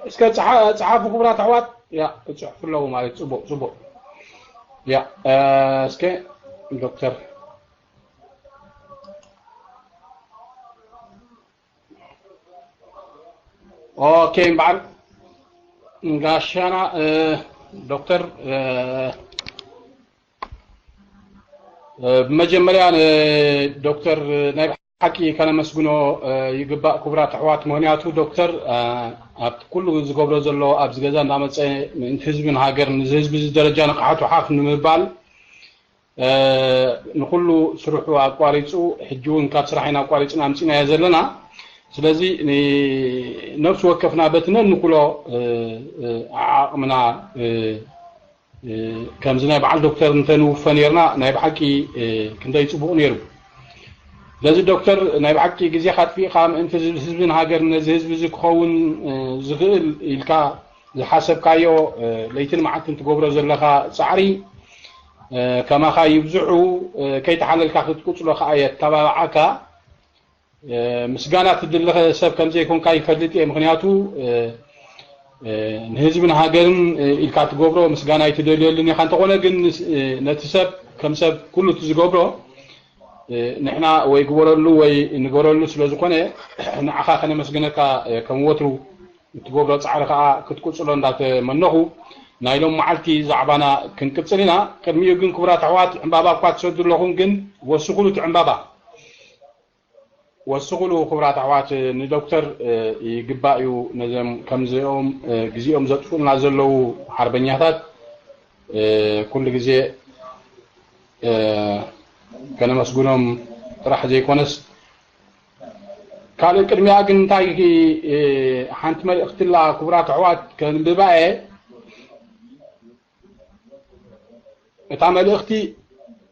እስከ ጸሓ-፣ ጸሓፉ ክቡራት ኣሕዋት። ያ፣ እጽሕፉ ኣለዉ ማለት። ጽቡቕ፣ ጽቡቕ። ያ፣ እ፣ እስከ ዶክተር። ኦኬ፣ እምበዓል ጋሻና፣ እ፣ ዶክተር፣ እ፣ እ፣ ብመጀመርያ ንዶክተር ናይ ብሓቂ ከነመስግኖ፣ እ፣ ይግባእ፣ ክቡራት ኣሕዋት። ምኽንያቱ ዶክተር፣ እ፣ ኣብቲ ኩሉ ዝገብሮ ዘሎ ኣብዚ ገዛ እንዳመጸ ምእንቲ ህዝብን ሃገር፣ ንዚ ህዝቢ እዚ ደረጃ ንቕሓቱ ሓፍ ንምባል፣ እ፣ ንኹሉ ስርሑ ኣቋሪጹ፣ ሕጂ እውን ካብ ስራሕ ኢና ኣቋሪጽና ኣምጺናዮ ዘለና። ስለዚ ን-፣ ነፍሲ ወከፍና በቲ ነንኩሎ፣ እ፣ እ፣ ዓቕምና፣ እ፣ እ፣ ከምዚ ናይ በዓል ዶክተር እንተንውፈ ነይርና፣ ናይ ብሓቂ፣ እ፣ ክንደይ ጽቡቕ ነይሩ። ስለዚ ዶክተር፣ ናይ ብሓቂ ግዜኻ ኣጥፊእኻ ምእንቲ ህዝቢ-፣ ህዝብን ሃገርን ነዚ ህዝቢ እዚ ክኸውን፣ እ፣ ዝኽእል ኢልካ ዝሓሰብካዮ፣ እ፣ ለይትን መዓልትን ትገብሮ ዘለኻ ጻዕሪ፣ እ፣ ከማኻ ይብዝሑ፣ እ፣ ከይተሓለልካ ክትቅጽሎ ከኣ የተባብዓካ። እ፣ ምስጋና ትድሊ ሰብ ከም ዘይኮንካ ይፈልጥ እየ። ምኽንያቱ፣ እ፣ እ፣ ንህዝብን ሃገርን፣ እ፣ ኢልካ ትገብሮ ምስጋና ኣይትደልየሉን ኢኻ። እንተኾነ ግን፣ እ፣ ነቲ ሰብ ከም ሰብ ኩሉ እቲ ዝገብሮ፣ እ፣ ንሕና ወይ ግበረሉ ወይ ንገረሉ ስለ ዝኾነ፣ ንዓኻ ከነመስግነካ፣ እ፣ ከም ወትሩ እትገብሮ ጻዕሪ ከኣ ክትቅጽሎ እንዳተመነኹ፣ ናይ ሎም መዓልቲ ዛዕባና ክንቅጽል ኢና። ቅድሚኡ ግን ክቡራት ኣሕዋት፣ ዕምባባ እኳ ትሰዱ ኣለኹም፣ ግን ወስኹሉ እቲ ዕምባባ። ወስኹሉ ክቡራት ኣሕዋት፣ ንዶክተር፣ እ፣ ይግባእ እዩ። ነዞም ከምዚኦም፣ እ፣ ግዜኦም ዘጥፉልና ዘለዉ ሓርበኛታት፣ እ፣ ኩሉ ግዜ፣ እ፣ ከነመስግኖም ጥራሕ ዘይኮነስ፣ ካልእ ቅድሚያ ግን እንታይ፣ እ፣ ሓንቲ መልእኽቲ ኣላ ክቡራት ኣሕዋት ከንብባ እየ። እታ መልእኽቲ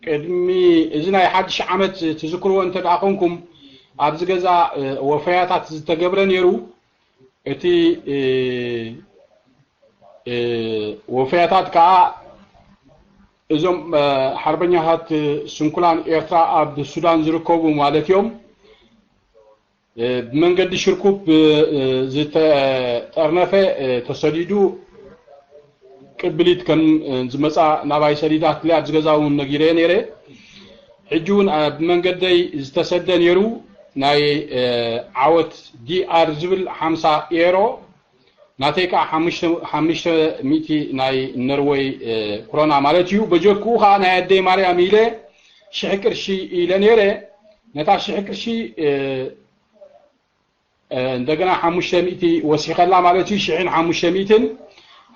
ቅድሚ እዚ ናይ ሓድሽ ዓመት ትዝክርዎ እንተ ደኣ ኮንኩም፣ ኣብዚ ገዛ፣ እ፣ ወፈያታት ዝተገብረ ነይሩ። እቲ፣ እ፣ እ፣ ወፈያታት ከኣ እዞም፣ እ፣ ሓርበኛታት ስንኩላን ኤርትራ ኣብ ሱዳን ዝርከቡ ማለት እዮም። እ፣ ብመንገዲ ሽርኩብ፣ እ፣ እ፣ ዝተጠርነፈ፣ እ፣ ተሰዲዱ ቅብሊት ከም፣ እ፣ ዝመጻ ናባይ ሰዲዳትለይ ኣብዚ ገዛ እውን ነጊረየ ነይረ። ሕጂ እውን፣ እ፣ ብመንገደይ ዝተሰደ ነይሩ ናይ፣ እ፣ ዓወት ዲ ኣር ዝብል ሓምሳ ኤሮ፣ ናተይ ከኣ ሓሙሽተ፣ ሓሙሽተ ሚእቲ ናይ ነርወይ፣ እ፣ ክሮና ማለት እዩ። በጀክኡ ከኣ ናይ ኣደይ ማርያም ኢለ ሽሕ ቅርሺ ኢለ ነይረ። ነታ ሽሕ ቅርሺ፣ እ፣ እ፣ እንደገና ሓሙሽተ ሚእቲ ወሲኸላ ማለት እዩ። ሽሕን ሓሙሽተ ሚእትን፣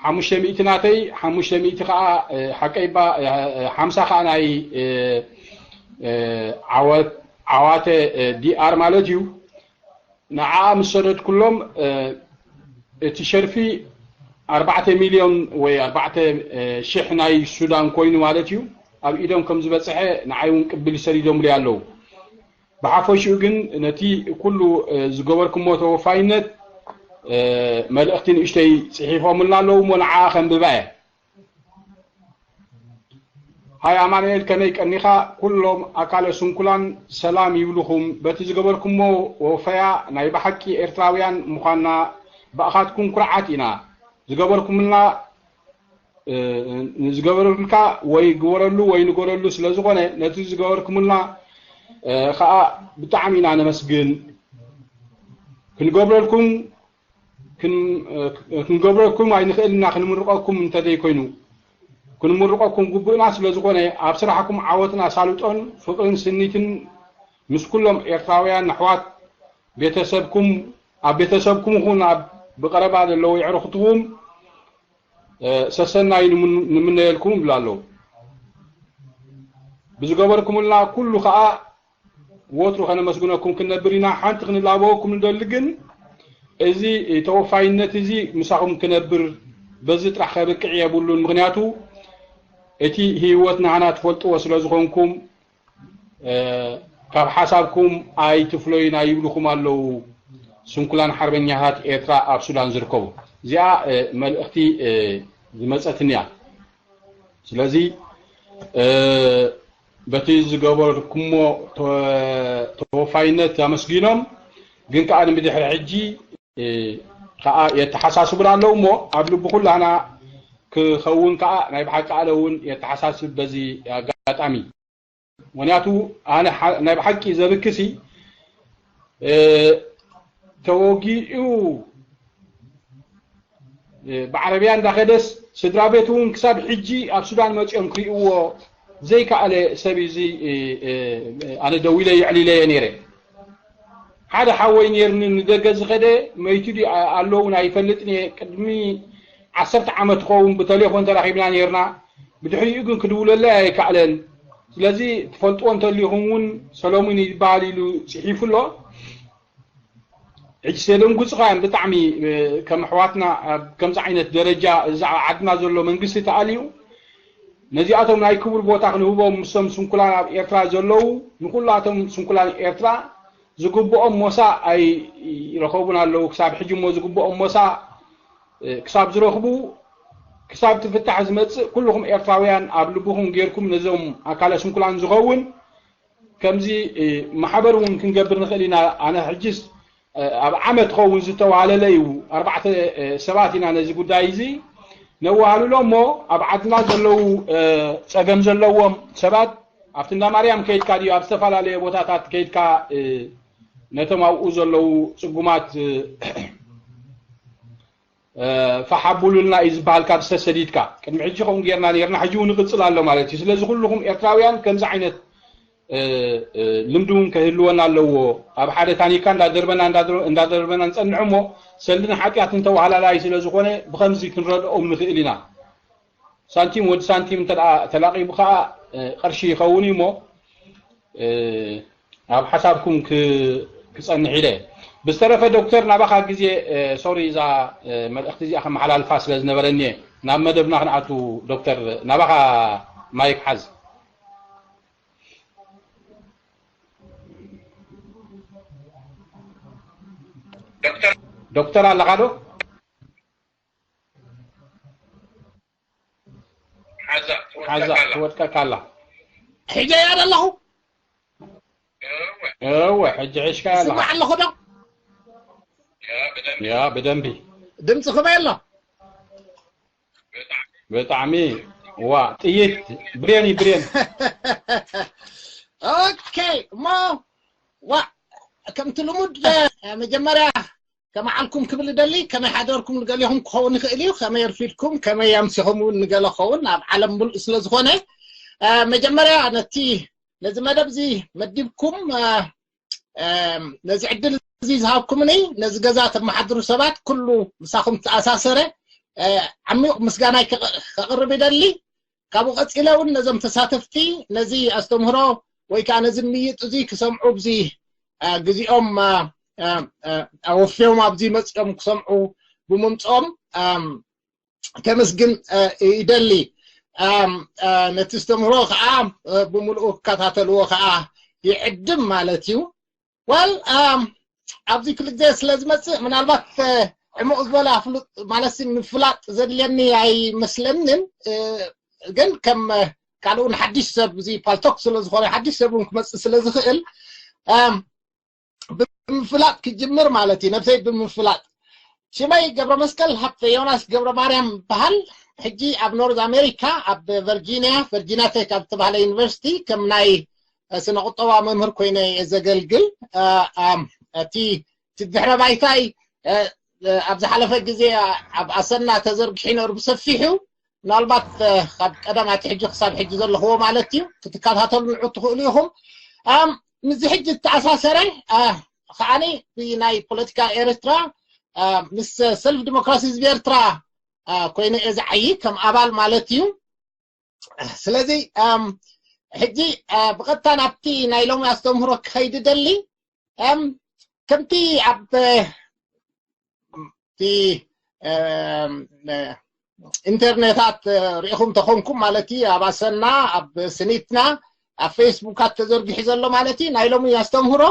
ሓሙሽተ ሚእቲ ናተይ፣ ሓሙሽተ ሚእቲ ከኣ፣ እ፣ ሓቀይባ፣ እ፣ እ፣ ሓምሳ ከኣ ናይ፣ እ፣ እ፣ ዓወት-፣ ዓዋተ፣ እ፣ ዲ ኣር ማለት እዩ። ንዓኣ ምስ ሰደድኩሎም፣ እ፣ እቲ ሸርፊ ኣርባዕተ ሚልዮን ወይ ኣርባዕተ፣ እ፣ ሽሕ ናይ ሱዳን ኮይኑ ማለት እዩ። ኣብ ኢዶም ከም ዝበጽሐ ንዓይ እውን ቅብል ሰዲዶምለይ ኣለዉ። ብሓፈሽኡ ግን ነቲ ኩሉ፣ እ፣ ዝገበርኩሞ ተወፋይነት፣ እ፣ መልእኽቲ ንእሽተይ ጽሒፎምልና ኣለዉ እሞ ንዓኣ ከንብባ እየ። ሃይ ኣማኑኤል፣ ከመይ ቀኒኻ? ኩሎም ኣካለ ስንኩላን ሰላም ይብሉኹም። በቲ ዝገበርኩሞ ወፈያ ናይ ብሓቂ ኤርትራውያን ምዃንና ብኣኻትኩም ኩርዓት ኢና። ዝገበርኩምልና፣ እ፣ ንዝገበሩልካ ወይ ግበረሉ ወይ ንገረሉ ስለ ዝኾነ፣ ነቲ ዝገበርኩምልና፣ እ፣ ኸኣ ብጣዕሚ ኢና ነመስግን። ክንገብረልኩም ክን-፣ እ፣ ክንገብረልኩም ኣይንኽእልና፣ ክንምርቐኩም እንተዘይኮይኑ። ክንምርቐኩም ግቡእና ስለ ዝኾነ፣ ኣብ ስራሕኩም ዓወትን ኣሳልጦን ፍቕርን ስኒትን ምስ ኩሎም ኤርትራውያን ኣሕዋት ቤተሰብኩም፣ ኣብ ቤተሰብኩም ይኹን ኣብ ብቐረባ ዘለዉ የዕሩኽትኹም፣ እ፣ ሰሰናዩ ንምን-፣ ንምነየልኩም ይብሉ ኣለዉ። ብዝገበርኩምልና ኩሉ ኸኣ ወትሩ ከነመስግነኩም ክንነብር ኢና። ሓንቲ ክንላበወኩም ንደሊ ግን፣ እዚ ተወፋይነት እዚ ምሳኹም ክነብር በዚ ጥራሕ ከብቅዕ የብሉን። ምኽንያቱ እቲ ህይወት ናህና ትፈልጥዎ ስለ ዝኾንኩም፣ እ፣ ካብ ሓሳብኩም ኣይትፍለዩና ይብልኹም ኣለዉ ስንኩላን ሓርበኛታት ኤርትራ ኣብ ሱዳን ዝርከቡ። እዚኣ፣ እ፣ መልእኽቲ፣ እ፣ ዝመጸትኒ እያ። ስለዚ፣ እ፣ በቲ ዝገበርኩሞ ተ-፣ ተወፋይነት ኣመስጊኖም፣ ግን ከኣ ንብድሕሪ ሕጂ፣ እ፣ ከዓ የተሓሳስቡና ኣለዉ እሞ ኣብ ልቢ ኩላና ክኸውን ከዓ ናይ ብሓቂ ኣነ እውን የተሓሳስብ በዚ ኣጋጣሚ። ምክንያቱ ኣነ ናይ ብሓቂ ዘብክሲ ተወጊኡ ብዓረብያ እንዳኸደስ ስድራ ቤቱ እውን ክሳብ ሕጂ ኣብ ሱዳን መፂኦም ክርእይዎ ዘይከኣለ ሰብ እዚ ኣነ ደዊለ የዕሊለየ ነይረ። ሓደ ሓወይ ነይርኒ ንደገ ዝኸደ መይቱ ድዩ ኣሎ እውን ኣይፈልጥን እየ። ቅድሚ ዓሰርተ ዓመት ክኸውን ብተሌፎን ተራኺብና ነይርና። ብድሕሪኡ ግን ክድውለለይ ኣይከኣለን። ስለዚ ትፈልጥዎ እንተሊኹም እውን ሰሎሙን ይበሃል ኢሉ ፅሒፉ ኣሎ። ሕጂ ዘደንጉፅኻ እዮም ብጣዕሚ ከም ኣሕዋትና ኣብ ከምዚ ዓይነት ደረጃ እዛ ዓድና ዘሎ መንግስቲ ተኣልዩ ነዚኣቶም ናይ ክቡር ቦታ ክንህቦም ምስቶም ስንኩላን ኣብ ኤርትራ ዘለዉ ንኩላቶም ስንኩላን ኤርትራ ዝግብኦም ሞሳ ኣይረኸቡን ኣለዉ። ክሳብ ሕጂ እሞ ዝግብኦም ሞሳ ክሳብ ዝረኽቡ ክሳብ ትፍታሕ ዝመፅእ ኩልኹም ኤርትራውያን ኣብ ልብኹም ጌርኩም ነዞም ኣካለ ስንኩላን ዝኸውን ከምዚ ማሕበር እውን ክንገብር ንኽእል ኢና። ኣነ ሕጅስ ኣብ ዓመት ኸውን ዝተዋሃለለ እዩ። ኣርባዕተ ሰባት ኢና ነዚ ጉዳይ እዚ ነዋህልሎ እሞ ኣብ ዓድና ዘለዉ ፀገም ዘለዎም ሰባት ኣብቲ እንዳ ማርያም ከይድካ ድዩ ኣብ ዝተፈላለየ ቦታታት ከይድካ ነቶም ኣብኡ ዘለዉ ፅጉማት ፋሓቡሉልና እዩ ዝበሃል ካብ ዝተሰዲድካ ቅድሚ ሕጂ ከምኡ ጌርና ነርና ሕጂ እውን ይቕፅል ኣሎ ማለት እዩ። ስለዚ ኩልኹም ኤርትራውያን ከምዚ ዓይነት ልምዲ እውን ከህልወና ኣለዎ። ኣብ ሓደ ታኒካ እንዳደርበና እንዳደርበና ንፀንሕ እሞ ሰልድን ሓጢኣትን ተዋሃላላይ ስለ ዝኾነ ብኸምዚ ክንረድኦም ንኽእል ኢና። ሳንቲም ወዲ ሳንቲም እንተ ተላቒቡ ከዓ ቅርሺ ይኸውን እዩ እሞ ኣብ ሓሳብኩም ክፀንሕ ኢለ። ብዝተረፈ ዶክተር ናባኻ ግዜ ሶሪ እዛ መልእኽቲ እዚኣ ከመሓላልፋ ስለ ዝነበረኒ እየ ናብ መደብና ክንኣቱ። ዶክተር ናባኻ ማይክ ሓዝ። ዶክተር ኣለኻ ዶ? ሓዛ ትወድቀካ ኣላ። ሕጂ እያ ዘለኹ። እወ ሕጂ ሒዝካ ኣለኻ። ስማዕ ኣለኹ ዶ? ያ ብደንቢ። ድምፂ ከመይ ኣሎ? ብጣዕሚ ዋ ጥይት ብሬን እዩ ብሬን። ኦኬ እሞ ዋ ከምቲ ልሙድ መጀመርያ ከመዓልኩም ክብል እደሊ፣ ከመይ ሓደርኩም ንገሊኹም ክኸውን ይኽእል እዩ፣ ከመይ ኣርፊድኩም፣ ከመይ ኣምሲኹም እውን ንገለ ክኸውን ኣብ ዓለም ምሉእ ስለ ዝኾነ፣ መጀመርያ ነቲ ነዚ መደብ እዚ መዲብኩም ነዚ ዕድል እዚ ዝሃብኩምኒ፣ ነዚ ገዛ ተመሓድሩ ሰባት ኩሉ ምሳኹም ተኣሳሰረ ዓሚቕ ምስጋናይ ከቕርብ ይደሊ። ካብኡ ቀጺለ እውን ነዞም ተሳተፍቲ ነዚ ኣስተምህሮ ወይ ከዓ ነዚ ምይጥ እዚ ክሰምዑ ብዚ ግዜኦም ኣወፍዮም ኣብዚ መፅኦም ክሰምዑ ብምምፅኦም ከመስግን ይደሊ። ነቲ ኣስተምህሮ ከዓ ብምልኡ ክከታተልዎ ከዓ ይዕድም ማለት እዩ። ዋል ኣብዚ ክልተ ስለ ዝመፅእ ምናልባት ዕሙቕ ዝበለ ኣፍሉጥ ማለት ምፍላጥ ዘድልየኒ ኣይመስለንን። ግን ከም ካልእ እውን ሓድሽ ሰብ እዚ ፓልቶክ ስለ ዝኾነ ሓድሽ ሰብ እውን ክመፅእ ስለ ዝኽእል ብምፍላጥ ክጅምር ማለት እዩ። ነብሰይ ብምፍላጥ ሽመይ ገብረ መስቀል ሃብተ ዮናስ ገብረ ማርያም በሃል። ሕጂ ኣብ ኖርዝ ኣሜሪካ ኣብ ቨርጂኒያ ቨርጂኒያ ቴክ ኣብ ዝተባሃለ ዩኒቨርሲቲ ከም ናይ ስነ ቁጠባ መምህር ኮይነ እየ ዘገልግል። እቲ ድሕረ ባይታይ ኣብ ዝሓለፈ ግዜ ኣብ ኣሰና ተዘርጊሑ ነሩ ብሰፊሑ ምናልባት ካብ ቀደም ኣቲ ሕጂ ክሳብ ሕጂ ዘለኽዎ ማለት እዩ ክትከታተሉ ንዑ ትኽእሉ ኢኹም። ምስዚ ሕጂ ዝተኣሳሰረ ከዓኒ ናይ ፖለቲካ ኤርትራ ምስ ሰልፍ ዲሞክራሲ ህዝቢ ኤርትራ ኮይነ እየ ዝዓይ ከም ኣባል ማለት እዩ። ስለዚ ሕጂ ብቐጥታ ናብቲ ናይ ሎሚ ኣስተምህሮ ክኸይድ ደሊ ከምቲ ኣብ እቲ ኢንተርኔታት ርኢኹም ተኾንኩም ማለት እዩ ኣብ ኣሰና ኣብ ስኒትና ኣብ ፌስቡካት ተዘርጊሑ ዘሎ ማለት እዩ ናይ ሎሚ ኣስተምህሮ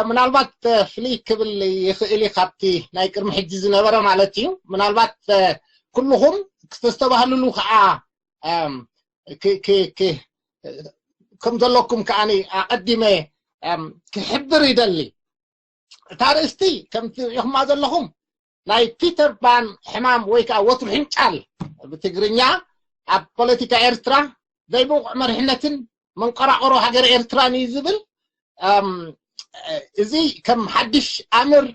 ምናልባት ፍልይ ክብል ይኽእል እዩ ካብቲ ናይ ቅድሚ ሕጂ ዝነበረ ማለት እዩ ምናልባት ኩልኹም ክተስተባህልሉ ከዓ ከም ዘለኩም ከዓ ኣቐዲመ ክሕብር ይደሊ። እታ ርእስቲ ከምቲ ርኢኹማ ዘለኹም ናይ ፒተር ፓን ሕማም ወይ ከዓ ወትሩ ሕንጫል ብትግርኛ ኣብ ፖለቲካ ኤርትራ ዘይብቑዕ መሪሕነትን መንቆራቆሮ ሃገር ኤርትራን እዩ ዝብል። እም፣ እዚ ከም ሓድሽ ኣምር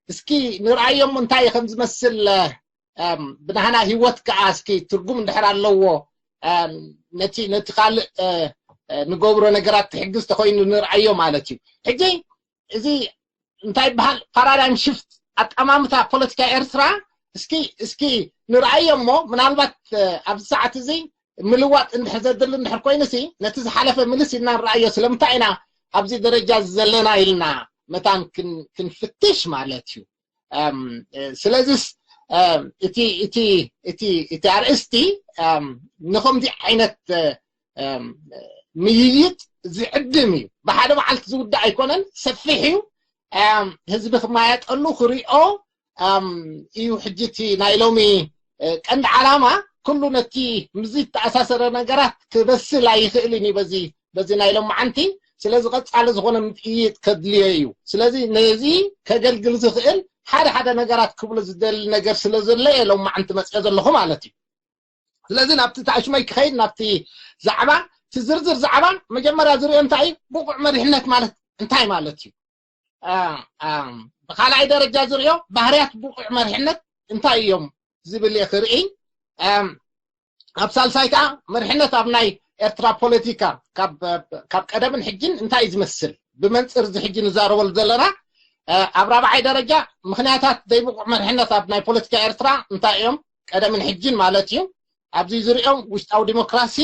እስኪ ንርኣዮም እንታይ ከም ዝመስል፣ እም፣ ብናህና ህይወት ከዓ እስኪ ትርጉም እንድሕር ኣለዎ፣ እም፣ ነቲ ነቲ ካልእ እ፣ እ፣ ንገብሮ ነገራት ትሕግዝ ተኮይኑ ንርኣዮ ማለት እዩ። ሕጂ እዚ እንታይ ይበሃል? ፓራዳይም ሽፍት፣ ኣጠማምታ ፖለቲካ ኤርትራ እስኪ እስኪ ንርኣዮ እሞ ምናልባት እ፣ ኣብዚ ሰዓት እዚ ምልዋጥ እንድሕር ዘድሊ እንድሕር ኮይኑሲ ነቲ ዝሓለፈ ምልስ ኢልና ንርኣዮ። ስለምንታይ ኢና ኣብዚ ደረጃ እዚ ዘለና ኢልና መታን ክን- ክንፍትሽ ማለት እዩ። እም፣ እ፣ ስለዚስ እም፣ እቲ እቲ እቲ እቲ ኣርእስቲ እም፣ ንኸምዚ ዓይነት እ፣ እም፣ ምይይጥ ዝዕድም እዩ። ብሓደ መዓልቲ ዝውዳእ ኣይኮነን፣ ሰፊሕ እዩ። እም፣ ህዝቢ ክማየጠሉ ክሪኦ እም፣ እዩ። ሕጂ እቲ ናይ ሎሚ እ፣ ቀንዲ ዓላማ ኩሉ ነቲ ምዚ ዝተኣሳሰረ ነገራት ክበስል ኣይኽእልን እዩ በዚ በዚ ናይ ሎማዓንቲ። ስለዚ ቀጻሊ ዝኾነ ምጥይጥ ከድልዮ እዩ። ስለዚ ነዚ ከገልግል ዝኽእል ሓደ ሓደ ነገራት ክብሎ ዝደሊ ነገር ስለ ዘሎ እየ ሎማዓንቲ መፅኦ ዘለኹ ማለት እዩ። ስለዚ ናብቲ ታሽመይ ክኸይድ ናብቲ ዛዕባ፣ እቲ ዝርዝር ዛዕባ መጀመርያ ዝሪኦ እንታይ እዩ? ብቑዕ መሪሕነት ማለት እንታይ ማለት እዩ? አ፣ አ፣ ብኻልኣይ ደረጃ ዝሪኦ ባህርያት ብቑዕ መሪሕነት እንታይ እዮም ዝብል እየ ክርኢ። እም፣ ኣብ ሳልሳይ ከዓ መሪሕነት ኣብ ናይ ኤርትራ ፖለቲካ ካብ ካብ ቀደምን ሕጅን እንታይ እዩ ዝመስል? ብመንፅር እዚ ሕጂ ንዛረበሉ ዘለና እ፣ ኣብ ራብዓይ ደረጃ ምኽንያታት ዘይብቑዕ መሪሕነት ኣብ ናይ ፖለቲካ ኤርትራ እንታይ እዮም? ቀደምን ሕጅን ማለት እዩ። ኣብዚ ዝሪኦም ውሽጣዊ ዲሞክራሲ፣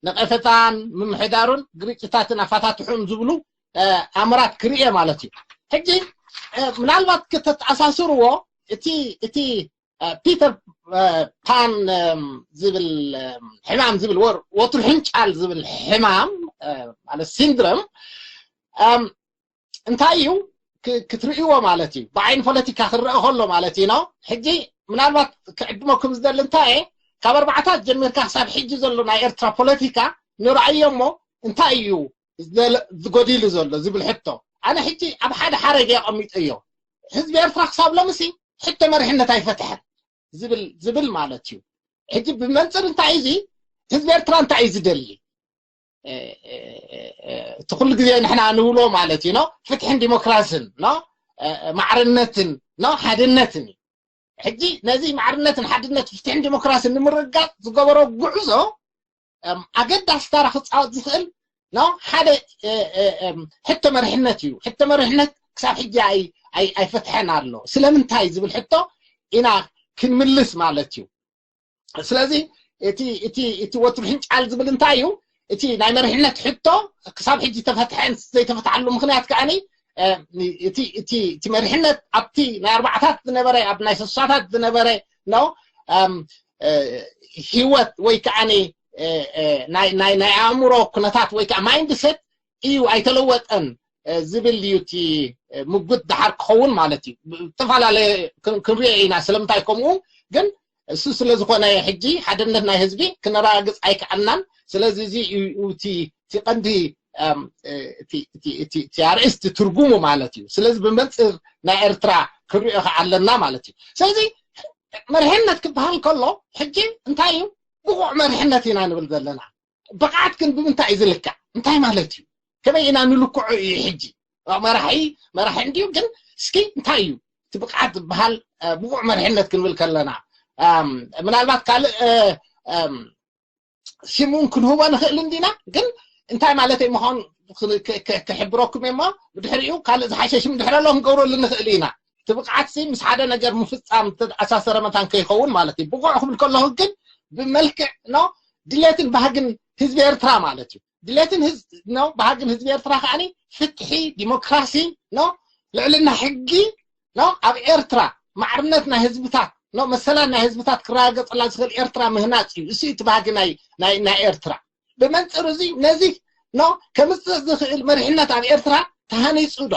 ነቐፈታን ምምሕዳሩን ግርጭታትን ኣፋታትሑን ዝብሉ እ፣ ኣምራት ክርኢ ማለት እዩ። ሕጂ እ፣ ምናልባት ከተተኣሳስርዎ እቲ እቲ እ፣ ፒተር እ፣ ፓን እም፣ ዝብል እም፣ ሕማም ዝብል ወር ወትሩ ሕንጫል ዝብል ሕማም እ፣ ማለት ሲንድረም እም፣ እንታይ እዩ ክ- ክትርእይዎ ማለት እዩ። ብዓይኒ ፖለቲካ ክረአ ከሎ ማለት እዩ ነው። ሕጂ ምናልባት ክዕድመኩም ዝደሊ እንታይ እየ፣ ካብ ኣርባዕታት ጀሚርካ ክሳብ ሕጂ ዘሎ ናይ ኤርትራ ፖለቲካ ንርኣዮ እሞ እንታይ እዩ ዝደለ- ዝጎዲሉ ዘሎ ዝብል ሕቶ ኣነ ሕጂ ኣብ ሓደ ሓረግ የቐሚጠዮ። ህዝቢ ኤርትራ ክሳብ ሎምሲ ሕቶ መሪሕነት ኣይፈትሐን ዝብል ዝብል ማለት እዩ። ሕጂ ብመንፅር እንታይ እዚ ህዝቢ ኤርትራ እንታይ እዩ ዝደሊ? እ፣ እ፣ እ፣ እ፣ እቲ ኩሉ ግዜ ንሕና ንብሎ ማለት እዩ ነው ፍትሕን ዲሞክራስን ነው እ፣ እ፣ ማዕርነትን ነው ሓድነትን እዩ። ሕጂ ነዚ ማዕርነትን ሓድነት ፍትሕን ዲሞክራስን ንምርጋጥ ዝገበሮ ጉዕዞ እም፣ ኣገዳሲ ታራ ክፃወት ዝኽእል ነው ሓደ እ፣ እ፣ እም፣ ሕቶ መሪሕነት እዩ። ሕቶ መሪሕነት ክሳብ ሕጂ ኣይ- ኣይ- ኣይፈትሐን ኣሎ። ስለምንታይ ዝብል ሕቶ ኢና ክንምልስ ማለት እዩ። ስለዚ እቲ እቲ እቲ ወትሩ ሕንጫል ዝብል እንታይ እዩ? እቲ ናይ መሪሕነት ሕቶ ክሳብ ሕጂ ተፈትሐን ዘይተፈትሓሉ ምኽንያት ከዓኒ እ፣ እቲ እቲ እቲ መሪሕነት ኣብቲ ናይ ኣርባዕታት ዝነበረ ኣብ ናይ ስሳታት ዝነበረ ነው እም፣ እ፣ ህይወት ወይ ከዓኒ እ፣ እ፣ ናይ ናይ ናይ ኣእምሮ ኩነታት ወይ ከዓ ማይንድሰት እዩ ኣይተለወጠን እ፣ ዝብል እዩ እቲ እ፣ ምጉት ድሓር ክኸውን ማለት እዩ። ዝተፈላለየ ክን- ክንሪኦ ኢና ስለምንታይ ከምኡ። ግን እሱ ስለ ዝኾነ ሕጂ ሓድነት ናይ ህዝቢ ክነረጋግፅ ኣይከኣልናን። ስለዚ እዚ እዩ እቲ እቲ ቀንዲ እም፣ እ፣ እቲ እቲ እቲ እቲ ኣርእስቲ ትርጉሙ ማለት እዩ። ስለዚ ብመንፅር ናይ ኤርትራ ክንሪኦ ከዓ ኣለና ማለት እዩ። ስለዚ መርሕነት ክበሃል ከሎ ሕጂ እንታይ እዩ? ብቑዕ መርሕነት ኢና ንብል ዘለና። ብቕዓት ግን ብምንታይ እዩ ዝልካዕ? እንታይ ማለት እዩ? ከመይ ኢና ንልክዖ እዩ? ሕጂ መራሒ መራሒ እንድዩ፣ ግን እስኪ እንታይ እዩ እቲ ብቕዓት ዝበሃል እ፣ ብቑዕ መርሕነት ክንብል ከለና እም፣ ምናልባት ካልእ እ፣ እም፣ ሽም እውን ክንህቦ ንኽእል እንዲና። ግን እንታይ ማለት እዩ ምዃኑ ክን- ክ- ክ- ክሕብረኩም እሞ ብድሕሪኡ ካልእ ዝሓሸ ሽም ድሕር ኣሎ ክንገብረሉ ንኽእል ኢና። እቲ ብቕዓት ሲ ምስ ሓደ ነገር ምፍፃም ዝተኣሳሰረ መታን ከይኸውን ማለት እዩ። ብቑዕ ክብል ከለኹ ግን ብመልክዕ ነው ድሌትን ባህግን ህዝቢ ኤርትራ ማለት እዩ። ድሌትን ህዝ- ነው ባህግን ህዝቢ ኤርትራ ከዓኒ ፍትሒ፣ ዲሞክራሲ ነው ልዕልና ሕጊ ነው ኣብ ኤርትራ ማዕርነት ናይ ህዝብታት ነው መሰላት ናይ ህዝብታት ክረጋገፀላ ዝኽእል ኤርትራ ምህናፅ እዩ። እሱ እቲ ባህጊ ናይ ናይ ናይ ኤርትራ። ብመንፅር እዚ ነዚ ነው ከምፅእ ዝኽእል መሪሕነት ኣብ ኤርትራ ተሃኒፁ ዶ?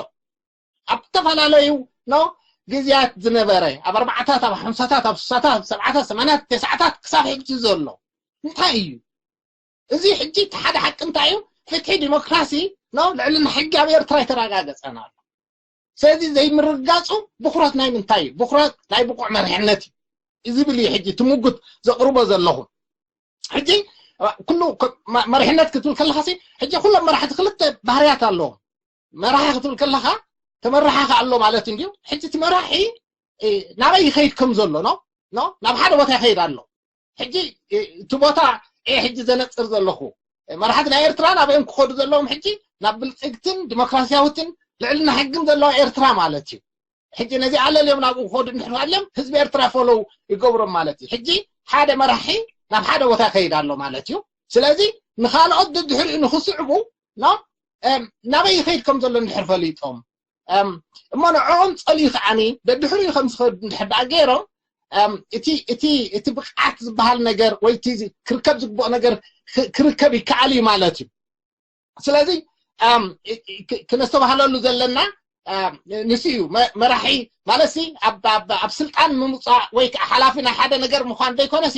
ኣብ ዝተፈላለዩ ነው ግዜያት ዝነበረ ኣብ ኣርባዕታት ኣብ ሓምሳታት ኣብ ስሳታት ኣብ ሰብዓታት ሰማንያት ተስዓታት ክሳብ ሕጂ ዘሎ እንታይ እዩ? እዚ ሕጂ እቲ ሓደ ሓቂ እንታይ እዩ? ፍትሒ ዲሞክራሲ ነው ልዕልና ሕጊ ኣብ ኤርትራ ኣይተረጋገፀን ኣሎ። ስለዚ ዘይምርግጋፁ ብኩረት ናይ ምንታይ እዩ? ብኩረት ናይ ብቑዕ መሪሕነት እዩ ዝብል እዩ ሕጂ ትምጉት ዘቕርቦ ዘለኹ። ሕጂ ኩሉ መሪሕነት ክትብል ከለኻ ሕጂ ኩሎም መራሕቲ ክልተ ባህርያት ኣለዎም። መራሒ ክትብል ከለኻ ተመራሒ ኣሎ ማለት እንድዩ። ሕጂ እቲ መራሒ ናበይ ይኸይድ ከም ዘሎ ኖ ኖ ናብ ሓደ ቦታ ይኸይድ ኣሎ። ሕጂ እቲ ቦታ እየ ሕጂ ዘነፅር ዘለኹ። መራሕቲ ናይ ኤርትራ ናበዮም ክኸዱ ዘለዎም ሕጂ ናብ ብልፅግትን ዲሞክራሲያዊትን ልዕልና ሕግን ዘለዋ ኤርትራ ማለት እዩ። ሕጂ ነዚ ኣለልዮም ናብኡ ክኸዱ እንድሕር ሃልዮም ህዝቢ ኤርትራ ፎሎው ይገብሮም ማለት እዩ። ሕጂ ሓደ መራሒ ናብ ሓደ ቦታ ይኸይድ ኣሎ ማለት እዩ። ስለዚ ንኻልኦት ድድሕሪኡ ንክስዕቡ ኖ ናበይ ይኸይድ ከም ዘሎ እንድሕር ፈሊጦም እሞ ንዕኦም ፀልዩ ከዓኒ ደድሕሪኡ ከም ዝኸዱ እንድሕር ደኣ ገይሮም እቲ እቲ እቲ ብቕዓት ዝበሃል ነገር ወይ እቲ ክርከብ ዝግብኦ ነገር ክርከብ ይከኣል እዩ ማለት እዩ። ስለዚ ክነስተባህለሉ ዘለና ንሱ እዩ መራሒ ማለት ኣብ ስልጣን ምምፃእ ወይ ከዓ ሓላፊ ናይ ሓደ ነገር ምኳን ዘይኮነሲ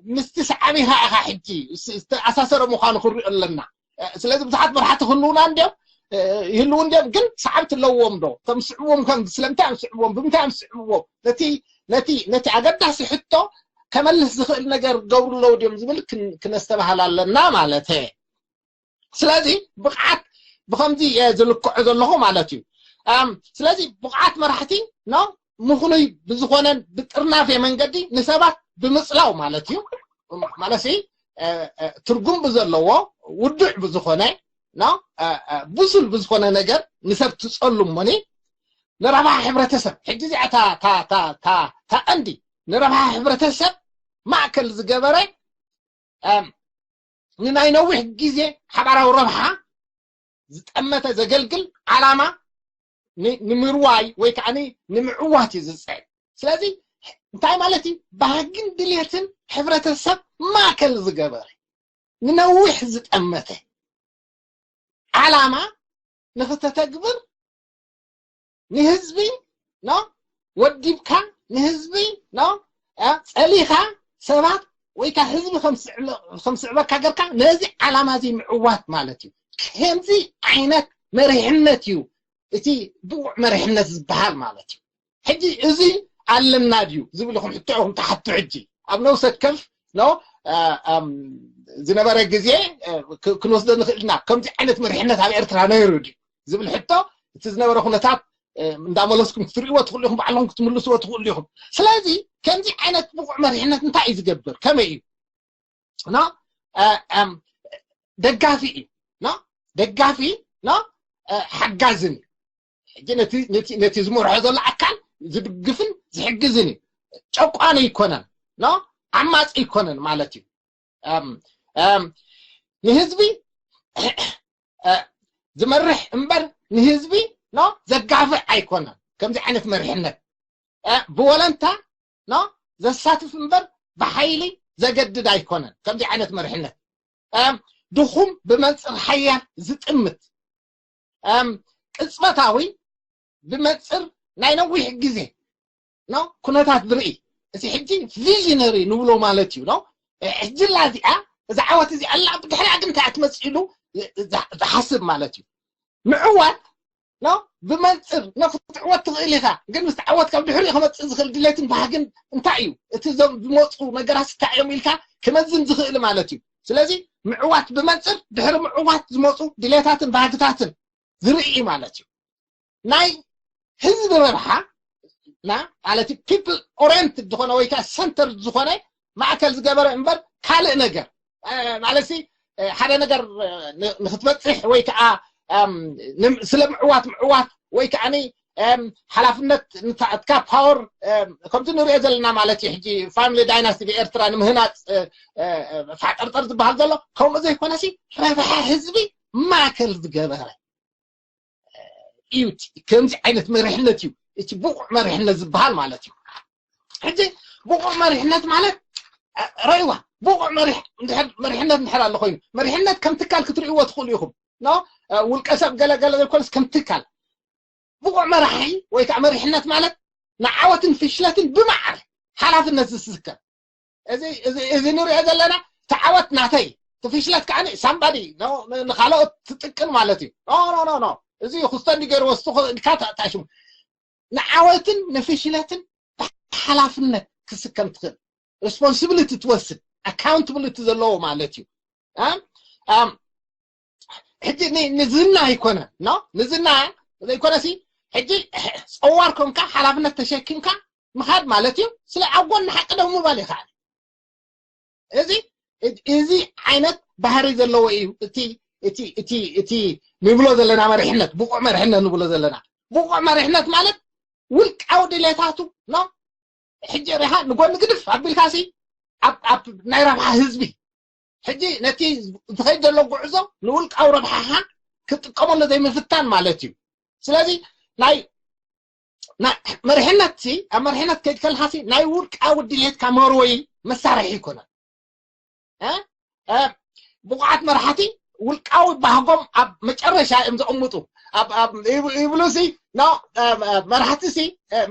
ምስቲ ሰዓቢኻ ኢኻ ሕጂ ዝተኣሳሰረ ምዃኑ ክንሪኦ ኣለና። ስለዚ ብዙሓት መራሕቲ ክህልውና እንዲዮም ይህልው እንዲዮም ግን ሰዓብቲ ኣለዎም ዶ? ተምስዕዎም ከም ስለምንታይ ኣምስዕዎም ብምንታይ ኣምስዕዎም ነቲ ነቲ ነቲ ኣገዳሲ ሕቶ ከመልስ ዝኽእል ነገር ገብሩ ኣለዉ ድዮም ዝብል ክነስተባህል ኣለና ማለት እየ። ስለዚ ብቕዓት ብኸምዚ እየ ዝልክዖ ዘለኹ ማለት እዩ። ስለዚ ብቕዓት መራሕቲ ኖ ምኽኑይ ብዝኾነን ብጥርናፌ መንገዲ ንሰባት ብምፅላው ማለት እዩ። ማለት ትርጉም ብዘለዎ ውዱዕ ብዝኾነ ኖ ብሱል ብዝኾነ ነገር ንሰብ ትፀሉ እሞኒ ንረብሓ ሕብረተሰብ ሕጂ እዚኣ እታ ቀንዲ ንረብሓ ሕብረተሰብ ማእከል ዝገበረ ንናይ ነዊሕ ግዜ ሓባራዊ ረብሓ ዝጠመተ ዘገልግል ዓላማ ንምርዋይ ወይ ከዓ ንምዕዋት እዩ ዝፅዕር። ስለዚ እንታይ ማለት እዩ? ባህግን ድልየትን ሕብረተሰብ ማእከል ዝገበረ ንነዊሕ ዝጠመተ ዓላማ ንክተተግብር ንህዝቢ ኖ ወዲብካ ንህዝቢ ኖ ፀሊኻ ሰባት ወይ ከዓ ህዝቢ ከምስዕበካ ገርካ ነዚ ዓላማ እዚ ምዕዋት ማለት እዩ። ከምዚ ዓይነት መሪሕነት እዩ እቲ ብቑዕ መሪሕነት ዝበሃል ማለት እዩ። ሕጂ እዚ ኣለና ድዩ ዝብል ኢኹም ሕቶ ኢኹም ትሓቱ። ሕጂ ኣብ ነብሰ ወከፍ ኖ ዝነበረ ግዜ ክንወስዶ ንኽእል ኢና። ከምዚ ዓይነት መሪሕነት ኣብ ኤርትራ ነይሩ ድዩ ዝብል ሕቶ እቲ ዝነበረ ኩነታት እንዳመለስኩም ክትርእይዎ ትኽእሉ ኢኹም፣ ባዕልኹም ክትምልስዎ ትኽእሉ ኢኹም። ስለዚ ከምዚ ዓይነት ብቑዕ መሪሕነት እንታይ እዩ ዝገብር? ከመይ እዩ? ኖ ደጋፊ እዩ። ኖ ደጋፊ ኖ ሓጋዝን እዩ። ሕጂ ነቲ ዝመርሖ ዘሎ ኣካል ዝድግፍን ዝሕግዝን እዩ። ጨቋኒ ኣይኮነን፣ ኖ ዓማፂ ኣይኮነን ማለት እዩ። ንህዝቢ ዝመርሕ እምበር ንህዝቢ ኖ ዘጋፍዕ ኣይኮነን። ከምዚ ዓይነት መሪሕነት ብወለንታ ኖ ዘሳትፍ እምበር ብሓይሊ ዘገድድ ኣይኮነን። ከምዚ ዓይነት መሪሕነት ድኹም ብመንፅር ሓያል ዝጥምት ቅፅበታዊ ብመንፅር ናይ ነዊሕ ግዜ ኖ ኩነታት ዝርኢ እዚ ሕጂ ቪዥነሪ ንብሎ ማለት እዩ። ኖ ሕጂ ላ እዚኣ እዛ ዓወት እዚኣ ኣላ ብድሕሪኣ ግን እንታይ ትመፅእ ኢሉ ዝሓስብ ማለት እዩ። ምዕዋት ኖ ብመንፅር ኖ ክትዕወት ትኽእል ኢኻ፣ ግን ምስ ተዓወት ካብ ድሕሪኡ ክመፅእ ዝኽእል ድሌትን ባህግን እንታይ እዩ? እቲ ዞም ዝመፁ ነገራት እንታይ እዮም ኢልካ ክመዝን ዝኽእል ማለት እዩ። ስለዚ ምዕዋት ብመንፅር ድሕሪ ምዕዋት ዝመፁ ድሌታትን ባህግታትን ዝርኢ ማለት እዩ። ናይ ህዝቢ ረብሓ ና ማለት ፒፕል ኦሪየንትድ ዝኾነ ወይ ከዓ ሰንተር ዝኾነ ማእከል ዝገበረ እምበር ካልእ ነገር ማለት ሓደ ነገር ንክትበፅሕ ወይ ከዓ ስለ ምዕዋት ምዕዋት ወይ ከዓ ሓላፍነት ንታእትካ ፓወር ከምዚ ንሪኦ ዘለና ማለት እዩ። ሕጂ ፋሚሊ ዳይናስቲ ብኤርትራ ንምህናፅ ፋጠርጠር ዝበሃል ዘሎ ከምኡ ዘይኮነሲ ረብሓ ህዝቢ ማእከል ዝገበረ እዩ። ከምዚ ዓይነት መሪሕነት እዩ እቲ ብቑዕ መሪሕነት ዝበሃል ማለት እዩ። ሕጂ ብቑዕ መሪሕነት ማለት ረእዋ ብቑዕ መሪሕነት እንድሕር ኣሎ ኮይኑ መሪሕነት ከም ትካል ክትርእይዎ ትኽእሉ ኢኹም። ኖ ውልቀ ሰብ ገለገለ ዘይኮነስ ከም ትካል ብቑዕ መራሒ ወይ ከዓ መሪሕነት ማለት ንዓወትን ፍሽለትን ብማዕረ ሓላፍነት ዝስከም እዚ ንሪኦ ዘለና ተዓወት ናተይ ትፍሽለት ከዓ ሳምባዲ ንካልኦት ትጥቅን ማለት እዩ። ኖ ኖ ኖ እዚ ክስቶ እንዲ ገይርዎ ስቶ ኢልካ ተኣሽሙ ንዓወትን ንፍሽለትን ሓላፍነት ክስከም ትኽእል responsibility ትወስድ accountability ዘለዎ ማለት እዩ። ሕጂ ንዝና ኣይኮነ ኖ ንዝና ዘይኮነሲ ሕጂ ፀዋር ኮንካ ሓላፍነት ተሸኪምካ ምኻድ ማለት እዩ። ስለ ኣብ ጎኒ ሓቂ ደው ምባል ይኸኣል። እዚ እዚ ዓይነት ባህሪ ዘለዎ እዩ። እቲ እቲ እቲ እቲ ንብሎ ዘለና መሪሕነት ብቑዕ መሪሕነት ንብሎ ዘለና ብቑዕ መሪሕነት ማለት ውልቃዊ ድሌታቱ ኖ ሕጂ ሪኻ ንጎኒ ግድፍ ኣቢልካሲ ኣብ ኣብ ናይ ረብሓ ህዝቢ ሕጂ ነቲ ዝኸይድ ዘሎ ጉዕዞ ንውልቃዊ ረብሓኻ ክጥቀመሉ ዘይምፍታን ማለት እዩ። ስለዚ ናይ መሪሕነት ሲ ኣብ መሪሕነት ከይድ ከለካ ሲ ናይ ውልቃዊ ድሌትካ መርወይ መሳርሒ ይኮነን። ብቁዓት መራሕቲ ውልቃዊ ባህጎም ኣብ መጨረሻ እዮም ዘቕምጡ። ይብሉ ሲ መራሕቲ ሲ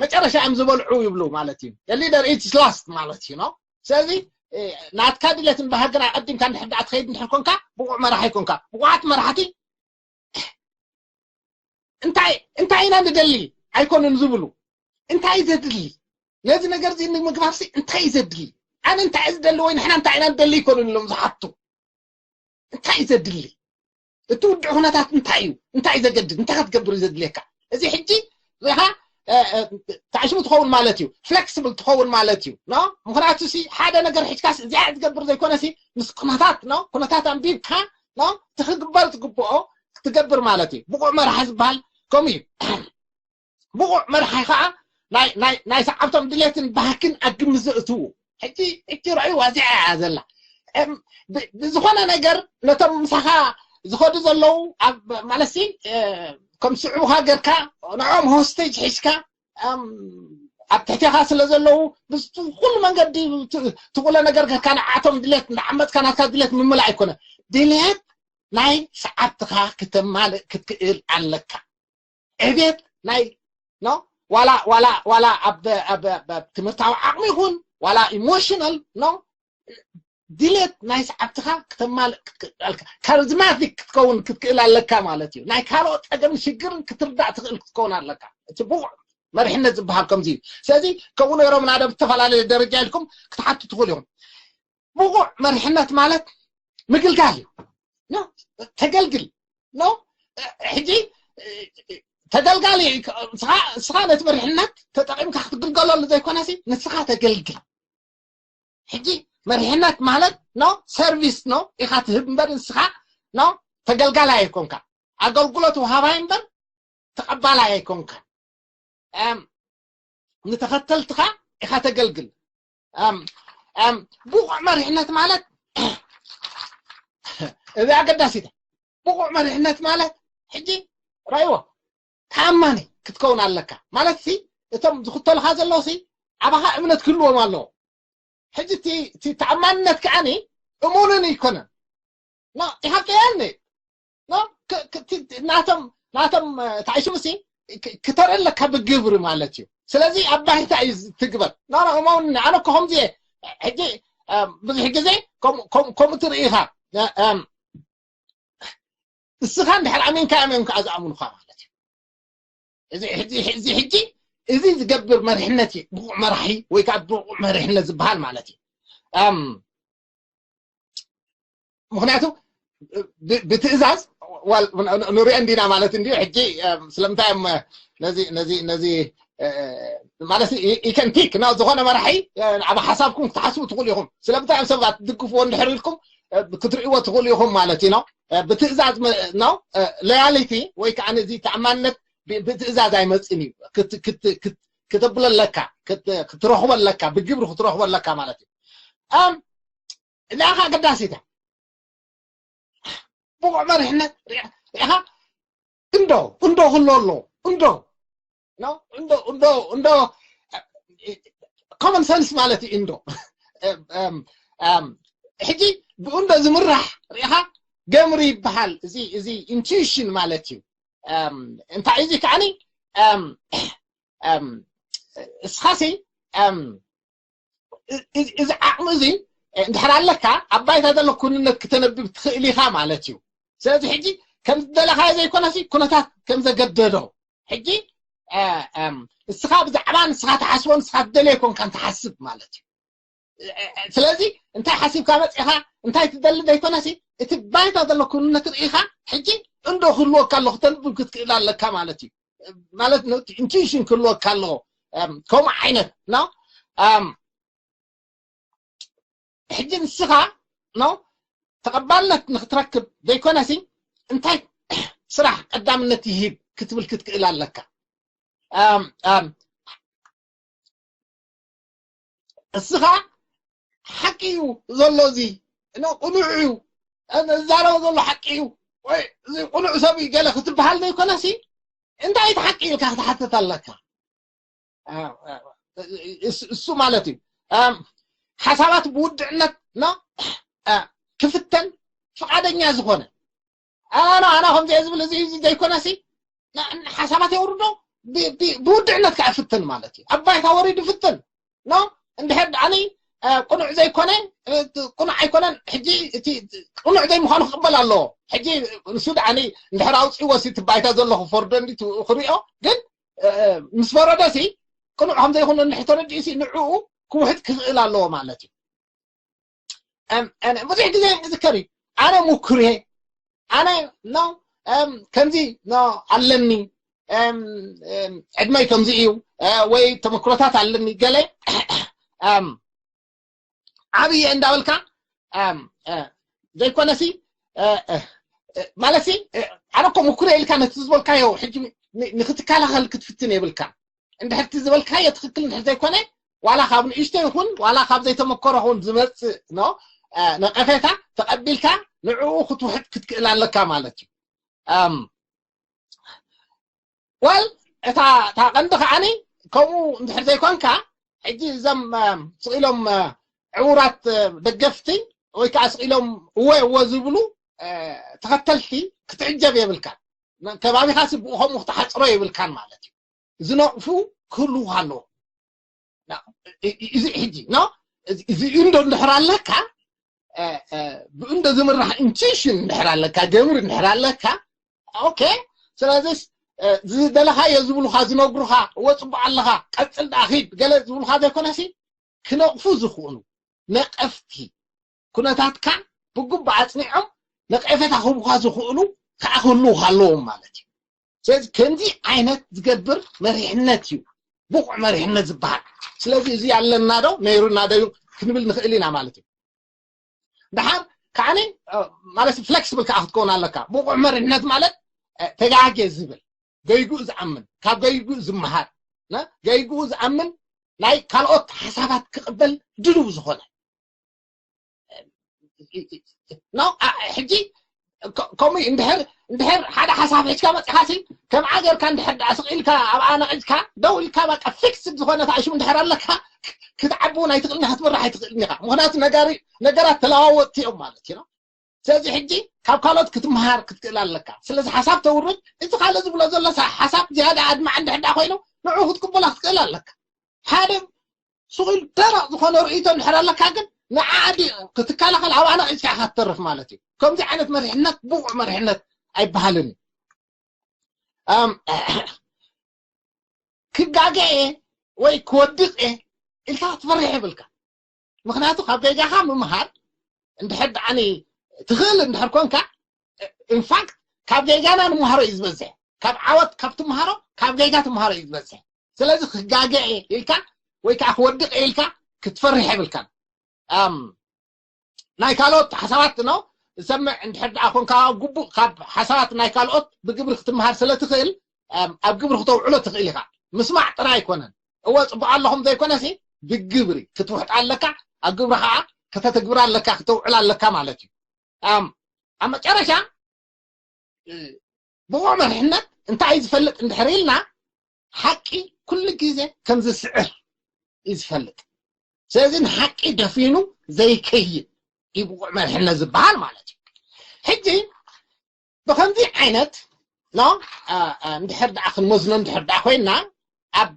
መጨረሻ እዮም ዝበልዑ ይብሉ ማለት እዩ። Leader eats last ማለት እዩ። ስለዚ ናትካ ድሌትን ባህግን ኣቀዲምካ እንድሕር ደኣ ትኸይድ እንድሕር ኮንካ ብቑዕ መራሒ ኮንካ። ብቑዓት መራሕቲ እንታይ እንታይ ኢና ንደሊ ኣይኮኑን ዝብሉ። እንታይ ዘድሊ ነዚ ነገር እዚ ንምግባር ሲ እንታይ ዘድሊ ኣነ እንታይ ዝደሊ ወይ ንሕና እንታይ ኢና ንደሊ ኣይኮኑን ኢሎም ዝሓቱ። እንታይ ዘድሊ እቲ ውድዕ ኩነታት እንታይ እዩ? እንታይ ዘገድድ እንታይ ክትገብር እዩ ዘድልየካ? እዚ ሕጂ ሪኻ ታሽሙ ትኸውን ማለት እዩ። Flexible ትኸውን ማለት እዩ። ምክንያቱ ሲ ሓደ ነገር ሕጅካስ እዚኣ ዝገብር ዘይኮነ ሲ ምስ ኩነታት ኩነታት ኣንቢብካ ትክግበር ዝግብኦ ክትገብር ማለት እዩ። ብቑዕ መራሒ ዝበሃል ከምኡ እዩ። ብቑዕ መራሒ ከዓ ናይ ሰዓብቶም ድሌትን ባህግን ኣብ ግምት ዘእትዉ ሕጂ ሕጂ ረእይዋ እዚኣ እያ ዘላ። ብዝኾነ ነገር ነቶም ምሳኻ ዝኸዱ ዘለዉ ማለት ከም ስዑብኻ ገርካ ንኦም hostage ሒዝካ ኣብ ትሕቴኻ ስለ ዘለዉ ብዝኩሉ መንገዲ ትኽእሎ ነገር ገርካ ንዓቶም ድሌት ንዓመፅካ ናትካ ድሌት ምምላእ ኣይኮነ ድሌት ናይ ሰዓብትኻ ክተማልእ ክትክእል ኣለካ። ዕቤት ናይ ዋላ ዋላ ዋላ ኣብ ትምህርታዊ ዓቕሚ ይኹን ዋላ emotional ድሌት ናይ ሰዓብትኻ ክተማልእ ክትክእል ኣለካ። Charismatic ክትከውን ክትክእል ኣለካ ማለት እዩ። ናይ ካልኦት ፀገምን ሽግርን ክትርዳእ ትኽእል ክትከውን ኣለካ። እቲ ብቑዕ መሪሕነት ዝበሃል ከምዚ እዩ። ስለዚ ከምኡ ነይሮም ናደ ብዝተፈላለየ ደረጃ ኢልኩም ክትሓቱ ትኽእሉ ኢኹም። ብቑዕ መሪሕነት ማለት ምግልጋል እዩ። ተገልግል ኖ ሕጂ ተገልጋሊ እስኻ ነቲ መሪሕነት ተጠቒምካ ክትግልገለሉ ዘይኮነሲ ንስኻ ተገልግል። ሕጂ መሪሕነት ማለት ኖ service ኖ ኢኻ ትህብ እምበር ንስኻ ኖ ተገልጋላይ ኣይኮንካ። ኣገልግሎት ውሃባይ እምበር ተቐባላይ ኣይኮንካ። ንተኸተልትኻ ኢኻ ተገልግል። ብቑዕ መሪሕነት ማለት እዚ ኣገዳሲት ብቑዕ መሪሕነት ማለት ሕጂ ረእይዎ ተኣማኒ ክትከውን ኣለካ ማለት ሲ እቶም ዝኽተሉካ ዘለዉ ሲ ኣባኻ እምነት ክህልዎም ኣለዎ። ሕጂ እቲ ተኣማንነት ከዓኒ እሙንን ይኮነን ኢኻ ከያኒ ናቶም ናቶም ታይሽምሲ ክተርኢ ኣለካ ብግብሪ ማለት እዩ። ስለዚ ኣብ ባይታ እዩ ትግበር። እሞን ኣነ እኮ ከምዚ ሕጂ ብዙሕ ግዜ ከምኡ ትርኢ ኢኻ። እስኻ እንድሕር ኣሚንካ እዮም ከዓ ዝኣምኑካ ማለት እዩ። እዚ ሕጂ እዚ ዝገብር መሪሕነት እዩ ብቑዕ መራሒ ወይ ከዓ ብቑዕ መሪሕነት ዝበሃል ማለት እዩ። ምክንያቱ ብትእዛዝ ንሪኦ እንዲና ማለት እንዲ ሕጂ ስለምንታይ እዮም ነዚ ነዚ ነዚ ማለት ኢከንቲክ ና ዝኾነ መራሒ ኣብ ሓሳብኩም ክትሓስቡ ትኽእሉ ኢኹም። ስለምንታይ እዮም ሰባት ትድግፍዎ እንድሕር ኢልኩም ክትርእይዎ ትኽእሉ ኢኹም ማለት እዩ። ብትእዛዝ ነው ሎያሊቲ ወይ ከዓ ነዚ ተኣማንነት ብትእዛዝ ኣይመፅን እዩ። ክተብሎ ኣለካ፣ ክትረኽቦ ኣለካ፣ ብግብሪ ክትረኽቦ ኣለካ ማለት እዩ። እዚኣ ከዓ ኣገዳሲት እያ። ብቑዕ መሪሕነት ሪኢኻ እንዶ እንዶ ክሎ ኣሎ እንዶ እንዶ እንዶ እንዶ common sense ማለት እዩ። እንዶ ሕጂ ብእንዶ ዝምራሕ ሪኢኻ ገምሪ ይበሃል። እዚ እዚ intuition ማለት እዩ። እንታይ እዚ ከዓኒ እስኻሲ እዚ ዓቕሚ እዚ እንድሕር ኣለካ ኣብ ባይታ ዘሎ ኩንነት ክተነብብ ትኽእል ኢኻ ማለት እዩ። ስለዚ ሕጂ ከም ዝደለኻዮ ዘይኮነሲ ኩነታት ከም ዘገደዶ። ሕጂ እስኻ ብዛዕባ ንስኻ ትሓስቦ ንስኻ ትደልዮ ኮንካ ትሓስብ ማለት እዩ። ስለዚ እንታይ ሓሲብካ መፅኻ እንታይ ትደሊ ዘይኮነሲ እቲ ባይታ ዘሎ ኩንነት ርኢኻ ሕጂ እንዶ ክህልወካ ኣሎ ክተንብብ ክትክእል ኣለካ ማለት እዩ። ማለት ኢንቱዊሽን ክህልወካ ኣለዎ። ከምኡ ዓይነት ነው። ሕጂ ንስኻ ነው ተቐባልነት ንክትረክብ ዘይኮነሲ እንታይ ስራሕ ቀዳምነት ይህብ ክትብል ክትክእል ኣለካ። እስኻ ሓቂ እዩ ዘሎ እዚ ቅኑዕ እዩ፣ እዛረቦ ዘሎ ሓቂ እዩ ወይ እዚ ቅኑዕ ሰብ እዩ ገለ ክትበሃል ዘይኮነሲ እንታይ እቲ ሓቂ ኢልካ ክትሓተት ኣለካ። እሱ ማለት እዩ ሓሳባት ብውድዕነት ክፍተን ፍቓደኛ ዝኾነ ኣና ኣና ከምዚ ዝብል እዚ ዘይኮነሲ ሓሳባት የውርዶ ብውድዕነት ከዓ ፍትን ማለት እዩ። ኣብ ባይታ ወሪዱ ፍትን ኖ እንድሕር ደኣኒ ቅኑዕ ዘይኮነ ቅኑዕ ኣይኮነን። ሕጂ እቲ ቅኑዕ ዘይምዃኑ ክቕበል ኣለዎ። ሕጂ ንሱ ደኣኒ እንድሕር ኣውፅእዎ እቲ ባይታ ዘሎ ክፈርዶ እንዲ ክሪኦ ግን ምስ ፈረደሲ ቅኑዕ ከም ዘይኮነ እንድሕር ተረዲኡሲ ንዕኡ ክውሕጥ ክኽእል ኣለዎ ማለት እዩ። ብዙሕ ግዜ ዝከር እዩ ኣነ ሙክሬ ኣነ ኖ ከምዚ ኖ ኣለኒ ዕድመይ ከምዚ እዩ ወይ ተመክሮታት ኣለኒ ገለ ዓብየ እንዳበልካ ዘይኮነሲ ማለት ኣነ እኮ ሙክሬ ኢልካ ነቲ ዝበልካዮ ሕጂ ንክትከላኸል ክትፍትን የብልካ። እንድሕርቲ ዝበልካዮ ትክክል እንድሕር ዘይኮነ ዋላ ካብ ንእሽቶ ይኹን ዋላ ካብ ዘይተመከሮ ኹን ዝመፅእ ኖ ነቀፌታ ተቐቢልካ ንዕኡ ክትውሕጥ ክትክእል ኣለካ ማለት እዩ። ወል እታ እታ ቀንዲ ከዓኒ ከምኡ እንድሕር ዘይኮንካ ሕጂ እዞም ስቕ ኢሎም ዕዉራት ደገፍቲ ወይ ከዓ ስቕ ኢሎም እወ እወ ዝብሉ ተኸተልቲ ክትዕጀብ የብልካ። ከባቢኻ ሲ ብኡ ከምኡ ክትሓፅሮ የብልካን ማለት እዩ። ዝነቕፉ ክህልዉ ኣለዎ። እዚ ሕጂ ኖ እዚ እንዶ እንድሕር ኣለካ ብእንዶ ዝምራሕ ኢንቱዊሽን እንድሕር ኣለካ ገምር እንድሕር ኣለካ ኦኬ። ስለዚስ ዝደለኻዮ ዝብሉኻ ዝነግሩኻ እወ ፅቡቅ ኣለኻ ቀፅል ደኣ ኺድ ገለ ዝብሉኻ ዘይኮነሲ ክነቕፉ ዝኽእሉ ነቀፍቲ ኩነታትካ ብግቡእ ኣፅኒዖም ነቀፌታ ክህቡኻ ዝኽእሉ ከዓ ክህልዉኻ ኣለዎም ማለት እዩ። ስለዚ ከምዚ ዓይነት ዝገብር መሪሕነት እዩ ብቑዕ መሪሕነት ዝበሃል። ስለዚ እዚ ኣለና ዶ ነይሩና ዶ እዩ ክንብል ንኽእል ኢና ማለት እዩ። ደሓር ከዓኒ ማለት ፍሌክስብል ከዓ ክትከውን ኣለካ። ብቑዕ መሪሕነት ማለት ተጋጌ ዝብል ገይጉኡ ዝኣምን ካብ ገይጉኡ ዝመሃር ገይጉኡ ዝኣምን ናይ ካልኦት ሓሳባት ክቕበል ድልው ዝኾነ ሕጂ ከምኡ እንድሕር እንድሕር ሓደ ሓሳብ ሒዝካ መፅኻሲ ከም ዓገርካ እንድሕር ደኣ ስቕ ኢልካ ኣብኣ ነቒፅካ ደው ኢልካ በቃ ፊክስድ ዝኾነ ተኣሽሙ እንድሕር ኣለካ ክትዓቢ እውን ኣይትኽእልን ክትምራሕ ኣይትኽእልን ኢኻ። ምክንያቱ ነገራት ተለዋወጥቲ እዮም ማለት እዩ። ስለዚ ሕጂ ካብ ካልኦት ክትምሃር ክትክእል ኣለካ። ስለዚ ሓሳብ ተውርድ እቲ ካልእ ዝብሎ ዘሎ ሓሳብ ዝያዳ ኣድማዕ እንድሕር ደኣ ኮይኑ ንዑ ክትቅበሎ ክትክእል ኣለካ። ሓደ ስቕ ኢሉ ደረቕ ዝኾነ ርእይቶ እንድሕር ኣለካ ግን ንዓዲ ክትከላኸል ኣብኣ ነቒፅካ ኢኻ ትተርፍ ማለት እዩ። ከምዚ ዓይነት መሪሕነት ብቑዕ መሪሕነት ኣይበሃልን እዩ። ክጋገ እየ ወይ ክወድቕ እየ ኢልካ ክትፈርሕ የብልካ። ምክንያቱ ካብ ገይጋኻ ምምሃር እንድሕር ደኣኒ ትኽእል እንድሕር ኮንካ ኢንፋክት ካብ ገይጋና ንምሃሮ እዩ ዝበዝሕ። ካብ ዓወት ካብ ትምሃሮ ካብ ገይጋ ትምሃሮ እዩ ዝበዝሕ። ስለዚ ክጋገ እየ ኢልካ ወይ ከዓ ክወድቕ እየ ኢልካ ክትፈርሕ የብልካን። ናይ ካልኦት ሓሳባት ነው ዝሰምዕ እንድሕር ደኣ ኮንካ ግቡእ ካብ ሓሳባት ናይ ካልኦት ብግብሪ ክትምሃር ስለ ትኽእል ኣብ ግብሪ ክተውዕሎ ትኽእል ኢኻ። ምስማዕ ጥራይ ኣይኮነን። እወ ፅቡቅ ኣለኹም ዘይኮነሲ ብግብሪ ክትውሕጥ ኣለካ። ኣብ ግብሪ ከዓ ከተተግብር ኣለካ ክተውዕል ኣለካ ማለት እዩ። ኣብ መጨረሻ ብቑዕ መሪሕነት እንታይ እዩ ዝፈልጥ እንድሕር ኢልና ሓቂ ኩሉ ግዜ ከም ዝስዕር እዩ ዝፈልጥ። ስለዚ ንሓቂ ደፊኑ ዘይከይድ እዩ ብቑዕ መሪሕነት ዝበሃል ማለት እዩ። ሕጂ ብከምዚ ዓይነት ኖ እንድሕር ደኣ ክንመዝኖ እንድሕር ደኣ ኮይና ኣብ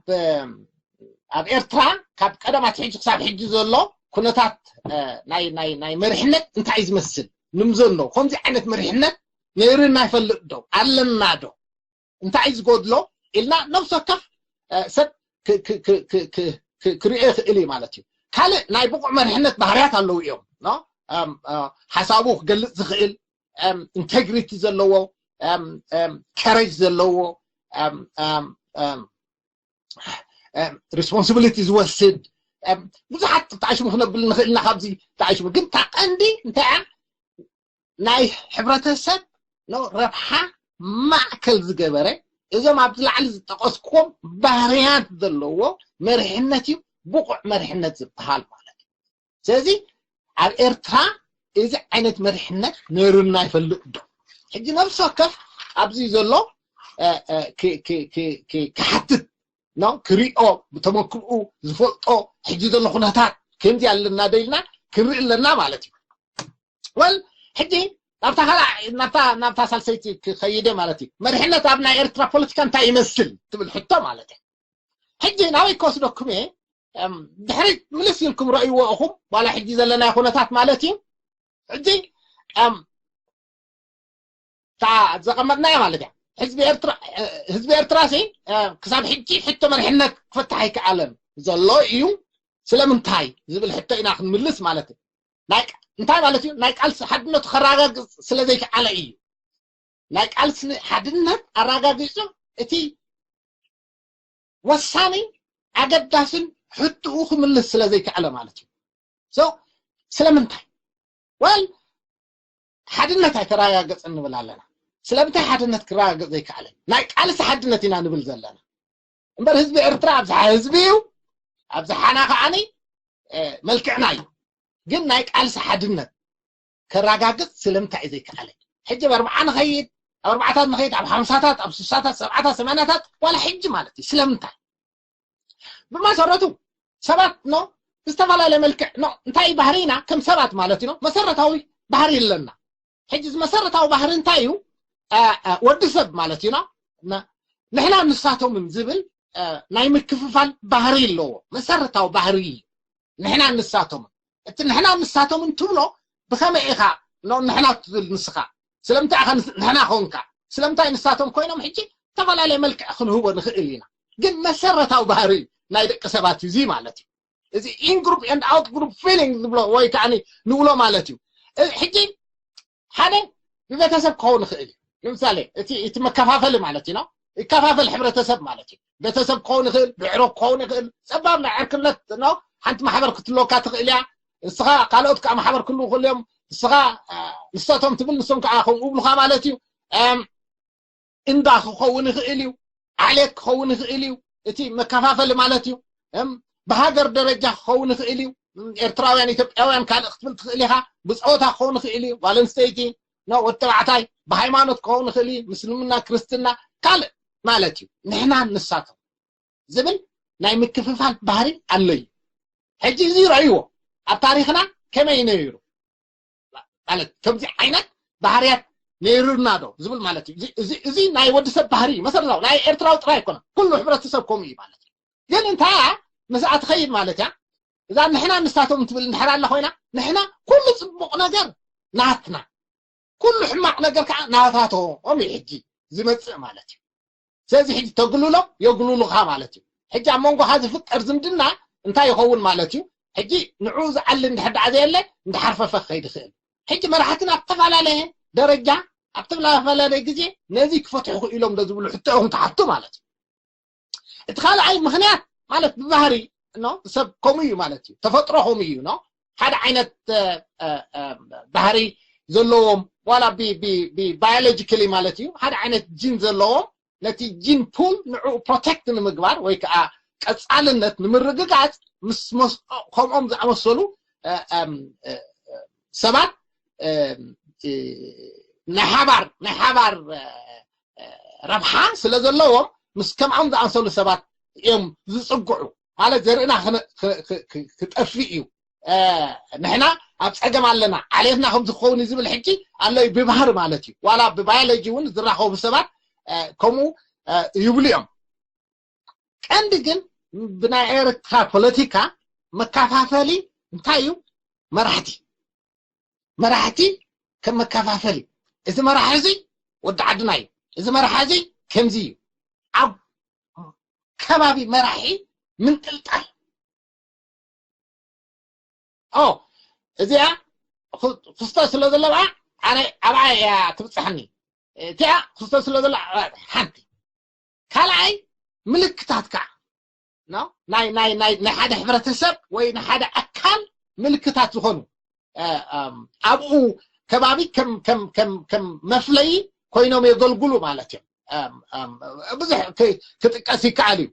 ኣብ ኤርትራ ካብ ቀደም ኣትሒዙ ክሳብ ሕጂ ዘሎ ኩነታት ናይ ናይ ናይ መሪሕነት እንታይ እዩ ዝመስል ንምዘኖ ከምዚ ዓይነት መሪሕነት ነይርና ይፈልጥ ዶ ኣለና ዶ እንታይ እዩ ዝጎድሎ ኢልና ነብሲ ወከፍ ሰብ ክርእዮ ይኽእል እዩ ማለት እዩ። ካልእ ናይ ብቑዕ መሪሕነት ባህርያት ኣለዉ እዮም። ሓሳቡ ክገልፅ ዝኽእል፣ ኢንቴግሪቲ ዘለዎ፣ ከረጅ ዘለዎ፣ ሪስፖንሲቢሊቲ ዝወስድ፣ ብዙሓት ተዓሽሙ ክነብል ንኽእልና ካብዚ ተዓሽሙ። ግን እታ ቀንዲ እንታይ እያ? ናይ ሕብረተሰብ ረብሓ ማእከል ዝገበረ፣ እዞም ኣብዚ ላዕሊ ዝጠቐስኩዎም ባህርያት ዘለዎ መሪሕነት እዩ ብቑዕ መሪሕነት ዝበሃል ማለት እዩ። ስለዚ ኣብ ኤርትራ እዚ ዓይነት መሪሕነት ነይሩና ይፈልጥ ዶ? ሕጂ ነብሲ ወከፍ ኣብዚ ዘሎ ክሓትት፣ ክሪኦ፣ ብተመክርኡ ዝፈልጦ ሕጂ ዘሎ ኩነታት ከምዚ ኣለና ዶ ኢልና ክንርኢ ኣለና ማለት እዩ። ወል ሕጂ ናብታ ካልኣ ናብታ ናብታ ሳልሰይቲ ክኸይደ ማለት እዩ። መሪሕነት ኣብ ናይ ኤርትራ ፖለቲካ እንታይ ይመስል ትብል ሕቶ ማለት እዩ። ሕጂ ናበይ ክወስደኩም እየ? ድሕሪ ምልስ ኢልኩም ረእይዎ እኹም ዋላ ሕጂ ዘለናዮ ኩነታት ማለት እዩ። ሕጂ እታ ዘቐመጥናያ ማለት እያ። ህዝቢ ኤርትራ ህዝቢ ኤርትራ ሲ ክሳብ ሕጂ ሕቶ መሪሕነት ክፈታሕ ኣይከኣለን ዘሎ እዩ። ስለምንታይ ዝብል ሕቶ ኢና ክንምልስ ማለት እዩ። እንታይ ማለት እዩ? ናይ ቃልሲ ሓድነቱ ከረጋግፅ ስለ ዘይከኣለ እዩ። ናይ ቃልሲ ሓድነት ኣረጋጊፁ እቲ ወሳኒ ኣገዳስን ሕትኡ ክምልስ ስለ ዘይከኣለ ማለት እዩ። ስለምንታይ? ወል ሓድነት ኣይተረጋገፅን ንብል ኣለና። ስለምንታይ ሓድነት ክረጋገፅ ዘይከኣለ? ናይ ቃልሲ ሓድነት ኢና ንብል ዘለና። እምበር ህዝቢ ኤርትራ ኣብዝሓ ህዝቢ እዩ። ኣብዝሓና ከዓኒ መልክዕና እዩ። ግን ናይ ቃልሲ ሓድነት ከረጋግፅ ስለምንታይ እዩ ዘይከኣለ? ሕጂ ኣብ ኣርብዓ ንኸይድ፣ ኣብ ኣርባዓታት ንኸይድ፣ ኣብ ሓምሳታት፣ ኣብ ስሳታት፣ ሰብዓታት፣ ሰማንያታት ዋላ ሕጂ ማለት እዩ። ስለምንታይ? ብመሰረቱ ሰባት ኖ ዝተፈላለየ መልክዕ ኖ እንታይ ባህሪና ከም ሰባት ማለት እዩ ኖ መሰረታዊ ባህሪ ኣለና። ሕጂ እዚ መሰረታዊ ባህሪ እንታይ እዩ? ወዲ ሰብ ማለት እዩ ኖ ንሕና ንሳቶምን ዝብል ናይ ምክፍፋል ባህሪ ኣለዎ። መሰረታዊ ባህሪ እዩ። ንሕና ንሳቶምን እቲ ንሕና ንሳቶምን ትብሎ ብኸመይ ኢኻ ንሕና ትብል ንስኻ? ስለምንታይ ኢኻ ንሕና ኮንካ? ስለምንታይ ንሳቶም ኮይኖም? ሕጂ ዝተፈላለየ መልክዕ ክንህቦ ንኽእል ኢና። ግን መሰረታዊ ባህሪ ናይ ደቂ ሰባት እዩ እዚ ማለት እዩ። እዚ in group and out group feeling ዝብሎ ወይ ከዓ ንብሎ ማለት እዩ። ሕጂ ሓደ ብቤተሰብ ክኸውን ይኽእል እዩ። ንምሳሌ እቲ እቲ መከፋፈሊ ማለት እዩ ነው ይከፋፈል ሕብረተሰብ ማለት እዩ። ቤተሰብ ክኸውን ይኽእል፣ ብዕሮብ ክኸውን ይኽእል። ጸባብ ናይ ዕርክነት ነው ሓንቲ ማሕበር ክትህልወካ ትኽእል እያ። ንስኻ ካልኦት ከዓ ማሕበር ክህልዉ ይኽእሉ እዮም። ንስኻ ንሳቶም ትብል ንሶም ከዓ ከምኡ ይብሉኻ ማለት እዩ። እንዳ ክኸውን ይኽእል እዩ፣ ዓሌት ክኸውን ይኽእል እዩ። እቲ መከፋፈሊ ማለት እዩ። ብሃገር ደረጃ ክኸውን ይኽእል እዩ። ኤርትራውያን፣ ኢትዮጵያውያን ካልእ ክትብል ትኽእል ኢኻ። ብፆታ ክኸውን ይኽእል እዩ። ጓል ኣንስተይቲ፣ ወዲ ተባዕታይ፣ ብሃይማኖት ክኸውን ይኽእል እዩ። ምስልምና፣ ክርስትና፣ ካልእ ማለት እዩ። ንሕና ንሳቶም ዝብል ናይ ምክፍፋል ባህሪ ኣሎ እዩ። ሕጂ እዚ ረእይዎ ኣብ ታሪኽና ከመይ ነይሩ ማለት ከምዚ ዓይነት ባህርያት ነይሩና ዶ ዝብል ማለት እዩ። እዚ ናይ ወዲ ሰብ ባህሪ እዩ መሰረታዊ ናይ ኤርትራዊ ጥራይ ኣይኮነን፣ ኩሉ ሕብረተሰብ ከምኡ እዩ ማለት እዩ። ግን እንታይ እያ ምስኣ ትኸይድ ማለት እያ። እዛ ንሕና ንሳቶም ትብል እንድሕር ኣላ ኮይና ንሕና ኩሉ ፅቡቕ ነገር ናትና ኩሉ ሕማቕ ነገር ከዓ ናታቶም እዩ ሕጂ ዝመፅእ ማለት እዩ። ስለዚ ሕጂ ተግልሎ የግልሉኻ ማለት እዩ። ሕጂ ኣብ መንጎኻ ዝፍጠር ዝምድና እንታይ ይኸውን ማለት እዩ? ሕጂ ንዑ ዝዓሊ እንድሕር ደኣ ዘየለ እንዳሓርፈፈ ክኸይድ ይኽእል። ሕጂ መራሕትና ኣብ ዝተፈላለየ ደረጃ ኣብ ዝተፈላለየ ግዜ ነዚ ክፈትሑ ክኢሎም ዶ ዝብሉ ሕቶ ኢኹም ትሓቱ ማለት እዩ። እቲ ካልኣይ ምኽንያት ማለት ብባህሪ ኖ ሰብ ከምኡ እዩ ማለት እዩ። ተፈጥሮ ከምኡ እዩ ኖ ሓደ ዓይነት ባህሪ ዘለዎም ዋላ ብባዮሎጂካሊ ማለት እዩ ሓደ ዓይነት ጂን ዘለዎም ነቲ ጂን ፑል ንዕኡ ፕሮቴክት ንምግባር ወይ ከዓ ቀፃልነት ንምርግጋፅ ምስ ከምኦም ዝኣመሰሉ ሰባት ናይ ሓባር ናይ ሓባር ረብሓ ስለ ዘለዎም ምስ ከምኦም ዝኣመሰሉ ሰባት እዮም ዝፅግዑ ማለት ዘርእና ክጠፍእ እዩ። ንሕና ኣብ ፀገም ኣለና ዓሌትና ከምዚ ክኸውን እዩ ዝብል ሕጂ ኣሎ እዩ ብባህሪ ማለት እዩ። ዋላ ብባዮሎጂ እውን ዝራኸቡ ሰባት ከምኡ ይብሉ እዮም። ቀንዲ ግን ብናይ ኤርትራ ፖለቲካ መከፋፈሊ እንታይ እዩ? መራሕቲ መራሕቲ ከም መከፋፈሊ እዚ መራሒ እዚ ወዲ ዓድና እዩ። እዚ መርሓ እዚ ከምዚ እዩ። ኣብ ከባቢ መራሒ ምንጥልጣል። ኦ፣ እዚኣ ክስቶ ስለ ዘለዋ ኣነ ኣብኣ እያ ትብፅሐኒ። እቲኣ ክስቶ ስለ ዘለዋ ሓንቲ። ካልኣይ ምልክታት ከዓ ናይ ናይ ናይ ናይ ሓደ ሕብረተሰብ ወይ ንሓደ ኣካል ምልክታት ዝኾኑ ኣብኡ ከባቢ ከም ከም ከም ከም መፍለይ ኮይኖም የገልግሉ ማለት እዮም። ብዙሕ ክጥቀስ ይከኣል እዩ።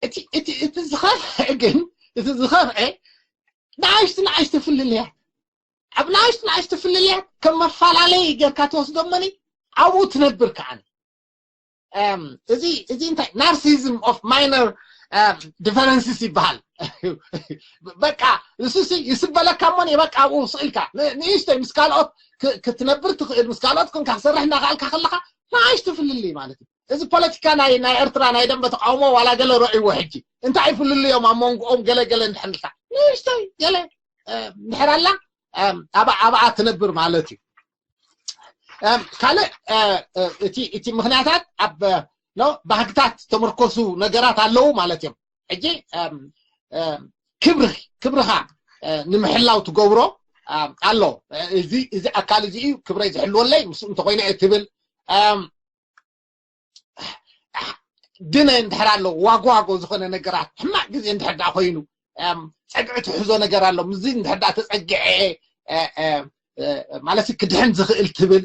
እቲ እቲ እቲ ዝኸፍአ ግን እቲ ዝኸፍአ ንኣሽቱ ንኣሽቱ ፍልልያት ኣብ ንኣሽቱ ንኣሽቱ ፍልልያት ከም መፈላለይ ጌርካ ትወስዶ እሞኒ ኣብኡ ትነብር ከዓኒ። እዚ እዚ እንታይ ናርሲዝም ኦፍ ማይነር ዲፈረንስስ ይበሃል። በቃ እሱሲ ይስበለካ እሞኒ በቃ ኣብኡ ስኢልካ ንእሽተይ ምስ ካልኦት ክትነብር ትኽእል ምስ ካልኦት ኮንካ ክሰርሕ እናኽኣልካ ከለኻ ንኣሽቱ ፍልልይ ማለት እዩ። እዚ ፖለቲካ ናይ ናይ ኤርትራ ናይ ደንበ ተቃውሞ ዋላ ገለ ረእይዎ ሕጂ እንታይ ፍልልዮም ኣብ መንጎኦም ገለ ገለ እንድሕር ኢልካ ንእሽተይ ገለ እንድሕር ኣላ ኣብኣ ትነብር ማለት እዩ። ካልእ እቲ እቲ ምክንያታት ኣብ ኖ ባህግታት ዝተመርኮሱ ነገራት ኣለዉ ማለት እዮም። ሕጂ ክብሪ ክብርኻ ንምሕላው ትገብሮ ኣሎ። እዚ እዚ ኣካል እዚ እዩ ክብረይ ዝሕልወለይ ምስኡ እንተኮይነ እየ ትብል። ድነ እንድሕር ኣሎ ዋጎ ዋጎ ዝኾነ ነገራት ሕማቅ ግዜ እንድሕር ዳ ኮይኑ ጸግዒ ትሕዞ ነገር ኣሎ ምስዚ እንድሕር ዳ ተጸግዐ ማለት ክድሕን ዝኽእል ትብል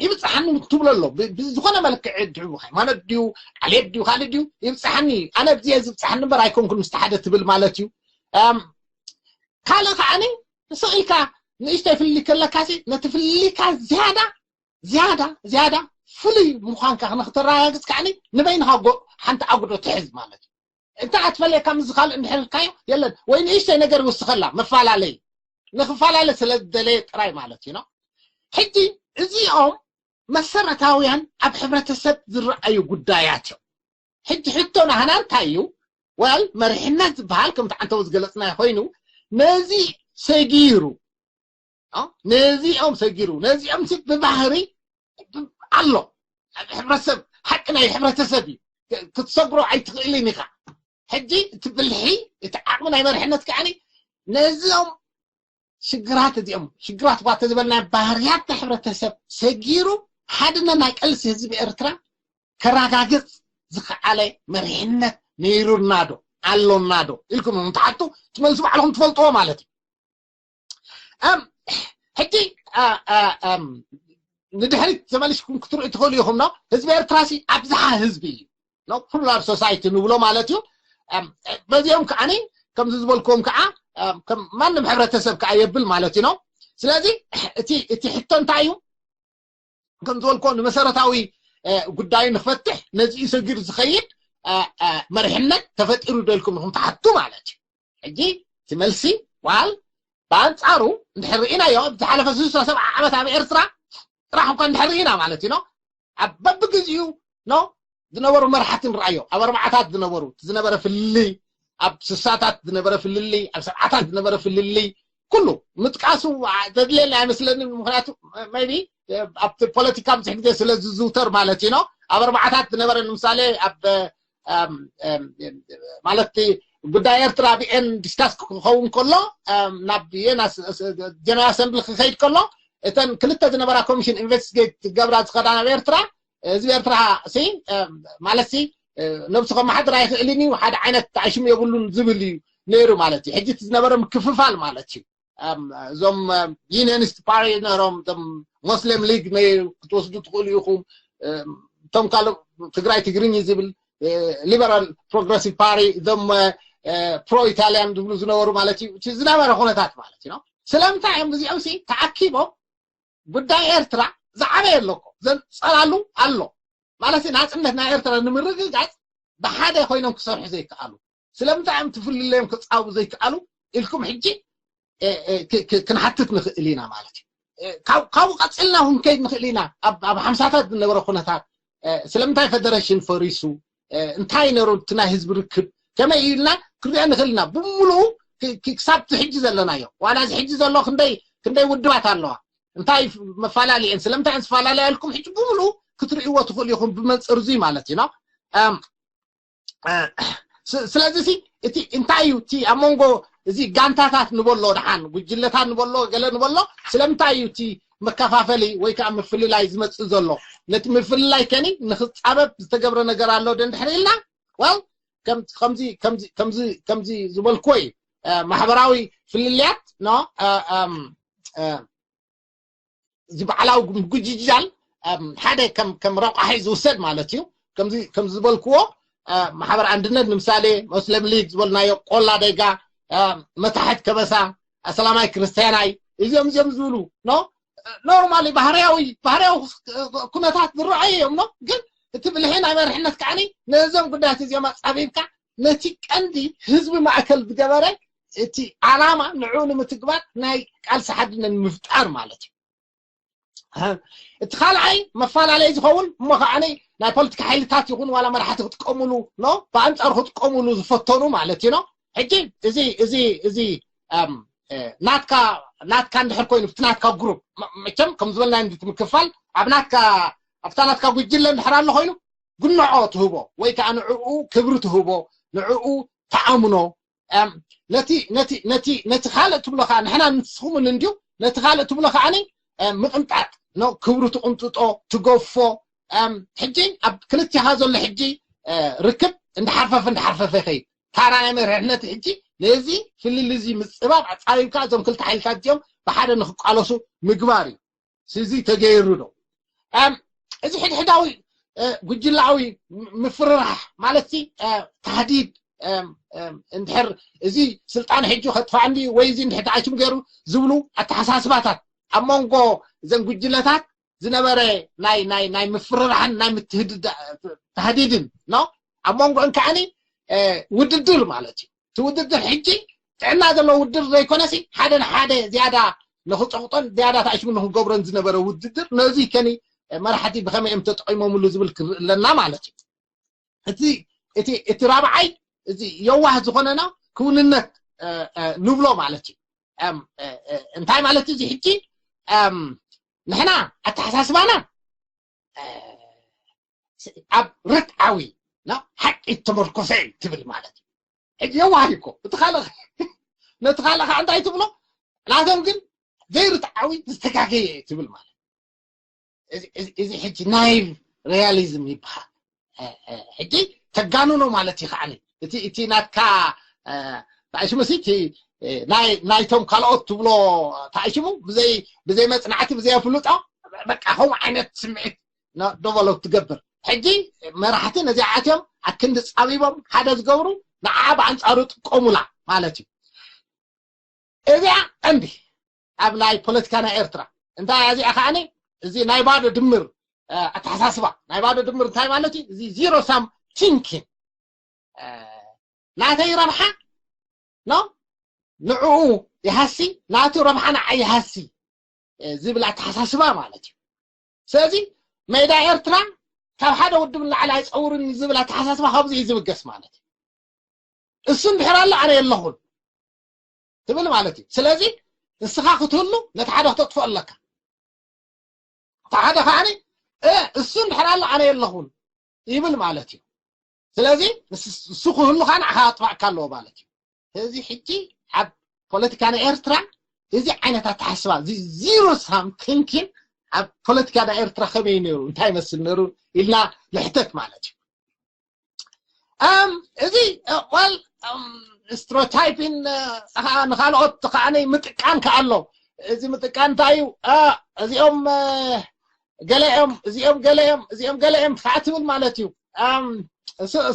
ይብፅሓኒ ትብሎ ኣሎ። ብዝኾነ መልክዕ ድዩ ሃይማኖት ድዩ ዓሌት ድዩ ካልእ ድዩ ይብፅሓኒ። ኣነ ብዚ ዝብፅሓኒ እምበር ኣይኮንኩን ምስቲ ሓደ ትብል ማለት እዩ። ካልእ ከዓኒ ንስቕ ኢልካ ንእሽተይ ፍልልይ ከለካሲ ነቲ ፍልልይካ ዝያዳ ዝያዳ ዝያዳ ፍሉይ ምዃንካ ንክተረጋግፅ ከዓኒ ንበይንኻ ሓንቲ ኣጉዶ ትሕዝ ማለት እዩ። እንተ ኣትፈልየካ ምስ ካልእ እንድሕር ኢልካዮ የለን ወይ ንእሽተይ ነገር ይውስኸላ መፈላለይ ንክፈላለ ስለ ዝደለየ ጥራይ ማለት እዩ። ሕጂ እዚኦም መሰረታውያን ኣብ ሕብረተሰብ ዝረኣዩ ጉዳያት እዮም። ሕጂ ሕቶ ናህና እንታይ እዩ? ወል መሪሕነት ዝበሃል ከምቲ ዓንተው ዝገለፅናዮ ኮይኑ ነዚ ሰጊሩ ነዚኦም ሰጊሩ ነዚኦም ብባህሪ ኣሎ። ሕብረተሰብ ሓቂ ናይ ሕብረተሰብ እዩ። ክትሰግሮ ኣይትኽእልን ኢኻ። ሕጂ እቲ ብልሒ እቲ ዓቕሚ ናይ መሪሕነት ከዓኒ ነዚኦም ሽግራት እዚኦም ሽግራት ኳ ተዝበልና ባህርያት ናይ ሕብረተሰብ ሰጊሩ ሓድነት ናይ ቀልሲ ህዝቢ ኤርትራ ከረጋግፅ ዝኸዓለ መሪሕነት ነይሩና ዶ ኣሎና ዶ ኢልኩም ንትሓቱ ትመልሱ ባዕልኹም ትፈልጥዎ ማለት እዩ። ሕጂ ንድሕሪት ተመሊስኩም ክትርኢ ትኽእሉ ኢኹም። ኖ ህዝቢ ኤርትራ ሲ ኣብዝሓ ህዝቢ እዩ። ኖ ፕሉራል ሶሳይቲ ንብሎ ማለት እዩ። በዚኦም ከዓኒ ከምዚ ዝበልክዎም ከዓ ከም ማንም ሕብረተሰብ ከዓ የብል ማለት እዩ። ኖ ስለዚ እቲ እቲ ሕቶ እንታይ እዩ? ከም ዝበልክዎ ንመሰረታዊ ጉዳይ ንክፈትሕ ነዚ እዩ ሰጊሩ ዝኸይድ መሪሕነት ተፈጢሩ ደልኩም ንኹም ትሓቱ ማለት እዩ። ሕጂ እቲ መልሲ ዋል ብኣንፃሩ እንድሕር ርኢናዮ ዝሓለፈ ስሳ ሰብዓ ዓመት ኣብ ኤርትራ ጥራሕ እኳ እንድሕር ርኢና ማለት እዩ። ኖ ኣብ በብግዜኡ ኖ ዝነበሩ መራሕቲ ንረኣዮ ኣብ ኣርባዓታት ዝነበሩ ዝነበረ ፍልልይ ኣብ ስሳታት ዝነበረ ፍልልይ ኣብ ሰብዓታት ዝነበረ ፍልልይ ኩሉ ምጥቃሱ ዘድልየና ኣይመስለንን። ምክንያቱ ቢ ኣብቲ ፖለቲካ ብዙሕ ግዜ ስለ ዝዝውተር ማለት እዩ። ኖ ኣብ ኣርባዓታት ዝነበረ ንምሳሌ ኣብ ማለት ጉዳይ ኤርትራ ብኤን ዲስካስ ክኸውን ከሎ ናብ ጀነራል ኣሰምብሊ ክኸይድ ከሎ እተን ክልተ ዝነበራ ኮሚሽን ኢንቨስቲጌት ገብራ ዝኸዳ ናብ ኤርትራ ህዝቢ ኤርትራ ሲ ማለት ሲ ነብሱ ከመሓድር ኣይኽእልን እዩ ሓደ ዓይነት ኣሽሙ የብሉን ዝብል እዩ ነይሩ ማለት እዩ። ሕጂ ዝነበረ ምክፍፋል ማለት እዩ። እዞም ዩኒየኒስት ፓርቲ ነሮም ሞስሊም ሊግ ክትወስዱ ትኽእሉ ኢኹም። እቶም ካልእ ትግራይ ትግርኝ ዝብል ሊበራል ፕሮግረሲቭ ፓርቲ እዞም ፕሮ ኢታሊያን ዝብሉ ዝነበሩ ማለት እዩ። ዝነበረ ኩነታት ማለት እዩ። ስለምንታይ እዮም እዚኦም ሲ ተኣኪቦም ጉዳይ ኤርትራ ዝዓበየ ኣለኮ ዘንፀላሉ ኣሎ ማለት ናፅነት ናይ ኤርትራ ንምርግጋፅ ብሓደ ኮይኖም ክሰርሑ ዘይከኣሉ ስለምንታይ እዮም ትፍልለዮም ክፃቡ ዘይከኣሉ ኢልኩም ሕጂ ክንሓትት ንኽእል ኢና ማለት እዩ። ካብኡ ቀፂልና ክንከይድ ንኽእል ኢና። ኣብ ሓምሳታት ዝነበረ ኩነታት ስለምንታይ ፈደረሽን ፈሪሱ እንታይ ነሩ እቲ ናይ ህዝቢ ርክብ ከመይ ኢልና ክንሪኦ ንኽእል ኢና። ብምሉኡ ክሳብ ሕጂ ዘለናዮ ዋላ እዚ ሕጂ ዘሎ ክንደይ ክንደይ ውድባት ኣለዋ እንታይ መፈላለየን ስለምንታይ እየን ዝፈላለያ ኢልኩም ሕጂ ብምሉ ክትርእይዎ ትኽእሉ ኢኹም ብመንፅር እዙይ ማለት እዩ። ስለዚ እቲ እንታይ እዩ እቲ ኣብ መንጎ እዚ ጋንታታት ንበሎ ደሓን ጉጅለታት ንበሎ ገለ ንበሎ ስለምንታይ እዩ እቲ መከፋፈሊ ወይ ከዓ ምፍልላይ ዝመፅእ ዘሎ? ነቲ ምፍልላይ ከኒ ንክፃበብ ዝተገብረ ነገር ኣሎ ዶ እንድሕር ኢልና well ከምዚ ዝበልክዎ እዩ። ማሕበራዊ ፍልልያት እዚ በዓላዊ ጉጅጃል ሓደ ከም ረቋሒ ዝውሰድ ማለት እዩ። ከምዚ ዝበልክዎ ማሕበር ኣንድነት ንምሳሌ ሞስለም ሊግ ዝበልናዮ ቆላ ደጋ መታሕት ከበሳ ኣሰላማይ ክርስትያናይ እዚኦም እዚኦም ዝብሉ ኖ normally ባህርያዊ ባህርያዊ ኩነታት ዝረኣዩ እዮም ኖ ግን እቲ ብልሒ ናይ መርሕነት ከዓኒ ነዞም ጉዳያት እዚኦም ኣፃቢብካ ነቲ ቀንዲ ህዝቢ ማእከል ዝገበረ እቲ ዓላማ ንዕኡ ንምትግባር ናይ ቃልሲ ሓድነት ምፍጣር ማለት እዩ። እቲ ካልኣይ መፈላለይ ዝኸውን እሞ ከዓኒ ናይ ፖለቲካ ሓይልታት ይኹን ዋላ መራሕቲ ክጥቀሙሉ ኖ ብኣንፃሩ ክጥቀሙሉ ዝፈተኑ ማለት እዩ ኖ ሕጂ እዚ እዚ እዚ ናትካ ናትካ እንድሕር ኮይኑ እቲ ናትካ ግሩፕ መቸም ከም ዝበልና ምክፋል ኣብ ናትካ ኣብታ ናትካ ጉጅለ እንድሕር ኣሎ ኮይኑ ግንዖ ትህቦ ወይ ከዓ ንዕኡ ክብሪ ትህቦ ንዕኡ ተኣምኖ ነቲ ነቲ ነቲ ነቲ ካልእ ትብሎ ከዓ ንሕና ንስኹምን እንድዩ ነቲ ካልእ ትብሎ ከዓኒ ምቕንጣጥ ክብሩ ትቕንጥጦ ትገፎ ሕጂ ኣብ ክልቲኻ ዘሎ ሕጂ ርክብ እንዳሓርፈፈ እንዳሓርፈፈ ይኸይድ ታራ ናይ መርሕነት ሕጂ ነዚ ፍልል እዚ ምፅባብ ኣፃቢብካ እዞም ክልተ ሓይልታት እዚኦም ብሓደ ንክቃለሱ ምግባር እዩ ስዚ ተገይሩ ዶ እዚ ሕድሕዳዊ ጉጅላዊ ምፍርራሕ ማለት ታህዲድ እንድሕር እዚ ስልጣን ሕጂ ከጥፋ እንዲ ወይ እዚ እንድሕር ተኣሽም ገይሩ ዝብሉ ኣተሓሳስባታት ኣብ መንጎ እዘን ጉጅለታት ዝነበረ ናይ ናይ ናይ ምፍርራሕን ናይ ምትህድዳድን ኖ ኣብ መንጎ እንከዓኒ ውድድር ማለት እዩ። እቲ ውድድር ሕጂ ጥዕና ዘለዎ ውድድር ዘይኮነሲ ሓደ ንሓደ ዝያዳ ንክፀቕጦን ዝያዳ ተኣሽሙ ንክገብሮን ዝነበረ ውድድር ነዚ ከኒ መራሕቲ ብከመይ እዮም ተጠቂሞምሉ ዝብል ክርኢ ኣለና ማለት እዩ። እቲ እቲ እቲ ራብዓይ እዚ የዋህ ዝኾነና ክውንነት ንብሎ ማለት እዩ። እንታይ ማለት እዚ ሕጂ ንሕና ኣተሓሳስባና ኣብ ርትዓዊ ናብ ሓቂ ተመርኮሰ እዩ ትብል ማለት እዩ። ሕጂ የዋህ እኮ እቲ ካልእ ነቲ ካልእ ከዓ እንታይ ትብሎ ናቶም ግን ዘይርትዓዊ ዝተጋገየ እዩ ትብል ማለት እዚ ሕጂ ናይ ሪያሊዝም ይበሃል። ሕጂ ተጋንኖ ማለት እዩ ከዓኒ እቲ እቲ ናትካ ታሽሙ ሲ ናይቶም ካልኦት ትብሎ ታሽሙ ብዘይ መፅናዕቲ ብዘይ ኣፍልጦ በቃ ከምኡ ዓይነት ስምዒት ደቨሎፕ ትገብር። ሕጂ መራሕቲ ነዚኣ ኣትዮም ኣክንዲ ፃቢቦም ሓደ ዝገብሩ ንዓ ብኣንፃሩ ጥቀሙላ ማለት እዩ። እዚኣ ቀንዲ ኣብ ናይ ፖለቲካ ናይ ኤርትራ እንታይ እዚኣ ከዓኒ እዚ ናይ ባዶ ድምር ኣተሓሳስባ ናይ ባዶ ድምር እንታይ ማለት እዩ? እዚ ዚሮ ሳም ቲንኪን ናተይ ረብሓ ኖ ንዕኡ ይሃሲ ናቱ ረብሓ ንዓ ይሃሲ ዝብል ኣተሓሳስባ ማለት እዩ። ስለዚ ሜዳ ኤርትራ ካብ ሓደ ውድብ ንላዕሊ ኣይፀውርን ዝብል ኣተሓሳስባ ካብዚ እዩ ዝብገስ ማለት እዩ። እሱ እንድሕር ኣሎ ኣነ የለኹን ትብል ማለት እዩ። ስለዚ ንስኻ ክትህሉ ነቲ ሓደ ክተጥፍኦ ኣለካ። እቲ ሓደ ከዓኒ እሱ እንድሕር ኣሎ ኣነ የለኹን ይብል ማለት እዩ። ስለዚ እሱ ክህሉ ከዓ ንዓኻ ኣጥፋእካ ኣለዎ ማለት እዩ። እዚ ሕጂ ኣብ ፖለቲካ ናይ ኤርትራ እዚ ዓይነት ኣተሓስባ እዚ ዚሮ ሳም ቲንኪን ኣብ ፖለቲካ ናይ ኤርትራ ከመይ ነይሩ እንታይ ይመስል ነይሩ ኢልና ንሕተት ማለት እዩ። እዚ ዋል ስትሮታይፒን ንካልኦት ከዓነይ ምጥቃን ከኣሎ እዚ ምጥቃን እንታይ እዩ? እዚኦም ገለ እዮም እዚኦም ገለ እዮም እዚኦም ገለ እዮም ከዓ ትብል ማለት እዩ።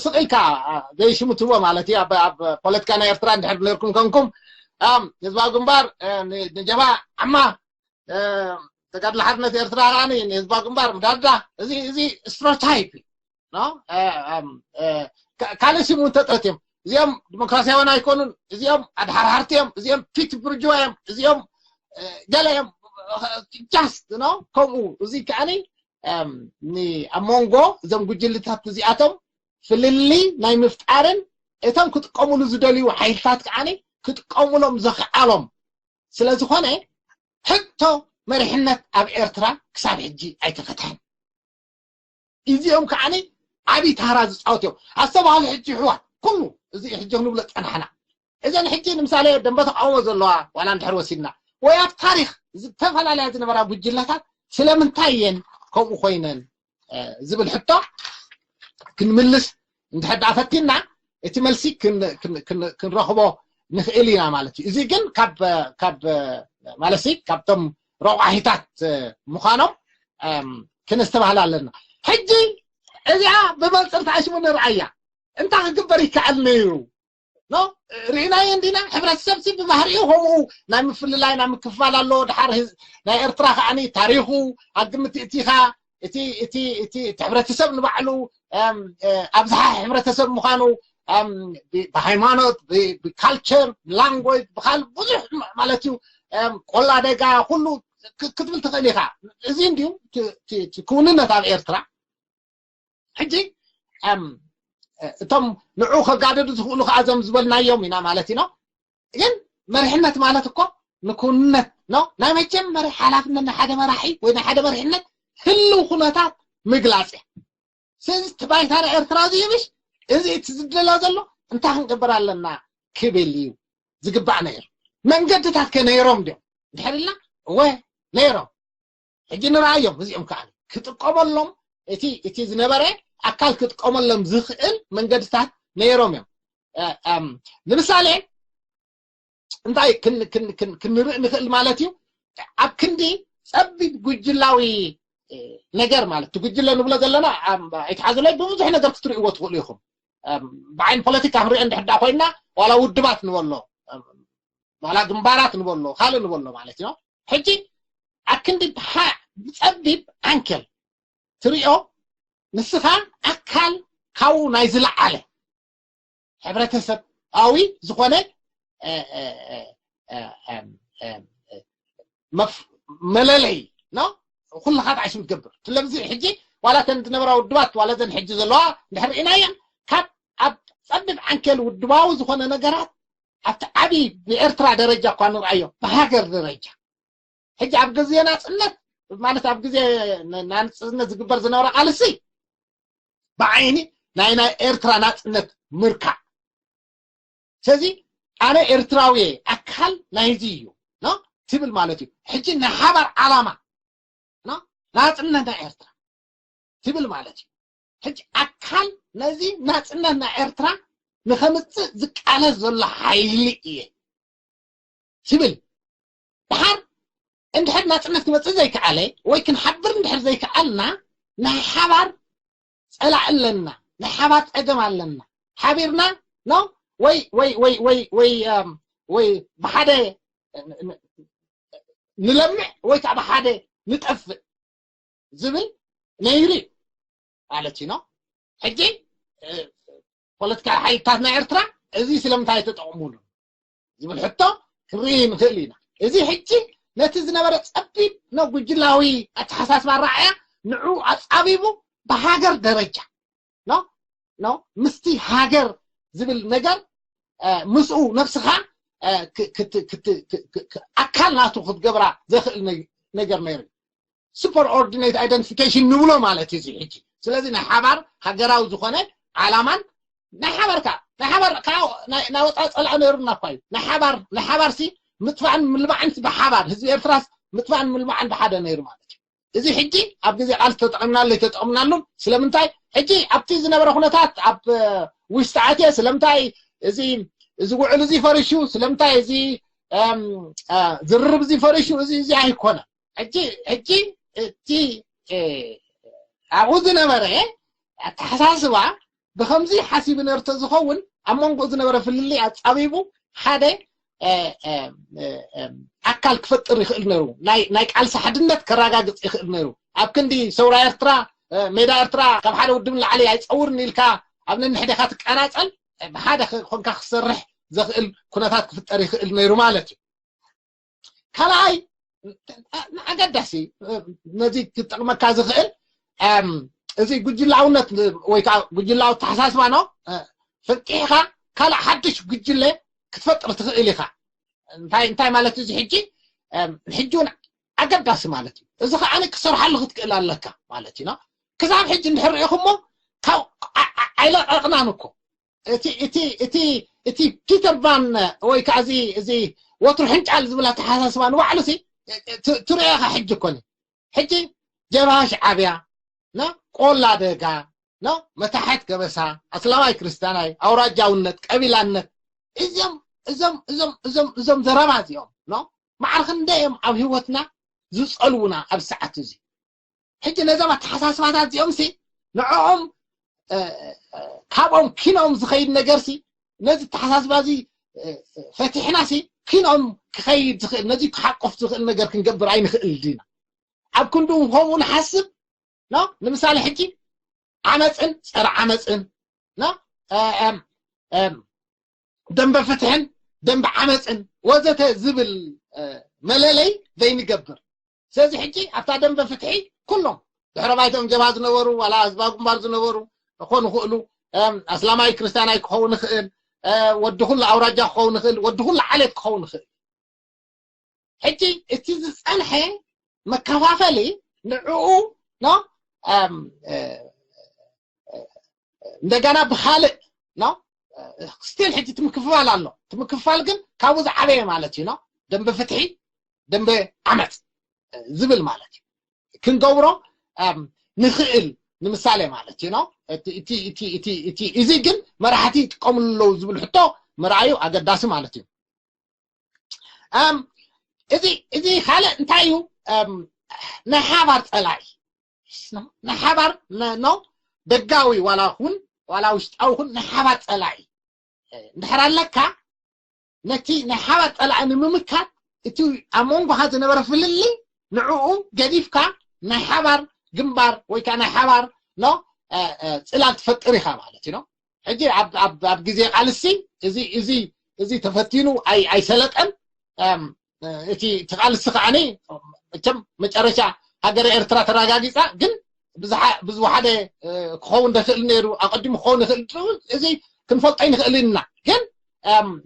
ስቕ ኢልካ ዘይሽምትዎ ማለት እዩ። ኣብ ፖለቲካ ናይ ኤርትራ እንድሕር ነርኩም ከንኩም ህዝባዊ ግንባር ንጀባ ዓማ ተጋድሎ ሓርነት ኤርትራ ከዓኒ ንህዝባዊ ግንባር ምዳዳ እዚ እዚ ስትሮታይፕ ካልእ ስም እውን ተጠት እዮም። እዚኦም ዲሞክራሲያውን ኣይኮኑን፣ እዚኦም ኣድሓርሓርቲ እዮም፣ እዚኦም ፒት ብርጅዋ እዮም፣ እዚኦም ገለ እዮም ጃስት ኖ ከምኡ እዚ ከዓኒ ኣብ መንጎ እዞም ጉጅልታት እዚኣቶም ፍልልይ ናይ ምፍጣርን እቶም ክጥቀሙሉ ዝደልዩ ሓይልታት ከዓኒ ክጥቀሙሎም ዘኽኣሎም ስለ ዝኾነ ሕቶ መሪሕነት ኣብ ኤርትራ ክሳብ ሕጂ ኣይተፈትሐን። እዚኦም ከዓኒ ዓብዪ ታራ ዝፃወት እዮም። ኣስተባሃሉ ሕጂ ይሕዋት ኩሉ እዚ ሕጂ ክንብሎ ፀናሕና እዘን ሕጂ ንምሳሌ ደንበ ተቃውሞ ዘለዋ ዋላ እንድሕር ወሲድና ወይ ኣብ ታሪክ ዝተፈላለያ ዝነበራ ጉጅላታት ስለምንታይ እየን ከምኡ ኮይነን ዝብል ሕቶ ክንምልስ እንድሕር ደኣ ፈቲና እቲ መልሲ ክንረኽቦ ንኽእል ኢና ማለት እዩ። እዚ ግን ካብ ማለት ካብቶም ረቋሒታት ምዃኖም ክነስተባህል ኣለና። ሕጂ እዚኣ ብመንፅር ተኣሽሙ ንርኣያ እንታይ ክግበር ይከኣል ነይሩ? ርኢናዮ እንዲና? ሕብረተሰብ ሲ ብባህሪኡ ከምኡ ናይ ምፍልላይ ናይ ምክፋል ኣሎ። ድሓር ናይ ኤርትራ ከዓኒ ታሪኹ ኣብ ግምት እቲኻ እቲ እቲ እቲ እቲ ሕብረተሰብ ንባዕሉ ኣብዝሓ ሕብረተሰብ ምዃኑ ብሃይማኖት ብካልቸር ብላንጎጅ ብካል ብዙሕ ማለት እዩ ቆላ ደጋ ኩሉ ክትብል ትኽእል ኢኻ። እዚ እንዲዩ ክውንነት ኣብ ኤርትራ። ሕጂ እቶም ንዑ ከጋደዱ ዝኽእሉ ከዓ እዞም ዝበልናዮም ኢና ማለት ኢና። ግን መሪሕነት ማለት እኮ ንክውንነት ነው። ናይ መጀመርያ ሓላፍነት ናይ ሓደ መራሒ ወይ ናይ ሓደ መሪሕነት ህልው ኩነታት ምግላፅ እያ። ስለዚ እቲ ባይታ ናይ ኤርትራ እዚ ይብሽ እዚ እቲ ዝደላ ዘሎ እንታይ ክንገብር ኣለና ክብል እዩ ዝግባእ ነይሩ። መንገድታት ከ ነይሮም ድዮም? ድሕር ኢልና እወ ነይሮም። ሕጂ ንረኣዮም እዚኦም ከዓ ክጥቀመሎም እቲ እቲ ዝነበረ ኣካል ክጥቀመሎም ዝኽእል መንገድታት ነይሮም እዮም። ንምሳሌ እንታይ ክንርኢ ንኽእል ማለት እዩ? ኣብ ክንዲ ጸቢብ ጉጅላዊ ነገር ማለት እቲ ጉጅለ ንብሎ ዘለና ኣይትሓዙለይ ብብዙሕ ነገር ክትርእይዎ ትኽእሉ ኢኹም። ብዓይኒ ፖለቲካ ክንሪኦ እንድሕር ኮይና ዋላ ውድባት ንበሎ ዋላ ግንባራት ንበሎ ካልእ ንበሎ ማለት እዩ። ሕጂ ኣክንዲ ብጸቢብ ዓንኬል ትሪኦ ንስኻ ኣካል ካብኡ ናይ ዝለዓለ ሕብረተሰባዊ ዝኾነ መለለይ ነው። ኩልኻ ተዓሽም ትገብር ስለዚ ሕጂ ዋላ ተን ዝነበራ ውድባት ዋላ ዘን ሕጂ ዘለዋ እንድሕር ርኢናየን ካብ ኣብ ጸቢብ ዓንኬል ውድባዊ ዝኾነ ነገራት ኣብቲ ዓብዪ ብኤርትራ ደረጃ እኳ ንርኣዮ ብሃገር ደረጃ ሕጂ ኣብ ግዜ ናፅነት ማለት ኣብ ግዜ ናፅነት ዝግበር ዝነበረ ቃልሲ ብዓይኒ ናይ ናይ ኤርትራ ናፅነት ምርካዕ ስለዚ ኣነ ኤርትራዊ ኣካል ናይዚ እዩ ትብል ማለት እዩ። ሕጂ ናይ ሓባር ዓላማ ናፅነት ናይ ኤርትራ ትብል ማለት እዩ። ሕጂ ኣካል ነዚ ናፅነት ናይ ኤርትራ ንኸምፅእ ዝቃለስ ዘሎ ሓይሊ እየ ትብል። ድሓር እንድሕር ናፅነት ክመፅእ ዘይከኣለ ወይ ክንሓብር እንድሕር ዘይከኣልና ናይ ሓባር ፀላእ ኣለና፣ ናይ ሓባር ፀገም ኣለና። ሓቢርና ነው ወይ ወይ ወይ ወይ ወይ ወይ ብሓደ ንለምዕ ወይ ከዓ ብሓደ ንጠፍእ ዝብል ነይሩ እዩ ማለት እዩ ነው። ሕጂ ፖለቲካዊ ሓይልታት ናይ ኤርትራ እዚ ስለምንታይ ተጠቕሙሉ ዝብል ሕቶ ክንርኢ ንኽእል ኢና። እዚ ሕጂ ነቲ ዝነበረ ጸቢብ ነው ጉጅላዊ ኣተሓሳስባ ረኣያ ንዑ ኣጻቢቡ ብሃገር ደረጃ ነው ነው ምስቲ ሃገር ዝብል ነገር ምስኡ ነብስኻ ኣካል ናቱ ክትገብራ ዘኽእል ነገር ነይሩ። ሱፐር ኦርዲኔት ኣይደንቲፊኬሽን ንብሎ ማለት እዩ እዚ ሕጂ። ስለዚ ናይ ሓባር ሃገራዊ ዝኾነ ዓላማን ናይ ሓባር ከዓ ናይ ሓባር ከዓ ናይ ወፃኢ ፀላኢ ነይሩና እኳ እዩ። ናይ ሓባር ናይ ሓባር ሲ ምጥፋእን ምልማዕን ብሓባር ህዝቢ ኤርትራስ ምጥፋእን ምልማዕን ብሓደ ነይሩ ማለት እዩ። እዚ ሕጂ ኣብ ግዜ ቃልሲ ተጠቒምናሉ ኣይተጠቐምናሉን ስለምንታይ ሕጂ ኣብቲ ዝነበረ ኩነታት ኣብ ውሽጢ ኣትየ ስለምንታይ እዚ እዚ ውዕል እዚ ፈሪሹ ስለምንታይ እዚ ዝርርብ እዚ ፈሪሹ እዚ እዚ ኣይኮነ ሕጂ ሕጂ እቲ ኣብኡ ዝነበረ ኣተሓሳስባ ብከምዚ ሓሲቡ ነርተ ዝኸውን ኣብ መንጎ ዝነበረ ፍልልይ ኣፃቢቡ ሓደ ኣካል ክፈጥር ይኽእል ነሩ ናይ ቃልሲ ሓድነት ከረጋግፅ ይኽእል ነሩ ኣብ ክንዲ ሰውራ ኤርትራ ሜዳ ኤርትራ ካብ ሓደ ውድብ ንላዕሊ ኣይፀውርን ኢልካ ኣብ ነንሕደኻ ትቀናፀል ብሓደ ኮንካ ክሰርሕ ዘኽእል ኩነታት ክፍጠር ይኽእል ነይሩ ማለት እዩ። ካልኣይ ኣገዳሲ ነዚ ክጠቕመካ ዝኽእል እዚ ጉጅላውነት ወይ ከዓ ጉጅላዊ ተሓሳስባ ነው ፍንቂሕካ ካልእ ሓድሽ ጉጅለ ክትፈጥር ትኽእል ኢኻ። እንታይ እንታይ ማለት እዚ ሕጂ ሕጂ እውን ኣገዳሲ ማለት እዩ። እዚ ከዓ ክሰርሓሉ ክትክእል ኣለካ ማለት እዩ። ክሳብ ሕጂ እንድሕር ሪኢኹሞ ካብ ኣይለቀቅናን እኮ። እቲ እቲ እቲ እቲ ፒተር ቫን ወይ ከዓ እዚ እዚ ወትሩ ሕንጫል ዝብል ኣተሓሳስባ ንባዕሉ ሲ ትርእኻ ሕጂ እኮ ሕጂ ጀብሃ ሻዕብያ ና ቆላ ደጋ ና መታሕት ገበሳ ኣስላማይ ክርስቲያናይ ኣውራጃውነት ቀቢላነት እዞም እዞም እዞም እዞም እዞም ዘረባ እዚኦም ኖ ማዕረ ክንደይ እዮም ኣብ ህይወትና ዝፀልውና ኣብ ሰዓት እዚ። ሕጂ ነዞም ኣተሓሳስባታት እዚኦም ሲ ንዕኦም ካብኦም ኪኖም ዝኸይድ ነገር ሲ ነዚ ኣተሓሳስባ እዚ ፈቲሕና ሲ ኪኖም ክኸይድ ዝኽእል ነዚ ክሓቆፍ ዝኽእል ነገር ክንገብር ኣይንኽእል ዲና? ኣብ ክንዱ ከምኡ ንሓስብ ኖ ንምሳሌ ሕጂ ዓመፅን ፀረ ዓመፅን ኖ ደንበ ፍትሕን ደንበ ዓመፅን ወዘተ ዝብል መለለይ ዘይንገብር። ስለዚ ሕጂ ኣብታ ደንበ ፍትሒ ኩሎም ድሕረ ባይቶም ጀብሃ ዝነበሩ ዋላ ህዝባዊ ግንባር ዝነበሩ ክኾኑ ይኽእሉ፣ ኣስላማይ ክርስቲያናይ ክኸውን ይኽእል፣ ወዲ ኩሉ ኣውራጃ ክኸውን ይኽእል፣ ወዲ ኩሉ ዓሌት ክኸውን ይኽእል። ሕጂ እቲ ዝፀንሐ መከፋፈሊ ንዕኡ ኖ እንደገና ብካልእ ኖ ስቲል ሕጂ ትምክፍፋል ኣሎ። ትምክፍፋል ግን ካብኡ ዝዓበየ ማለት እዩ ኖ ደንበ ፍትሒ ደንበ ዓመፅ ዝብል ማለት እዩ። ክንገብሮ ንኽእል ንምሳሌ ማለት እዩ ኖ እቲ እዚ ግን መራሕቲ ይጥቀምሉ ኣለዉ ዝብል ሕቶ ምርኣዩ ኣገዳሲ ማለት እዩ። እዚ እዚ ካልእ እንታይ እዩ? ናይ ሓባር ፀላኢ ናይ ሓባር ኖ ደጋዊ ዋላ ኹን ዋላ ውሽጣዊ ኹን ናይ ሓባር ፀላኢ እንድሕር ኣለካ ነቲ ናይ ሓባር ፀላኢ ንምምካት እቲ ኣብ መንጎኻ ዝነበረ ፍልልይ ንዕኡ ገዲፍካ ናይ ሓባር ግንባር ወይ ከዓ ናይ ሓባር ኖ ፅላል ትፈጥር ኢኻ ማለት እዩ። ሕጂ ኣብ ግዜ ቃልሲ እዚ እዚ እዚ ተፈቲኑ ኣይሰለጠን። እቲ ቃልሲ ከዓኒ መቸም መጨረሻ ሃገር ኤርትራ ተረጋጊፃ ግን ብዝወሓደ ክኸውን ደኽእል ነይሩ ኣቀዲሙ ክኸውን ይኽእል እዚ ክንፈልጦ ይንኽእል ኢና ግን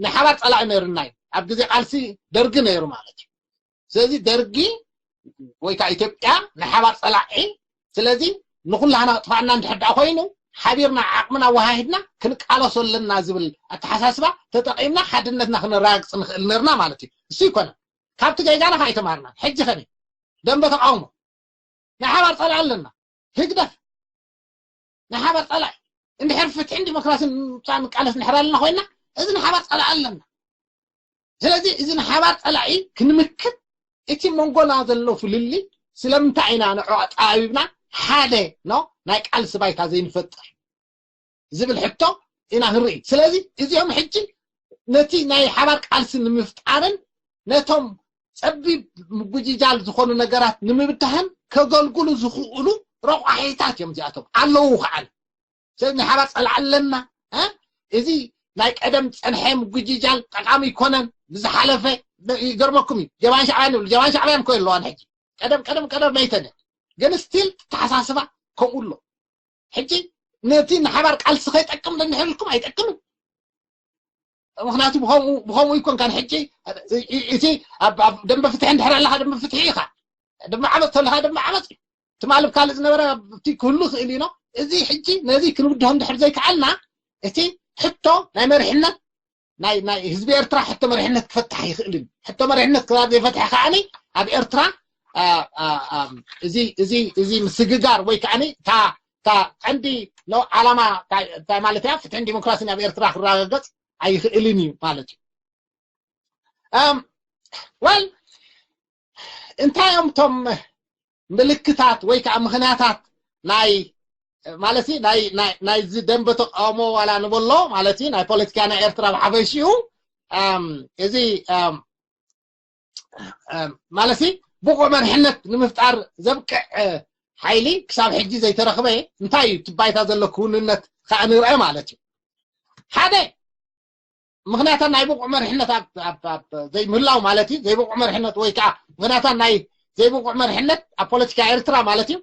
ናይ ሓባር ፀላኢ ነይሩና እዩ ኣብ ግዜ ቃልሲ ደርጊ ነይሩ ማለት እዩ። ስለዚ ደርጊ ወይ ከዓ ኢትዮጵያ ናይ ሓባር ፀላዒ ስለዚ ንኩላህና ጥፋእና እንድሕር ደኣ ኮይኑ ሓቢርና ዓቕምና ወሃሂድና ክንቃለሶ ኣለና ዝብል ኣተሓሳስባ ተጠቂምና ሓድነትና ክነረጋግፅ ንኽእል ነርና ማለት እዩ። እሱ ይኮነ ካብቲ ገይጋና ከዓ ኣይተማርና ሕጂ ከነ ደንበ ተቃውሞ ናይ ሓባር ፀላኢ ኣለና ህግደፍ ናይ ሓባር ፀላኢ እንድሕር ፍትሕን ዲሞክራሲን ምምፃእ ንቃለስ እንድሕር ኣለና ኮይና እዚ ናይ ሓባር ፀላኢ ኣለና። ስለዚ እዚ ናይ ሓባር ፀላኢ ክንምክት እቲ መንጎና ዘሎ ፍልልይ ስለምንታይ ኢና ንዕኦ ኣጠባቢብና ሓደ ኖ ናይ ቃልሲ ባይታ ዘይንፈጥር ዝብል ሕቶ ኢና ክንርኢ። ስለዚ እዚኦም ሕጂ ነቲ ናይ ሓባር ቃልሲ ንምፍጣርን ነቶም ፀቢብ ምጉጅጃል ዝኾኑ ነገራት ንምብዳህን ከገልግሉ ዝኽእሉ ረቋሒታት እዮም እዚኣቶም ኣለዉ ከዓ ስለዚ ናይ ሓባር ፀላኢ ኣለና። እዚ ናይ ቀደም ፀንሐ ምጉጅጃል ጠቃሚ ይኮነን ብዝሓለፈ ይገርመኩም እዩ። ጀባን ሻዕብያን ይብሉ ጀባን ሻዕብያን እኮ የለዋን ሕጂ ቀደም ቀደም ቀደም መይተን ግን ስቲል ተሓሳስባ ከምኡ ኣሎ። ሕጂ ነቲ ንሓባር ቃልሲ ከይጠቅም ደንሕልኩም ኣይጠቅምን። ምክንያቱ ብከምኡ ይኮንካን ሕጂ እቲ ደንበ ፍትሒ እንድሕር ኣለካ ደንበ ፍትሒ ኢካ ደንበ ዓመፅ ተለካ ደንበ ዓመፅ እዩ። ትማሊ ካልእ ዝነበረ ኣብቲ ክህሉ ይኽእል እዩ። እዚ ሕጂ ነዚ ክንውድሆ እንድሕር ዘይከኣልና እቲ ሕቶ ናይ መሪሕነት ናይ ናይ ህዝቢ ኤርትራ ሕቶ መሪሕነት ክፈታሕ ይኽእል እዩ። ሕቶ መሪሕነት ክሳብ ዘይፈትሐ ከዓኒ ኣብ ኤርትራ እዚ እዚ እዚ ምስግጋር ወይ ከዓኒ እታ እታ ቀንዲ ዓላማ እንታይ ማለት እያ ፍትሕን ዲሞክራሲን ኣብ ኤርትራ ክረጋገፅ ኣይኽእልን እዩ ማለት እዩ። ወል እንታይ እዮም እቶም ምልክታት ወይ ከዓ ምኽንያታት ናይ ማለት ናይዚ ደንበ ተቃውሞ ዋላ ንበሎ ማለት ናይ ፖለቲካ ናይ ኤርትራ ብሓፈሽኡ እዚ ማለት ብቑዕ መርሕነት ንምፍጣር ዘብቅዕ ሓይሊ ክሳብ ሕጂ ዘይተረኽበ እንታይ እዩ ትባይታ ዘሎ ክውንነት ከዓ ንርአ ማለት እዩ። ሓደ ምክንያታት ናይ ብቑዕ መርሕነት ዘይምህላው ማለት እዩ። ዘይብቑዕ መርሕነት ወይ ከዓ ምክንያታት ናይ ዘይብቑዕ መርሕነት ኣብ ፖለቲካ ኤርትራ ማለት እዩ።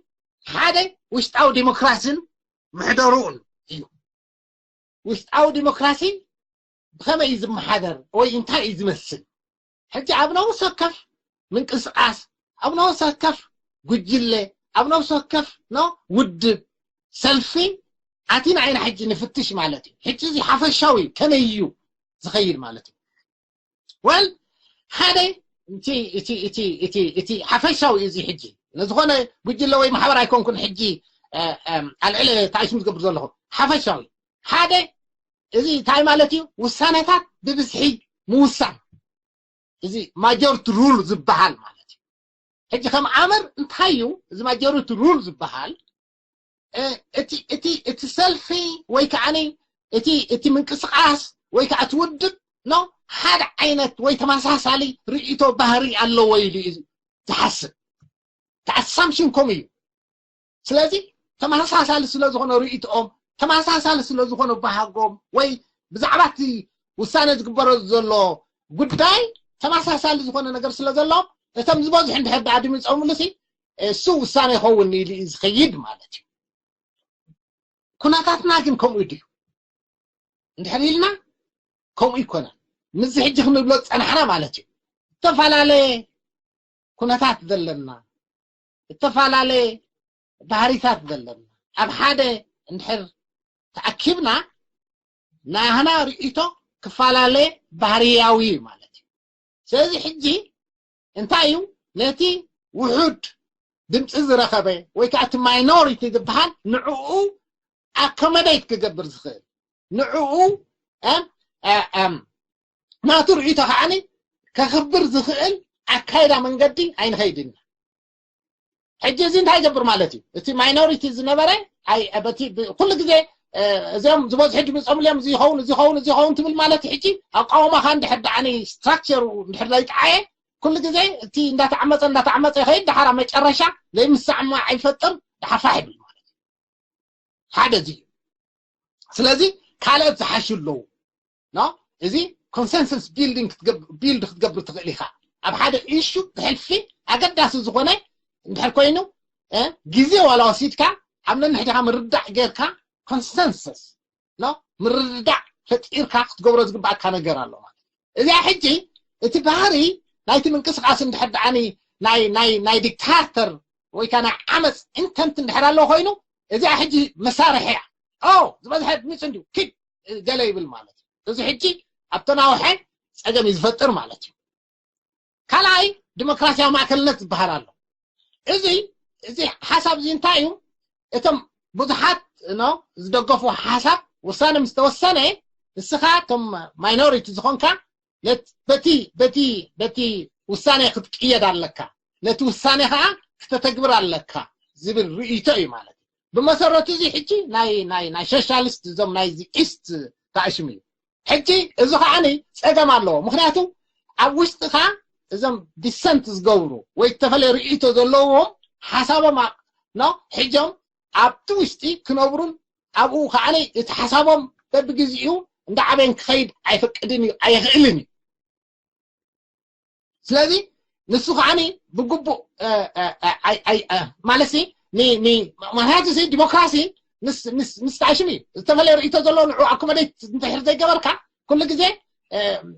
ሓደ ውሽጣዊ ዲሞክራሲን ምሕደርኡን እዩ። ውሽጣዊ ዲሞክራሲ ብኸመይ እዩ ዝመሓደር ወይ እንታይ እዩ ዝመስል? ሕጂ ኣብ ነብሲ ወከፍ ምንቅስቃስ ኣብ ነፍሲ ወከፍ ጉጅለ፣ ኣብ ነፍሲ ወከፍ ውድብ፣ ሰልፊ ኣቲና ኢና ሕጂ ንፍትሽ ማለት እዩ። ሕጂ እዚ ሓፈሻዊ ከመይ እዩ ዝኸይድ ማለት እዩ። ወል ሓደ እቲ ሓፈሻዊ እዚ ሕጂ ንዝኾነ ጉጅለ ወይ ማሕበር ኣይኮንኩን ሕጂ ኣልዕለ ታይሽም ዝገብር ዘለኹ። ሓፈሻዊ ሓደ እዚ እንታይ ማለት እዩ? ውሳነታት ብብዝሒ ምውሳን፣ እዚ ማጆሪቲ ሩል ዝበሃል ማለት እዩ። ሕጂ ከም ኣምር እንታይ እዩ እዚ ማጆሪቲ ሩል ዝበሃል? እቲ ሰልፊ ወይ ከዓ እቲ ምንቅስቃስ ወይ ከዓ እቲ ውድብ ኖ ሓደ ዓይነት ወይ ተመሳሳሊ ርእይቶ ባህሪ ኣለዎ ኢሉ እዩ ዝሓስብ። እቲ ኣሳምሽን ከምኡ እዩ። ስለዚ ተመሳሳሊ ስለ ዝኾነ ርእይትኦም፣ ተመሳሳሊ ስለ ዝኾነ ባህጎም ወይ ብዛዕባ እቲ ውሳነ ዝግበሮ ዘሎ ጉዳይ ተመሳሳሊ ዝኾነ ነገር ስለ ዘለዎም እቶም ዝበዝሑ እንድሕር ድኣ ድምፆምሉ ሲ እሱ ውሳነ ይኸውን ኢሉ እዩ ዝኸይድ ማለት እዩ። ኩነታትና ግን ከምኡ ድዩ እንድሕር ኢልና ከምኡ ይኮነን። ምስዚ ሕጂ ክንብሎ ዝፀናሕና ማለት እዩ ዝተፈላለየ ኩነታት ዘለና፣ ዝተፈላለየ ባህሪታት ዘለና ኣብ ሓደ እንድሕር ተኣኪብና ናህና ርእይቶ ክፈላለ ባህርያዊ እዩ ማለት እዩ። ስለዚ ሕጂ እንታይ እዩ ነቲ ውሑድ ድምፂ ዝረኸበ ወይ ከዓ እቲ ማይኖሪቲ ዝበሃል ንዕኡ ኣኮመዴት ክገብር ዝኽእል ንዕኡ ናቱ ርእይቶ ከዓኒ ከኽብር ዝኽእል ኣካይዳ መንገዲ ኣይንኸይድና። ሕጂ እዚ እንታይ ይገብር ማለት እዩ? እቲ ማይኖሪቲ ዝነበረ ኩሉ ግዜ እዚኦም ዝበዝሑ ድምፆም እዮም እዚ ይኸውን እዚ ይኸውን እዚ ይኸውን ትብል ማለት ሕጂ ኣቃውማኻ እንድሕር ደዓኒ ስትራክቸሩ እንድሕር ዘይጠዓየ ኩሉ ግዜ እቲ እንዳተዓመፀ እንዳተዓመፀ ይኸይድ። ደሓር መጨረሻ ዘይምስዕማዕ ይፈጥር። ደሓር ፋሕ ይብል ማለት እዩ። ሓደ እዚ እዩ። ስለዚ ካልኦት ዝሓሹ ኣለዉ። እዚ ኮንሰንሰስ ቢልድ ክትገብር ትኽእል ኢኻ። ኣብ ሓደ ኢሹ ብሕልፊ ኣገዳሲ ዝኾነ እንድሕር ኮይኑ ግዜ ዋላ ወሲድካ ኣብ ነንሕድኻ ምርዳእ ጌርካ ኮንሰንሰስ ምርድዳእ ፈጢርካ ክትገብሮ ዝግባኣካ ነገር ኣሎ ማለት። እዚኣ ሕጂ እቲ ባህሪ ናይቲ ምንቅስቃስ እንድሕር ደኣኒ ናይ ዲክታተር ወይ ከዓ ናይ ዓመፅ ኢንተንት እንድሕር ኣሎ ኮይኑ እዚኣ ሕጂ መሳርሒ እያ። ዝበዝሐ ድምፂ እንድዩ ኪድ ገለ ይብል ማለት እዩ። እዚ ሕጂ ኣብ ተናውሐ ፀገም እዩ ዝፈጥር ማለት እዩ። ካልኣይ ዲሞክራሲያዊ ማእከልነት ዝበሃል ኣሎ። እዚ እዚ ሓሳብ እዚ እንታይ እዩ? እቶም ብዙሓት ዝደገፉ ሓሳብ ውሳነ ምስ ተወሰነ ንስኻ እቶም ማይኖሪቲ ዝኾንካ በቲ በቲ በቲ ውሳነ ክትቅየድ ኣለካ፣ ነቲ ውሳነ ከዓ ክተተግብር ኣለካ ዝብል ርእይቶ እዩ ማለት እዩ። ብመሰረቱ እዚ ሕጂ ናይ ናይ ናይ ሶሻሊስት እዞም ናይዚ ኢስት ታእሽም እዩ። ሕጂ እዚ ከዓኒ ፀገም ኣለዎ። ምክንያቱ ኣብ ውሽጥኻ እዞም ዲሰንት ዝገብሩ ወይ ዝተፈለየ ርእይቶ ዘለዎም ሓሳቦም ኖ ሒጆም ኣብቲ ውሽጢ ክነብሩን ኣብኡ ከዓኒ እቲ ሓሳቦም በብግዜኡ እንዳዓበየን ክኸይድ ኣይፈቅድን እዩ ኣይኽእልን እዩ። ስለዚ ንሱ ከዓኒ ብግቡእ ማለት ምክንያቱ ዲሞክራሲ ምስ ተኣሽም እዩ። ዝተፈለየ ርእይቶ ዘሎ ንዑ ኣኮመዴት እንተሕር ዘይገበርካ ኩሉ ግዜ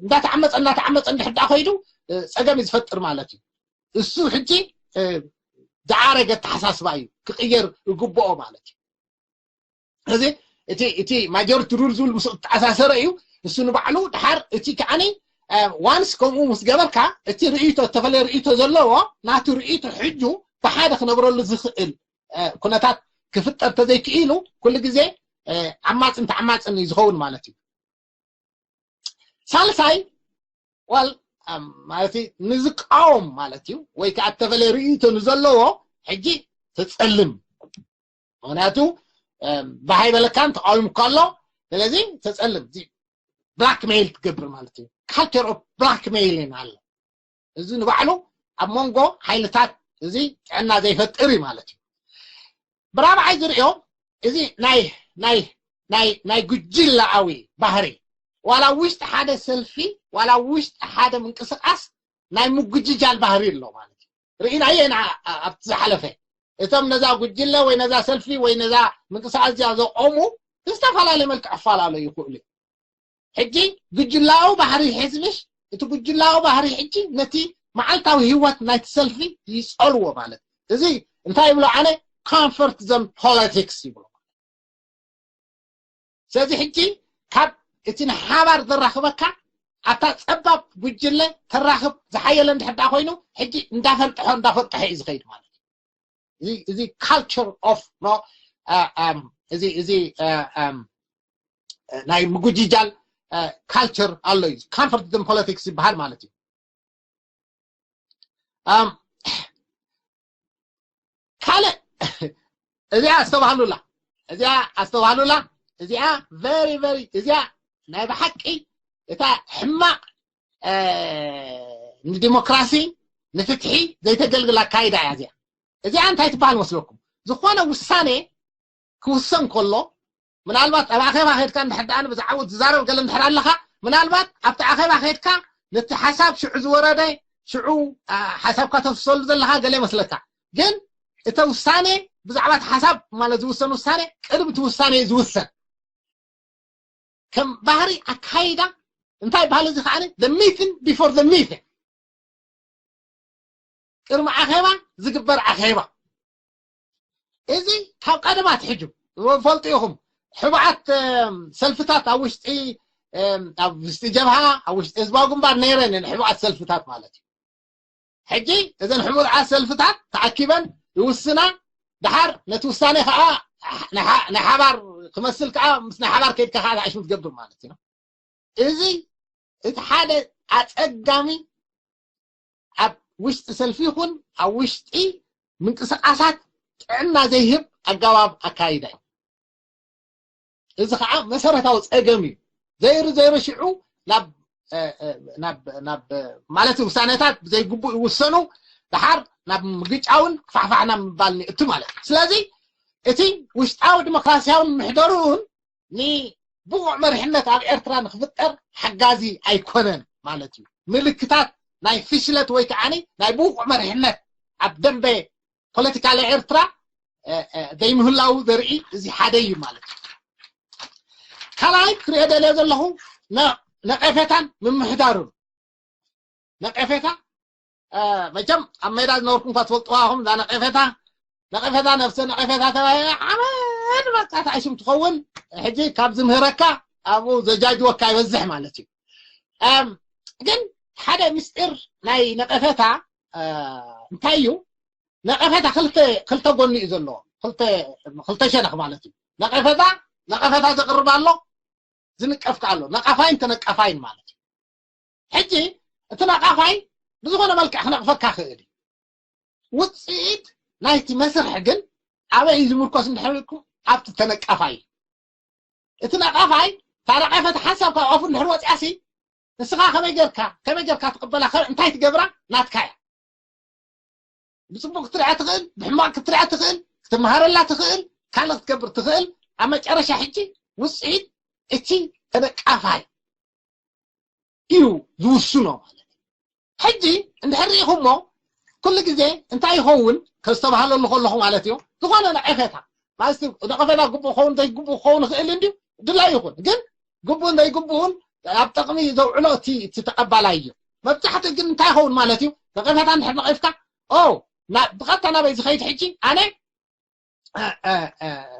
እንዳተዓመፀ እንዳተዓመፀ እንድሕር ዳ ከይዱ ፀገም እዩ ዝፈጥር ማለት እዩ። እሱ ሕጂ ዝዓረገ ኣተሓሳስባ እዩ ክቅየር ዝግብኦ ማለት እዩ። እዚ እቲ እቲ ማጆሪቲ ሩል ዝብል ምስ ተኣሳሰረ እዩ። እሱ ንባዕሉ ድሓር እቲ ከዓኒ ዋንስ ከምኡ ምስ ገበርካ እቲ ርእይቶ እተፈለየ ርእይቶ ዘለዎ ናቱ ርእይቶ ሕጁ ብሓደ ክነብረሉ ዝኽእል ኩነታት ክፍጠር ተዘይክኢሉ ኩሉ ግዜ ዓማፅን ተዓማፅን እዩ ዝኸውን ማለት እዩ። ሳልሳይ ዋል ማለት ንዝቃወም ማለት እዩ ወይ ከዓ እተፈለየ ርእይቶ ንዘለዎ ሕጂ ተፀልም። ምክንያቱ ብሃይ በለካን ተቃዊሙ ከሎ ስለዚ ተፀልም ብላክሜይል ትገብር ማለት እዩ። ካልቸር ኦፍ ብላክሜይልን ኣሎ። እዚ ንባዕሉ ኣብ መንጎ ሓይልታት እዚ ጥዕና ዘይፈጥር እዩ ማለት እዩ። ብራብዓይ ዝርእዮ እዚ ናይ ናይ ናይ ናይ ጉጅላኣዊ ባህሪ ዋላ ውሽጢ ሓደ ሰልፊ ዋላ ውሽጢ ሓደ ምንቅስቃስ ናይ ምጉጅጃል ባህሪ ኣሎ ማለት እዩ። ርኢናዮ ኢና ኣብቲ ዝሓለፈ እቶም ነዛ ጉጅለ ወይ ነዛ ሰልፊ ወይ ነዛ ምንቅስቃስ እዚኣ ዘቆሙ ብዝተፈላለየ መልክዕ ክፈላለዩ ይኽእሉ። ሕጂ ጉጅላዊ ባህሪ ሕዝብሽ እቲ ጉጅላዊ ባህሪ ሕጂ ነቲ መዓልታዊ ህይወት ናይቲ ሰልፊ ይጸልዎ ማለት እዩ። እዚ እንታይ ይብሎ? ኣነ comfort zone politics ይብሎ። ስለዚ ሕጂ ካብ እቲ ንሓባር ዘራኽበካ ኣብታ ጸባብ ጉጅለ ተራኽብ ዝሓየለ እንድሕር ደኣ ኮይኑ ሕጂ እንዳፈልጥሖ እንዳፈልጥሖ እዩ ዝኸይድ ማለት እዩ። እዚ culture of no እዚ እዚ ናይ ምጉጅጃል culture ኣሎ እዩ። Comfort zone politics ይበሃል ማለት እዩ። ካልእ እዚኣ ኣስተባህሉላ፣ እዚኣ ኣስተባህሉላ፣ እዚኣ very very እዚኣ ናይ ብሓቂ እታ ሕማቕ ንዲሞክራሲ ንፍትሒ ዘይተገልግል ኣካይዳ እያ። እዚኣ እዚኣ እንታይ ትበሃል መስለኩም? ዝኾነ ውሳኔ ክውሰን ከሎ ምናልባት ኣብ ኣኼባ ከድካ እንድሕር ደኣ ብዛዕባኡ ትዛረብ ገለ እንድሕር ኣለኻ፣ ምናልባት ኣብቲ ኣኼባ ከድካ ነቲ ሓሳብ ሽዑ ዝወረደ ሽዑ ሓሳብካ ተፍሰሉ ዘለኻ ገለ ይመስለካ። ግን እተ ውሳኔ ብዛዕባ እቲ ሓሳብ ማለት ዝውሰን ውሳኔ ቅድሚ እቲ ውሳኔ እዩ ዝውሰን። ከም ባህሪ ኣካይዳ እንታይ ባህል እዚ ከዓ the meeting before the meeting ቅድሚ ኣኼባ ዝግበር ኣኼባ። እዚ ካብ ቀደማት ሕጁ ፈልጡ ኢኹም። ሕቡዓት ሰልፍታት ኣብ ውሽጢ ኣብ ውሽጢ ጀብሃ ኣብ ውሽጢ ህዝባዊ ግንባር ነይረን ሕቡዓት ሰልፍታት ማለት እዩ። ሕጂ እዘን ሕቡዓት ሰልፍታት ተኣኪበን ይውስና። ድሓር ነቲ ውሳኔ ከዓ ናይ ሓባር ክመስል ከዓ ምስ ናይ ሓባር ከይድካ ከዓ ተኣሽሙ ትገብር ማለት እዩ። እዚ እቲ ሓደ ኣፀጋሚ ኣብ ውሽጢ ሰልፊ ይኹን ኣብ ውሽጢ ምንቅስቃሳት ጥዕና ዘይህብ ኣገባብ ኣካይዳ እዩ። እዚ ከዓ መሰረታዊ ፀገም እዩ። ዘይሩ ዘይሩ ሽዑ ናብ ናብ ናብ ማለት ውሳኔታት ብዘይግቡእ ይውሰኑ። ድሓር ናብ ምግጫውን ክፋሕፋሕና ምባል ንእቱ ማለት እዩ። ስለዚ እቲ ውሽጣዊ ዲሞክራሲያዊ ምሕደርኡን ንብቑዕ መሪሕነት ኣብ ኤርትራ ንክፍጠር ሓጋዚ ኣይኮነን ማለት እዩ። ምልክታት ናይ ፍሽለት ወይ ከዓ ናይ ብቑዕ መሪሕነት ኣብ ደንበ ፖለቲካ ኤርትራ ዘይምህላው ዘርኢ እዚ ሓደ እዩ ማለት እዩ። ካልኣይ ክሪኦ ደልዮ ዘለኹ ነቀፌታን ምምሕዳሩን። ነቀፌታ መቸም ኣብ ሜዳ ዝነበርኩም እኳ ትፈልጥዋ ኢኹም። እዛ ነቀፌታ ነቀፌታ ነፍሰ ነቀፌታ ተባሂላ ዓመድ በቃ ተኣሽም ትኸውን። ሕጂ ካብ ዝምህረካ ኣብኡ ዘጃጅወካ ይበዝሕ ማለት እዩ። ግን ሓደ ምስጢር ናይ ነቀፌታ እንታይ እዩ? ነቀፌታ ክልተ ክልተ ጎኒ እዩ ዘለዎ። ክልተ ክልተ ሸነኽ ማለት እዩ። ነቀፌታ ነቀፌታ ዘቅርብ ኣሎ፣ ዝንቀፍ ከኣ ኣሎ። ነቃፋይን ተነቃፋይን ማለት እዩ። ሕጂ እቲ ነቃፋይ ብዝኾነ መልክዕ ክነቅፈካ ክእል እዩ። ውፅኢት ናይቲ መስርሕ ግን ኣበይ እዩ ዝምርኮስ እንድሕር ኢልኩም ኣብቲ ተነቃፋይ እዩ። እቲ ነቃፋይ ታረቀፈት ሓሳብ ካብ ኣፉ እንድሕር ወፂኣሲ ንስኻ ከመይ ጌርካ ከመይ ጌርካ ትቅበላ እንታይ ትገብራ ናትካ እያ። ብፅቡቅ ክትሪኣ ትኽእል፣ ብሕማቅ ክትሪኣ ትኽእል፣ ክትመሃረላ ትኽእል፣ ካልእ ክትገብር ትኽእል። ኣብ መጨረሻ ሕጂ ውፅኢት እቲ ተነቃፋይ እዩ ዝውስኖ ማለት እዩ። ሕጂ እንድሕር ርኢኹሞ ኩሉ ግዜ እንታይ ይኸውን ከስተባህለሉ ከለኹ ማለት እዩ ዝኾነ ነቀፌታ ማለት ነቀፌታ ግቡእ ክኸውን ዘይግቡእ ክኸውን ይኽእል እንድዩ ድላይ ይኹን ግን ግቡእን ዘይግቡእን ኣብ ጥቕሚ ዘውዕሎ እቲ ተቐባላይ እዩ። መብዛሕትኡ ግን እንታይ ይኸውን ማለት እዩ ነቀፌታ እንድሕር ነቂፍካ ኦ ብቐጥታ ናበይ ዝኸይድ ሕጂ ኣነ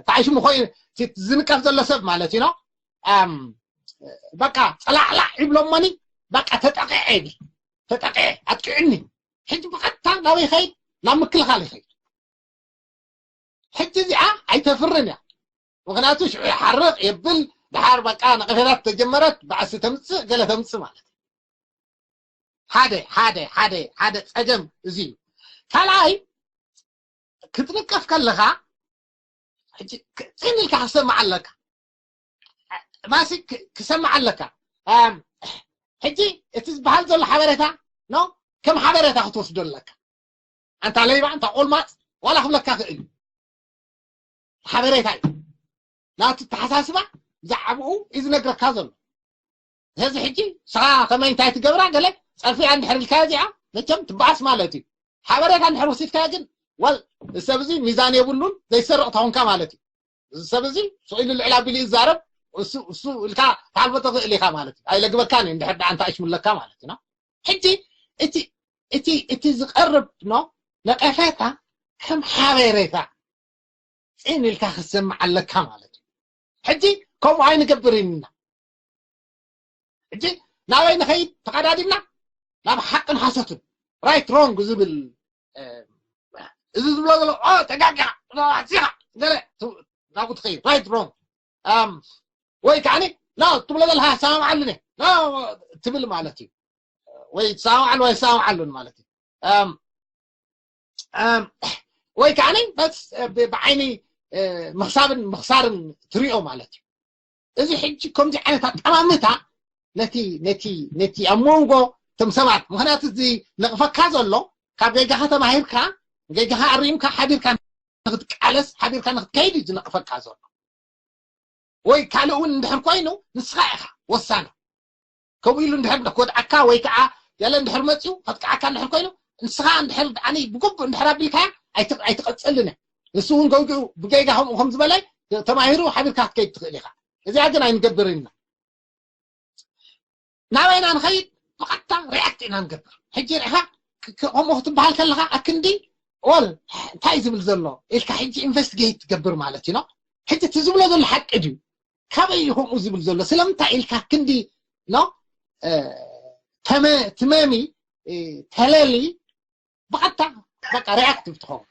ተዓሽሙ ኮይኑ ዝንቀፍ ዘሎ ሰብ ማለት እዩ። በቃ ጸላዕላዕ ይብሎሞኒ በቃ ተጠቂዐ ይብል ተጠቂዐ ኣጥቂዕኒ ሕጂ ብቐጥታ ናበይ ይኸይድ ናብ ምክልኻል ይኸይድ። ሕጂ እዚኣ ኣይተፍርን እያ። ምክንያቱ ሽዑ ይሓርቕ የብል ድሓር በቃ ነቐፌታት ተጀመረት ባዕሲ ተምፅእ ገለ ተምፅእ ማለት እዩ። ሓደ ሓደ ሓደ ሓደ ፀገም እዚ እዩ። ካልኣይ ክትንቀፍ ከለኻ ሕጂ ጽን ኢልካ ክሰማዕ ኣለካ። ማሲ ክሰማዕ ኣለካ። ሕጂ እቲ ዝበሃል ዘሎ ሓበሬታ ኖ ከም ሓበሬታ ክትወስዶ ኣለካ። ኣንታ ለይባ ኣንታ ቆልማፅ ዋላ ክብለካ ክእል እዩ። ሓበሬታ እዩ ናቱ ተሓሳስባ ብዛዕባኡ እዩ ዝነግረካ ዘሎ። ስለዚ ሕጂ ስኻ ከመይ እንታይ ትገብራ ገለ ፀርፊ እንድሕር ኢልካ እዚኣ መቸም ትበኣስ ማለት እዩ። ሓበሬታ እንድሕር ወሲድካ ግን ወል ሰብ እዚ ሚዛን የብሉን ዘይሰርቕ ተኾንካ ማለት እዩ። እዚ ሰብ እዚ ስቕ ኢሉ ልዕል ኣቢሉ ይዛረብ እሱ እሱ ኢልካ ትሓልፎ ትኽእል ኢኻ ማለት እዩ። ኣይለግበካን እዩ እንድሕር ደኣ እንታይ ኣሽሙለካ ማለት እዩ። ሕጂ እቲ እቲ ዝቐርብ ነቐፌታ ከም ሓበሬታ ጽን ኢልካ ክትሰምዕ ኣለካ ማለት እዩ። ሕጂ ከምኡ ኣይንገብርን ኢና። ሕጂ ናበይ ንኸይድ ተቐዳዲምና? ናብ ሓቅን ሓሶትን፣ right wrong ዝብል፣ እዚ ዝብሎ ዘሎ ጠጋጋ ዚኻ ናብኡ ትኸይድ፣ right wrong። ወይ ከዓኒ ና ትብሎ ዘለኻ ሰማምዓሉን እየ ትብል ማለት እዩ። ወይ ትሰማምዓሉ ወይ ትሰማምዓሉን ማለት እዩ። ወይ ከዓኒ ብዓይኒ ምኽሳብን ምኽሳርን ትሪኦ ማለት እዩ። እዚ ሕጂ ከምዚ ዓይነት ኣጠማምታ ነቲ ነቲ ነቲ ኣብ መንጎ እቶም ሰባት፣ ምኽንያቱ እዚ ነቕፈካ ዘሎ ካብ ጌጋኻ ተማሂርካ፣ ጌጋኻ ኣሪምካ ሓቢርካ ንክትቃለስ፣ ሓቢርካ ንክትከይድ እዩ ዝነቕፈካ ዘሎ። ወይ ካልእ እውን እንድሕር ኮይኑ ንስኻ ኢኻ ወሳኒ። ከምኡ ኢሉ እንድሕር ክወድዓካ ወይ ከዓ ገለ እንድሕር መፅዩ ከጥቅዓካ እንድሕር ኮይኑ፣ ንስኻ እንድሕር ብግቡእ እንድሕር ኣቢልካያ ኣይትቐፅልን እያ። ንሱ እውን ገውጊኡ ብጌጋ ከምኡ ከም ዝበለ ተማሂሩ ሓቢርካ ክትከይድ ትኽእል ኢኻ። እዚኣ ግን ኣይንገብርን ኢና። ናበይና ንኸይድ? ብቐጥታ ሪኣክት ኢና ንገብር። ሕጂ ርኢኻ ከምኡ ክትበሃል ከለኻ ኣክንዲ ወል እንታይ ዝብል ዘሎ ኢልካ ሕጂ ኢንቨስቲጌት ትገብር ማለት እዩ። ሕጂ እቲ ዝብሎ ዘሎ ሓቂ ድዩ? ካበይ እዩ ከምኡ ዝብል ዘሎ? ስለምንታይ ኢልካ ክንዲ ኖ ትመሚ ተለሊ ብቐጥታ በቃ ሪኣክቲቭ ትኸውን።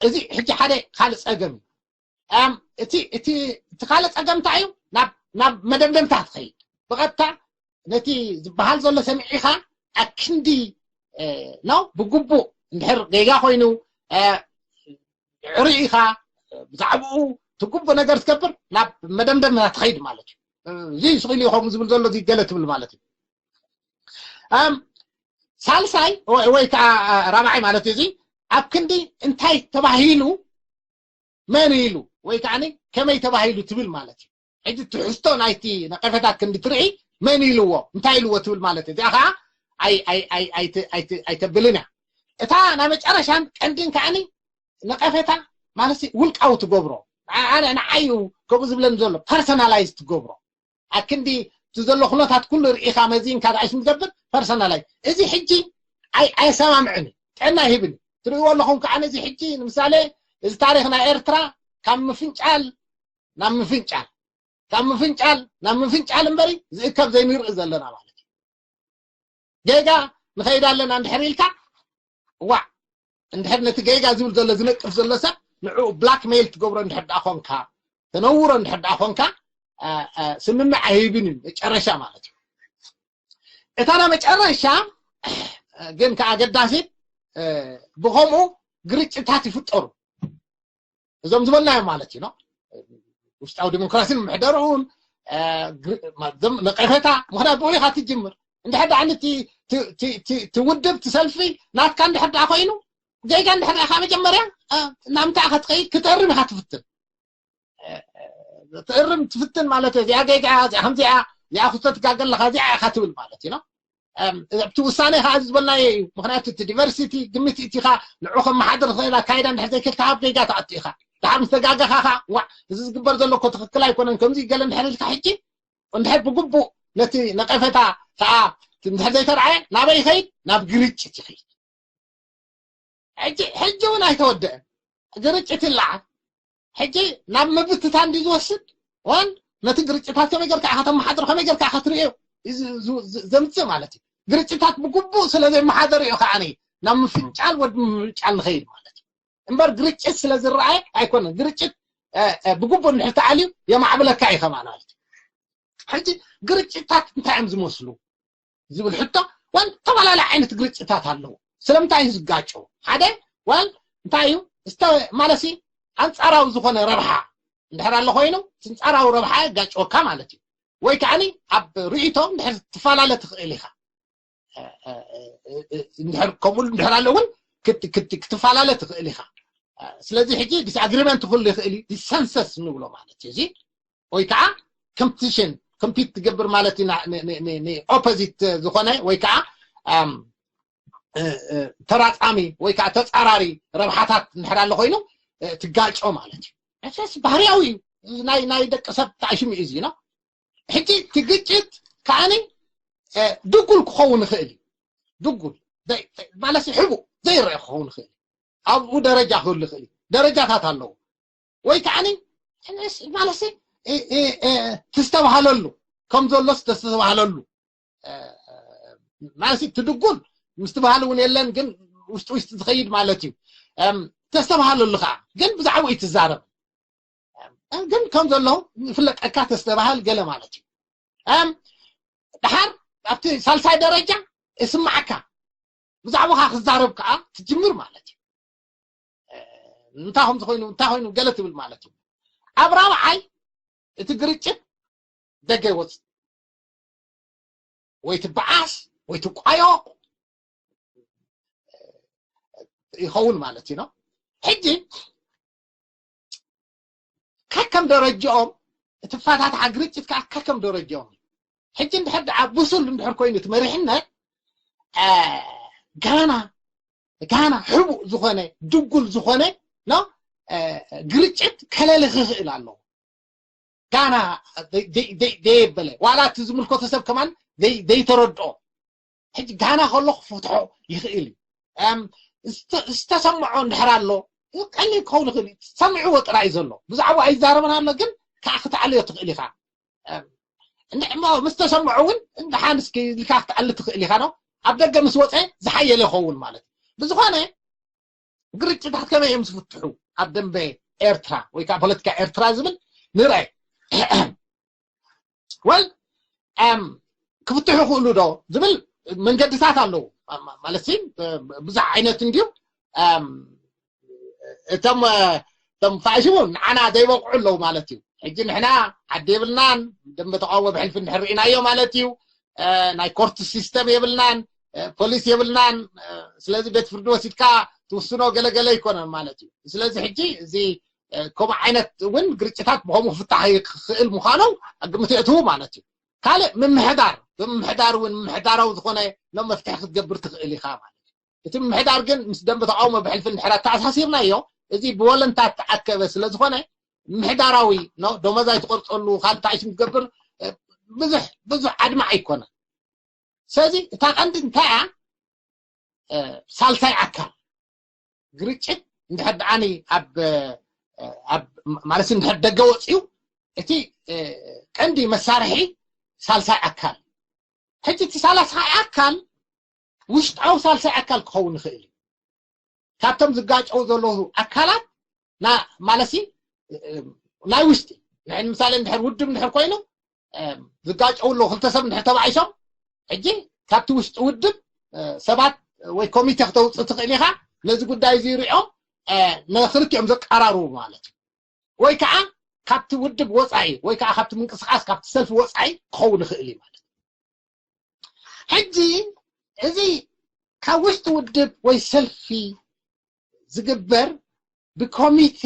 እዚ ሕጂ ሓደ ካልእ ጸገም እዩ። እቲ እቲ ካልእ ጸገም እንታይ እዩ? ናብ መደምደምታ ትኸይድ። ብቐጥታ ነቲ ዝበሃል ዘሎ ሰሚዕኻ ኣክንዲ ነው ብግቡእ እንድሕር ጌጋ ኮይኑ ርኢኻ ብዛዕባኡ ትግቡእ ነገር ትገብር ናብ መደምደምታ ትኸይድ ማለት እዩ። እዚ ስኽኢሉ ይኸውን ዝብል ዘሎ እዚ ገለ ትብል ማለት እዩ። ሳልሳይ ወይ ከዓ ራብዓይ ማለት እዩ። እዚ ኣብ ክንዲ እንታይ ተባሂሉ መን ኢሉ ወይ ከዓ ከመይ ተባሂሉ ትብል ማለት እዩ። ሕጂ ትሕዝቶ ናይቲ ነቀፈታት ክንዲ ትርኢ መን ኢልዎ እንታይ ኢልዎ ትብል ማለት እዩ። እዚኣ ከዓ ኣይተብልን እያ። እታ ናይ መጨረሻን ቀንድን ከዓኒ ነቀፈታ ማለት ውልቃዊ ትገብሮ፣ ኣነ ንዓይ ከምኡ ዝብለኒ ዘሎ ፐርሰናላይዝ ትገብሮ። ኣክንዲ እቲ ዘሎ ኩነታት ኩሉ ርኢኻ መዚንካ ዳኣይስ ንገብር ፐርሰናላይዝ። እዚ ሕጂ ኣይሰማምዕን፣ ጥዕና ይህብን። ትርእይዎ ኣለኹም ከዓ ነዚ ሕጂ ንምሳሌ እዚ ታሪኽ ናይ ኤርትራ ካብ ምፍንጫል ናብ ምፍንጫል ካብ ምፍንጫል ናብ ምፍንጫል እምበሪ ዝእከብ ዘይንርኢ ዘለና ማለት እዩ። ጌጋ ንኸይድ ኣለና እንድሕር ኢልካ ዋዕ እንድሕር ነቲ ጌጋ ዝብል ዘሎ ዝነቅፍ ዘሎ ሰብ ንዕኡ ብላክሜይል ትገብሮ እንድሕር ደኣ ኾንካ፣ ተነውሮ እንድሕር ደኣ ኾንካ ስምምዕ ኣይህብን እዩ መጨረሻ ማለት እዩ። እታ ናይ መጨረሻ ግን ከኣ ኣገዳሲት ብኸምኡ ግርጭታት ይፍጠሩ። እዞም ዝበልናዮም ማለት እዩ። ውሽጣዊ ዲሞክራሲን ምሕደርኡን ነቀፌታ ምኽንያት ብኡ ኢኻ ትጅምር። እንድሕር ደኣ ነቲ ትውድብ ትሰልፊ ናትካ እንድሕር ደኣ ኮይኑ ጌጋ እንድሕር ደኣ ኢኻ መጀመርያ ናምንታይ ኢኻ ትኸይድ ክትእርም ኢኻ ትፍትን። ትእርም ትፍትን ማለት እዚኣ ጌጋ እዚኣ ከምዚኣ እዚኣ ክስተትጋገ ኣለኻ እዚኣ ኢኻ ትብል ማለት እዩ። ኣብቲ ውሳነ ከዓ ዝበልናዮ እዩ። ምክንያቱ እቲ ዲቨርሲቲ ግምት እቲኻ ንዑ ከመሓድር ዝኽእል ኣካይዳ እንድሕር ዘይክልካ ኣብ ጌጋ ትኣቱ ኢኻ። ድሓር ምስ ተጋገኻ ከዓ ዋዕ እዚ ዝግበር ዘሎ እኮ ትኽክል ኣይኮነን ከምዚ ገለ እንድሕር ኢልካ ሕጂ እንድሕር ብግቡእ ነቲ ነቀፈታ ከዓ እንድሕር ዘይተርኣየ ናበይ ይኸይድ? ናብ ግርጭት ይኸይድ። ሕጂ ሕጂ እውን ኣይተወደአን። ግርጭት ይለዓል። ሕጂ ናብ ምብትታን ድዩ ዝወስድ? ዋን ነቲ ግርጭታት ከመይ ጌርካ ኢኻ ተመሓድሮ፣ ከመይ ጌርካ ኢኻ ትርእዮ ዘምፅእ ማለት እዩ። ግርጭታት ብግቡእ ስለ ዘይመሓደር እዩ ከዓ ናብ ምፍንጫል ወድ ምፍንጫል ንኸይድ ማለት እዩ። እምበር ግርጭት ስለ ዝረኣየ ኣይኮነን። ግርጭት ብግቡእ እንድሕር ተኣልዩ የማዕብለካ እዩ ከማን ማለት እዩ። ሕጂ ግርጭታት እንታይ እዮም ዝመስሉ ዝብል ሕቶ ዋን ዝተፈላለዩ ዓይነት ግርጭታት ኣለዉ። ስለምንታይ እዩ ዝጋጨው? ሓደ ዋን እንታይ እዩ እስተ ማለሲ ኣንጻራዊ ዝኾነ ረብሓ እንድሕር ኣሎ ኮይኑ ኣንጻራዊ ረብሓ የጋጨወካ ማለት እዩ። ወይ ከዓኒ ኣብ ርእይቶ እንድሕር ትፈላለ ትኽእል ኢኻ። እንድሕር ከምኡ እንድሕር ኣሎ እውን ክትፈላለ ትኽእል ኢኻ። ስለዚ ሕጂ ዲስኣግሪመንት ክህሉ ይኽእል እዩ። ዲሰንሰስ ንብሎ ማለት እዩ። እዚ ወይ ከዓ ኮምፒቲሽን ኮምፒት ትገብር ማለት እዩ። ኦፖዚት ዝኾነ ወይ ከዓ ተራፃሚ ወይ ከዓ ተፃራሪ ረብሓታት እንድሕር ኣሎ ኮይኑ ትጋጮ ማለት እዩ። ስ ባህርያዊ እዩ። ናይ ደቂ ሰብ ተኣሽሙ እዩ እዚ ነው። ሕጂ እቲ ግጭት ከዓኒ ድጉል ክኸውን ይኽእል እዩ። ድጉል ማለት ሕቡእ ዘይረአ ክኸውን ይኽእል፣ ኣብኡ ደረጃ ክህሉ ይኽእል፣ ደረጃታት ኣለዎ። ወይ ከዓኒ ማለት ትስተባሃለሉ ከም ዘሎስ ተስተባሃለሉ ማለት ትድጉል ምስትባሃል እውን የለን፣ ግን ውሽጢ ውሽጢ ዝኸይድ ማለት እዩ። ተስተባሃለሉ ከዓ ግን ብዛዕባኡ ትዛረብ፣ ግን ከም ዘሎ ይፍለጠካ፣ ተስተባሃል ገለ ማለት እዩ። ደሓር ኣብቲ ሳልሳይ ደረጃ እስማዓካ፣ ብዛዕባኻ ክዛረብ ከዓ ትጅምር ማለት እዩ። እንታይ ከም ዝኾይኑ እንታይ ኮይኑ ገለ ትብል ማለት እዩ። ኣብ ራብዓይ እቲ ግርጭት ደገ ይወፅእ፣ ወይ ትበዓስ ወይ ትቋየቕ ይኸውን ማለት እዩ። ሕጂ ከከም ደረጃኦም እቲ ፋታትሓ ግርጭት ከዓ ከከም ደረጃኦም እዩ። ሕጂ እንድሕር ደኣ ብሱል እንድሕር ኮይኑ እቲ መሪሕነት ጋና ጋና ሕቡእ ዝኾነ ድጉል ዝኾነ ግርጭት ከለሊ ክኽእል ኣለዎ። ጋና ደየበለ ዋላ እቲ ዝምልከቶ ሰብ ከማን ዘይተረድኦ ሕጂ ጋና ከሎ ክፍትሖ ይኽእል እዩ። ዝተሰምዖ እንድሕር ኣሎ ቀሊል ክኸውን ይኽእል እዩ። ሰሚዕዎ ጥራይ ዘሎ ብዛዕባ ኣይዛረብን ኣሎ ግን ከዓ ክትዓልዮ ትኽእል ኢኻ። ምስ ተሰምዖ እውን ደሓን እስኪ ኢልካ ክትኣሊ ትኽእል ኢኻ ነው። ኣብ ደገ ምስ ወፀ ዝሓየለ ይኸውን ማለት እዩ። ብዝኾነ ግርጭታት ከመይ እዮም ዝፍትሑ ኣብ ደንበ ኤርትራ ወይ ከዓ ፖለቲካ ኤርትራ ዝብል ንርአ። ወል ክፍትሑ ይኽእሉ ዶ ዝብል መንገድታት ኣለዉ። ማለት ብዙሕ ዓይነት እንድዩ። እቶም እቶም ፋሽሙ ንዓና ዘይበቕዑ ኣለዉ ማለት እዩ። ሕጂ ንሕና ዓዲ የብልናን፣ ደንበ ተቃውሞ ብሕልፊ እንድሕር ርኢናዮ ማለት እዩ። ናይ ኮርት ሲስተም የብልናን፣ ፖሊስ የብልናን። ስለዚ ቤት ፍርዲ ወሲድካ ትውስኖ ገለገለ ይኮነን ማለት እዩ። ስለዚ ሕጂ እዚ ከምኡ ዓይነት እውን ግርጭታት ብከምኡ ክፍታሕ ይክእል ምዃኑ ግምት የእትዉ ማለት እዩ። ካልእ ምምሕዳር ብምምሕዳር እውን ምምሕዳራዊ ዝኾነ ኖ መፍትሒ ክትገብር ትኽእል ኢኻ ማለት እዩ። እቲ ምምሕዳር ግን ምስ ደንበ ተቃውሞ ብሕልፊ እንድሕር ኣተኣሳሲርናዮ እዚ ብወለንታ ተኣከበ ስለ ዝኾነ ምምሕዳራዊ ኖ ደሞዝ ኣይትቆርፀሉ ካልእ ታይሽም ትገብር ብዙሕ ብዙሕ ኣድማዕ ኣይኮነን። ስለዚ እታ ቀንዲ እንታይ እያ? ሳልሳይ ኣካል ግርጭት እንድሕር ደኣኒ ኣብ ኣብ ማለት እንድሕር ደገ ወፅዩ እቲ ቀንዲ መሳርሒ ሳልሳይ ኣካል። ሕጂ እቲ ሳልሳይ ኣካል ውሽጣዊ ሳልሳይ ኣካል ክኸውን ይኽእል እዩ። ካብቶም ዝጋጨው ዘለዉ ኣካላት ማለት ናይ ውሽጢ ንሕን ምሳሌ እንድሕር ውድብ እንድሕር ኮይኑ ዝጋጨው ኣለዉ ክልተ ሰብ እንድሕር ተባኢሶም ሕጂ ካብቲ ውሽጢ ውድብ ሰባት ወይ ኮሚቴ ክተውፅእ ትኽእል ኢኻ። ነዚ ጉዳይ እዚ ሪኦም ንክልቲኦም ዘቀራርቡ ማለት እዩ። ወይ ከዓ ካብቲ ውድብ ወፃኢ ወይ ከዓ ካብቲ ምንቅስቃስ ካብቲ ሰልፊ ወፃኢ ክኸውን ይኽእል እዩ ማለት እዩ። ሕጂ እዚ ካብ ውሽጢ ውድብ ወይ ሰልፊ ዝግበር ብኮሚቴ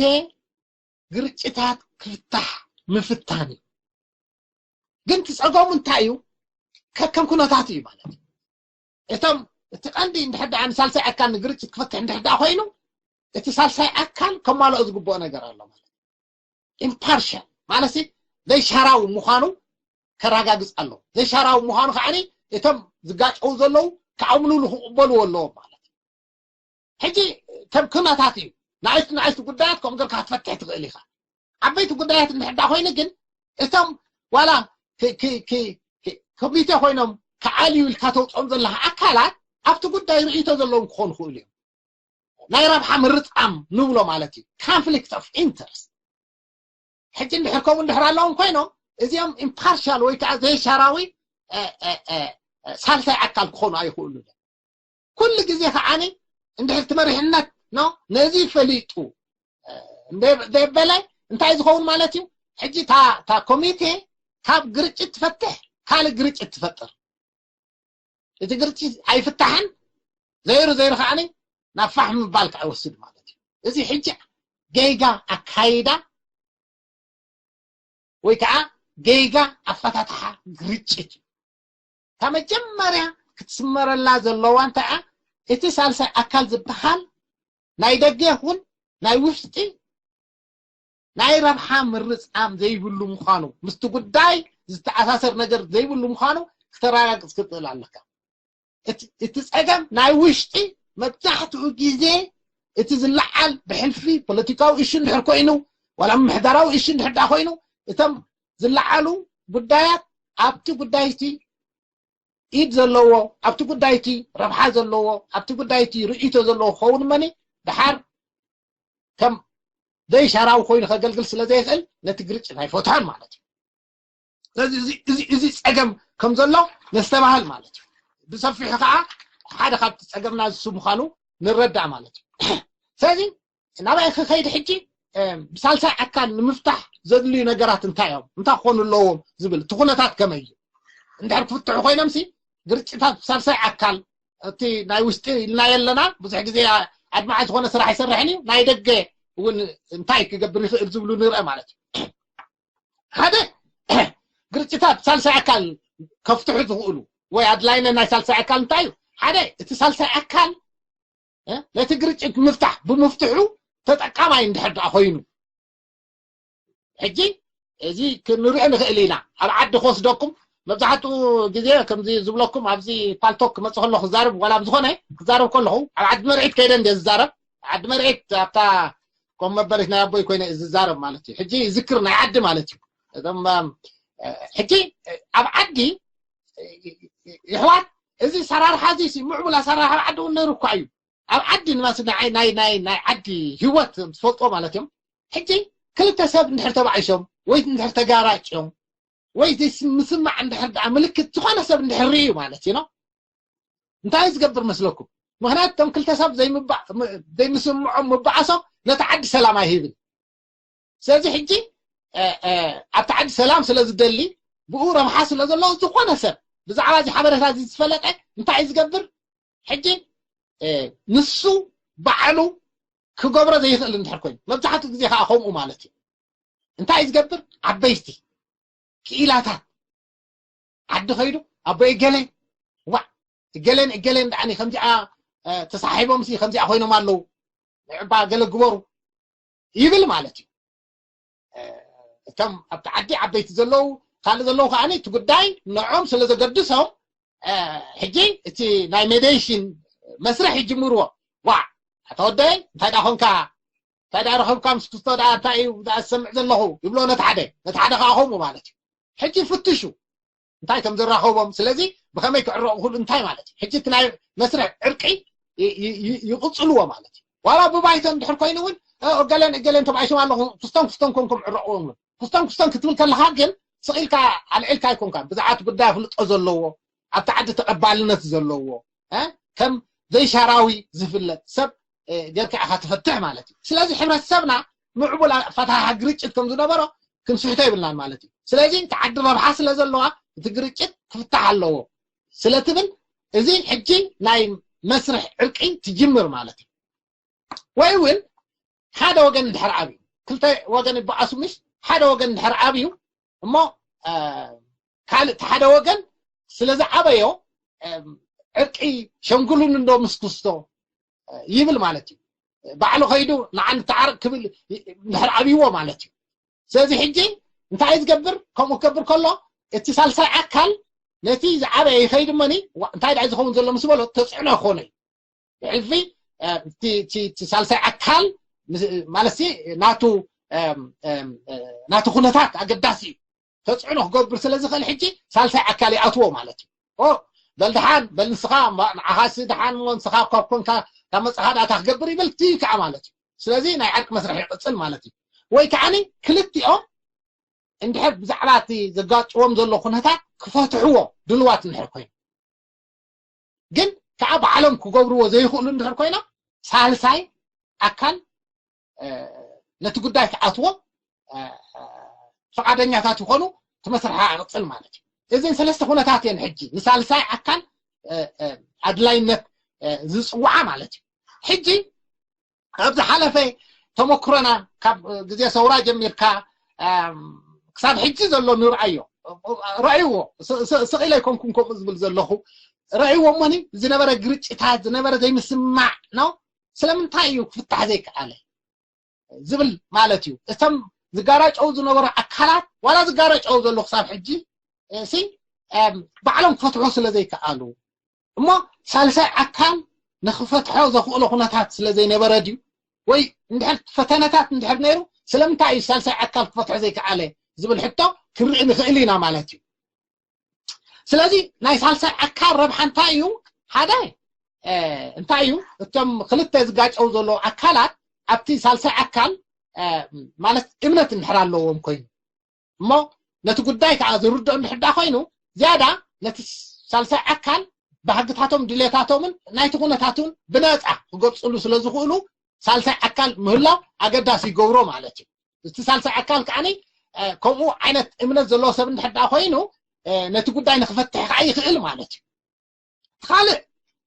ግርጭታት ክፍታሕ ምፍታን እዩ። ግን ትፀገሙ እንታይ እዩ? ከከም ኩነታት እዩ ማለት እዩ። እቶም እቲ ቀንዲ እንድሕር ደኣ ንሳልሳይ ኣካል ንግርጭት ክፈትሕ እንድሕር ደኣ ኮይኑ እቲ ሳልሳይ ኣካል ከማልኦ ዝግብኦ ነገር ኣሎ ማለት ኢምፓርሻል ማለት ዘይሻራዊ ምዃኑ ከረጋግፅ ኣሎ። ዘይሻራዊ ምዃኑ ከዓ እቶም ዝጋጨው ዘለዉ ክኣምኑሉ ክቕበልዎ ኣለዎም ማለት እዩ። ሕጂ ከም ኩነታት እዩ። ንኣሽቱ ንኣሽቱ ጉዳያት ከምኡ ጌርካ ክትፈትሕ ትኽእል ኢኻ። ዓበይቲ ጉዳያት እንድሕር ደኣ ኮይኑ ግን እቶም ዋላ ኮሚቴ ኮይኖም ክዓልዩ ኢልካ ተውፅኦም ዘለካ ኣካላት ኣብቲ ጉዳይ ርእይቶ ዘለዎም ክኾኑ ይኽእሉ እዮም። ናይ ረብሓ ምርፃም ንብሎ ማለት እዩ። ኮንፍሊክት ኦፍ ኢንተረስት። ሕጂ እንድሕር ከምኡ እንድሕር ኣለዎም ኮይኖም እዚኦም ኢምፓርሻል ወይ ከዓ ዘይሻራዊ ሳልሳይ ኣካል ክኾኑ ኣይኽእሉ። ኩሉ ግዜ ከዓኒ እንድሕር እቲ መሪሕነት ኖ ነዚ ፈሊጡ ዘይበለ እንታይ ዝኸውን ማለት እዩ? ሕጂ እታ ኮሚቴ ካብ ግርጭት ትፈትሕ ካልእ ግርጭት ትፈጥር። እቲ ግርጭት ኣይፍታሕን ዘይሩ ዘይሩ ከዓኒ ናብ ፋሕ ምባል ከዓ ይወስድ ማለት እዩ። እዚ ሕጂ ጌጋ ኣካይዳ ወይ ከዓ ጌጋ ኣፈታትሓ ግርጭት እዩ። ካብ መጀመርያ ክትስመረላ ዘለዋ እንታይ እቲ ሳልሳይ ኣካል ዝበሃል ናይ ደገ ይኹን ናይ ውሽጢ ናይ ረብሓ ምርፃም ዘይብሉ ምዃኑ ምስቲ ጉዳይ ዝተኣሳሰር ነገር ዘይብሉ ምዃኑ ክተረጋግጽ ክትእል ኣለካ። እቲ ጸገም ናይ ውሽጢ መብዛሕትኡ ግዜ እቲ ዝለዓል ብሕልፊ ፖለቲካዊ እሹ እንድሕር ኮይኑ ዋላ ምሕዳራዊ እሹ እንድሕር ዳ ኮይኑ እቶም ዝለዓሉ ጉዳያት ኣብቲ ጉዳይቲ ኢድ ዘለዎ ኣብቲ ጉዳይቲ ረብሓ ዘለዎ ኣብቲ ጉዳይቲ ርእይቶ ዘለዎ ክኸውን መኒ ድሓር ከም ዘይሻራዊ ኮይኑ ከገልግል ስለ ዘይኽእል ነቲ ግርጭት ኣይፈትሖን ማለት እዩ። ስለዚ እዚ ጸገም ከም ዘሎ ነስተባህል ማለት እዩ። ብሰፊሑ ከዓ ሓደ ካብቲ ጸገምና ዝሱ ምዃኑ ንረዳእ ማለት እዩ። ስለዚ ናባይ ክኸይድ ሕጂ ብሳልሳይ ኣካል ንምፍታሕ ዘድልዩ ነገራት እንታይ እዮም እንታይ ክኾኑ ኣለዎም ዝብል እቲ ኩነታት ከመይ እዩ? እንድሕር ክፍትሑ ኮይኖምሲ ግርጭታት ብሳልሳይ ኣካል እቲ ናይ ውሽጢ ኢልና የለና ብዙሕ ግዜ ኣድማዒ ዝኾነ ስራሕ ይሰርሕን እዩ ናይ ደገ እውን እንታይ ክገብር ይኽእል ዝብሉ ንርአ ማለት እዩ። ሓደ ግርጭታት ሳልሳይ ኣካል ከፍትሑ ዝኽእሉ ወይ ኣድላይነት ናይ ሳልሳይ ኣካል እንታይ እዩ? ሓደ እቲ ሳልሳይ ኣካል ነቲ ግርጭት ምፍታሕ ብምፍትሑ ተጠቃማይ እንድሕር ደኣ ኮይኑ ሕጂ እዚ ክንርኢ ንኽእል ኢና። ኣብ ዓዲ ክወስደኩም መብዛሕትኡ ግዜ ከምዚ ዝብለኩም ኣብዚ ፓልቶክ ክመፅእ ከሎ ክዛረብ ዋላ ብዝኾነ ክዛረብ ከለኹ ኣብ ዓዲ መርዒት ከይደ እንደ ዝዛረብ ዓዲ መርዒት ኣብታ ከም መበሪት ናይ ኣቦይ ኮይነ ዝዛረብ ማለት እዩ። ሕጂ ዝክር ናይ ዓዲ ማለት እዩ። እዞም ሕጂ ኣብ ዓዲ ይሕዋት እዚ ሰራርሓ እዚ ምዕቡል ኣሰራርሓ ኣብ ዓዲ እውን ነይሩ እኳ እዩ። ኣብ ዓዲ ንማስ ናይ ናይ ናይ ናይ ዓዲ ህይወት ትፈልጦ ማለት እዮም። ሕጂ ክልተ ሰብ እንድሕር ተባዒሶም ወይ እንድሕር ተጋራጭዮም ወይ ምስማዕ እንድሕር ደኣ ምልክት ዝኾነ ሰብ እንድሕር ርእዩ ማለት እዩ። እንታይ ዝገብር መስለኩም? ምክንያቱ እቶም ክልተ ሰብ ዘይምስምዖም ምባኣሶም ነቲ ዓዲ ሰላም ኣይህብን። ስለዚ ሕጂ ኣብቲ ዓዲ ሰላም ስለ ዝደሊ ብኡ ረብሓ ስለ ዘለዎ ዝኾነ ሰብ ብዛዕባ እዚ ሓበሬታ እዚ ዝፈለጠ እንታይ ዝገብር? ሕጂ ንሱ ባዕሉ ክገብሮ ዘይኽእል እንድሕር ኮይኑ መብዛሕትኡ ግዜ ከዓ ከምኡ ማለት እዩ። እንታይ ዝገብር? ዓበይቲ ክኢላታት ዓዲ ከይዱ ኣቦ እገሌ ዋዕ እገሌን እገሌን ደኣኒ ከምዚኣ ተሳሒቦምሲ ከምዚኣ ኮይኖም ኣለዉ ዕባ ገለ ግበሩ ይብል ማለት እዩ። እቶም ኣብቲ ዓዲ ዓበይቲ ዘለዉ ካልእ ዘለዉ ከዓኒ እቲ ጉዳይ ንዖም ስለ ዘገድሶም ሕጂ እቲ ናይ ሜዲሽን መስርሕ ይጅምርዎ። ዋዕ ኣታ ወደይ እንታይ ደኣ ኾንካ እንታይ ደኣ ረኸብካ ምስ ክስቶ ደኣ እንታይ እዩ ደኣ ዝሰምዕ ዘለኹ ይብሎ ነቲ ሓደ ነቲ ሓደ ከዓ ከምኡ ማለት እዩ። ሕጂ ፍትሹ እንታይ ከም ዝራኸቦም ስለዚ ብኸመይ ክዕረቑ ክሉ እንታይ ማለት እዩ። ሕጂ እቲ ናይ መስርሕ ዕርቂ ይቕፅልዎ ማለት እዩ። ዋላ ብባይቶ እንድሕር ኮይኑ እውን እገለን እገለን ተባኢሶም ኣለኹ ክስቶን ክስቶን ኮንኩም ዕረቑዎም እውን ክስቶን ክስቶን ክትብል ከለኻ ግን ስቕ ኢልካ ኣልዒልካ ኣይኮንካን። ብዛዕባ እቲ ጉዳይ ኣፍልጦ ዘለዎ ኣብቲ ዓዲ ተቐባልነት ዘለዎ ከም ዘይሻራዊ ዝፍለጥ ሰብ ጌርካ ኢኻ ትፈትሕ ማለት እዩ። ስለዚ ሕብረተሰብና ምዕቡል ኣፈታሓ ግርጭት ከም ዝነበሮ ክንስሕቶ ይብልናን ማለት እዩ። ስለዚ እቲ ዓዲ ረብሓ ስለ ዘለዋ እቲ ግርጭት ክፍታሕ ኣለዎ ስለ ትብል እዚ ሕጂ ናይ መስርሕ ዕርቂ ትጅምር ማለት እዩ። ወይ እውን ሓደ ወገን እንድሕር ኣብዩ ክልተ ወገን ይበኣሱ ምሽ ሓደ ወገን እንድሕር ኣብዩ እሞ ካልእ እቲ ሓደ ወገን ስለ ዝዓበዮ ዕርቂ ሸምግሉን እንዶ ምስ ክስቶ ይብል ማለት እዩ። ባዕሉ ከይዱ ንዓን ተዓርቅ ክብል እንድሕር ኣብይዎ ማለት እዩ። ስለዚ ሕጂ እንታይ ዝገብር ከምኡ ክገብር ከሎ እቲ ሳልሳይ ኣካል ነቲ ዝዓበየ ይኸይድ እመኒ እንታይ ደኣ ዝኸውን ዘሎ ምስ በሎ ተፅዕኖ ይኾነ እዩ። ብሕልፊ እቲ ሳልሳይ ኣካል ማለት ናቱ ናቱ ኩነታት ኣገዳሲ እዩ። ተፅዕኖ ክገብር ስለ ዝኽእል ሕጂ ሳልሳይ ኣካል ይኣትዎ ማለት እዩ። በል ድሓን በል ንስኻ ንዓኻሲ ድሓን እሞ ንስኻ ካብ ኮንካ ካብ መፅኻ ዳታ ክገብር ይብል እቲ ከዓ ማለት እዩ። ስለዚ ናይ ዕርቂ መስርሕ ይቕፅል ማለት እዩ። ወይ ከዓኒ ክልቲኦም እንድሕር ብዛዕባ እቲ ዘጋጥዎም ዘሎ ኩነታት ክፈትሕዎ ድልዋት እንድሕር ኮይኑ ግን ከዓ ባዕሎም ክገብርዎ ዘይኽእሉ እንድሕር ኮይኖም ሳልሳይ ኣካል ነቲ ጉዳይ ክኣትዎ ፍቓደኛታት ይኾኑ። እቲ መስርሕ ክቕፅል ማለት እዩ። እዚን ሰለስተ ኩነታት እየን ሕጂ ንሳልሳይ ኣካል ኣድላይነት ዝፅውዓ ማለት እዩ። ሕጂ ኣብ ዝሓለፈ ተመክሮና ካብ ግዜ ሰውራ ጀሚርካ ክሳብ ሕጂ ዘሎ ንርኣዮ ረእይዎ ስቕ ኢለ ኣይኮንኩን ከምኡ ዝብል ዘለኹ ረእይዎ እሞኒ ዝነበረ ግርጭታት ዝነበረ ዘይምስማዕ ነው ስለምንታይ እዩ ክፍታሕ ዘይከኣለ ዝብል ማለት እዩ። እቶም ዝጋራጨው ዝነበሩ ኣካላት ዋላ ዝጋራጨው ዘሎ ክሳብ ሕጂ ሲ ባዕሎም ክፈትሑ ስለ ዘይከኣሉ እሞ ሳልሳይ ኣካል ንክፈትሖ ዘኽእሎ ኩነታት ስለ ዘይነበረ ድዩ? ወይ እንድሕር ፈተነታት እንድሕር ነይሩ ስለምንታይ እዩ ሳልሳይ ኣካል ክፈትሖ ዘይከኣለ ዝብል ሕቶ ክንርኢ ንኽእል ኢና ማለት እዩ። ስለዚ ናይ ሳልሳይ ኣካል ረብሓ እንታይ እዩ? ሓደ እንታይ እዩ? እቶም ክልተ ዝጋጨው ዘለዉ ኣካላት ኣብቲ ሳልሳይ ኣካል ማለት እምነት እንድሕር ኣለዎም ኮይኑ እሞ ነቲ ጉዳይ ከዓ ዝርድኦ እንድሕዳ ኮይኑ ዝያዳ ነቲ ሳልሳይ ኣካል ባህግታቶም ድሌታቶምን ናይቲ ኩነታትን ብነፃ ክገልፅሉ ስለ ዝኽእሉ ሳልሳይ ኣካል ምህላው ኣገዳሲ ይገብሮ ማለት እዩ። እቲ ሳልሳይ ኣካል ከዓ ከምኡ ዓይነት እምነት ዘለዎ ሰብ እንድሕዳ ኮይኑ ነቲ ጉዳይ ንክፈትሕ ከዓ ይኽእል ማለት እዩ። ካልእ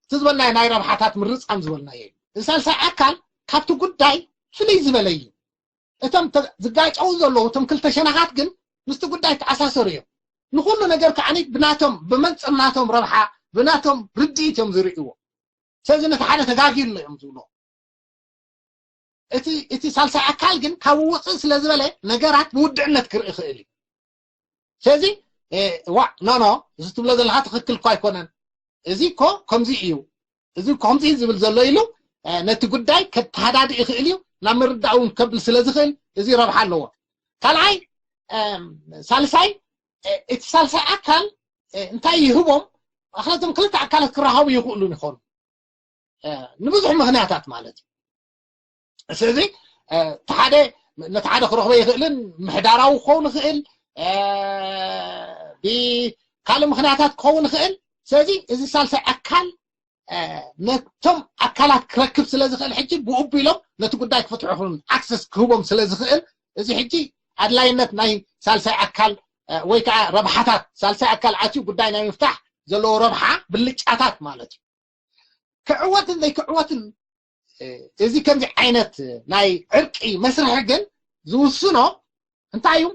እቲ ዝበልናዮ ናይ ረብሓታት ምርፃም ዝበልናዮ እዩ። እዚ ሳልሳይ ኣካል ካብቲ ጉዳይ ፍልይ ዝበለ እዩ። እቶም ዝጋጨው ዘለዉ እቶም ክልተ ሸነኻት ግን ምስቲ ጉዳይ ተኣሳሰሩ እዮም። ንኩሉ ነገር ከዓ ብናቶም ብመንፅር ናቶም ረብሓ ብናቶም ርድኢት እዮም ዝርእይዎ። ስለዚ ነቲ ሓደ ተጋጊሉ እዮም ዝብሎ። እቲ ሳልሳይ ኣካል ግን ካብ ውፅእ ስለ ዝበለ ነገራት ብውድዕነት ክርኢ ይኽእል እዩ። ስለዚ ዋ ኖ ኖ እዚ ትብሎ ዘለካ ትክክል እኮ ኣይኮነን፣ እዚ እኮ ከምዚ እዩ፣ እዚ ከምዚ ዝብል ዘሎ ኢሉ ነቲ ጉዳይ ከተሃዳድእ ይኽእል እዩ። ናብ ምርዳእ እውን ከብል ስለ ዝኽእል እዚ ረብሓ ኣለዎ። ካልኣይ ሳልሳይ እቲ ሳልሳይ ኣካል እንታይ ይህቦም? ኣክለቶም ክልተ ኣካላት ክረሃቡ ይኽእሉ ይኾኑ ንብዙሕ ምክንያታት ማለት እዩ። ስለዚ እቲ ሓደ ነቲ ሓደ ክረኽቦ ይኽእልን ምሕዳራዊ ክኸውን ይኽእል ብካልእ ምክንያታት ክኸውን ይኽእል። ስለዚ እዚ ሳልሳይ ኣካል ነቶም ኣካላት ክረክብ ስለ ዝኽእል ሕጂ ብኡ ኣቢሎም ነቲ ጉዳይ ክፍትሑ ይኽእሉ ኣክሰስ ክህቦም ስለ ዝኽእል እዚ ሕጂ ኣድላይነት ናይ ሳልሳይ ኣካል ወይ ከዓ ረብሓታት ሳልሳይ ኣካል ኣትዩ ጉዳይ ናይ ምፍታሕ ዘለዎ ረብሓ ብልጫታት ማለት እዩ። ክዕወትን ዘይክዕወትን እዚ ከምዚ ዓይነት ናይ ዕርቂ መስርሒ ግን ዝውስኖ እንታይ እዩ?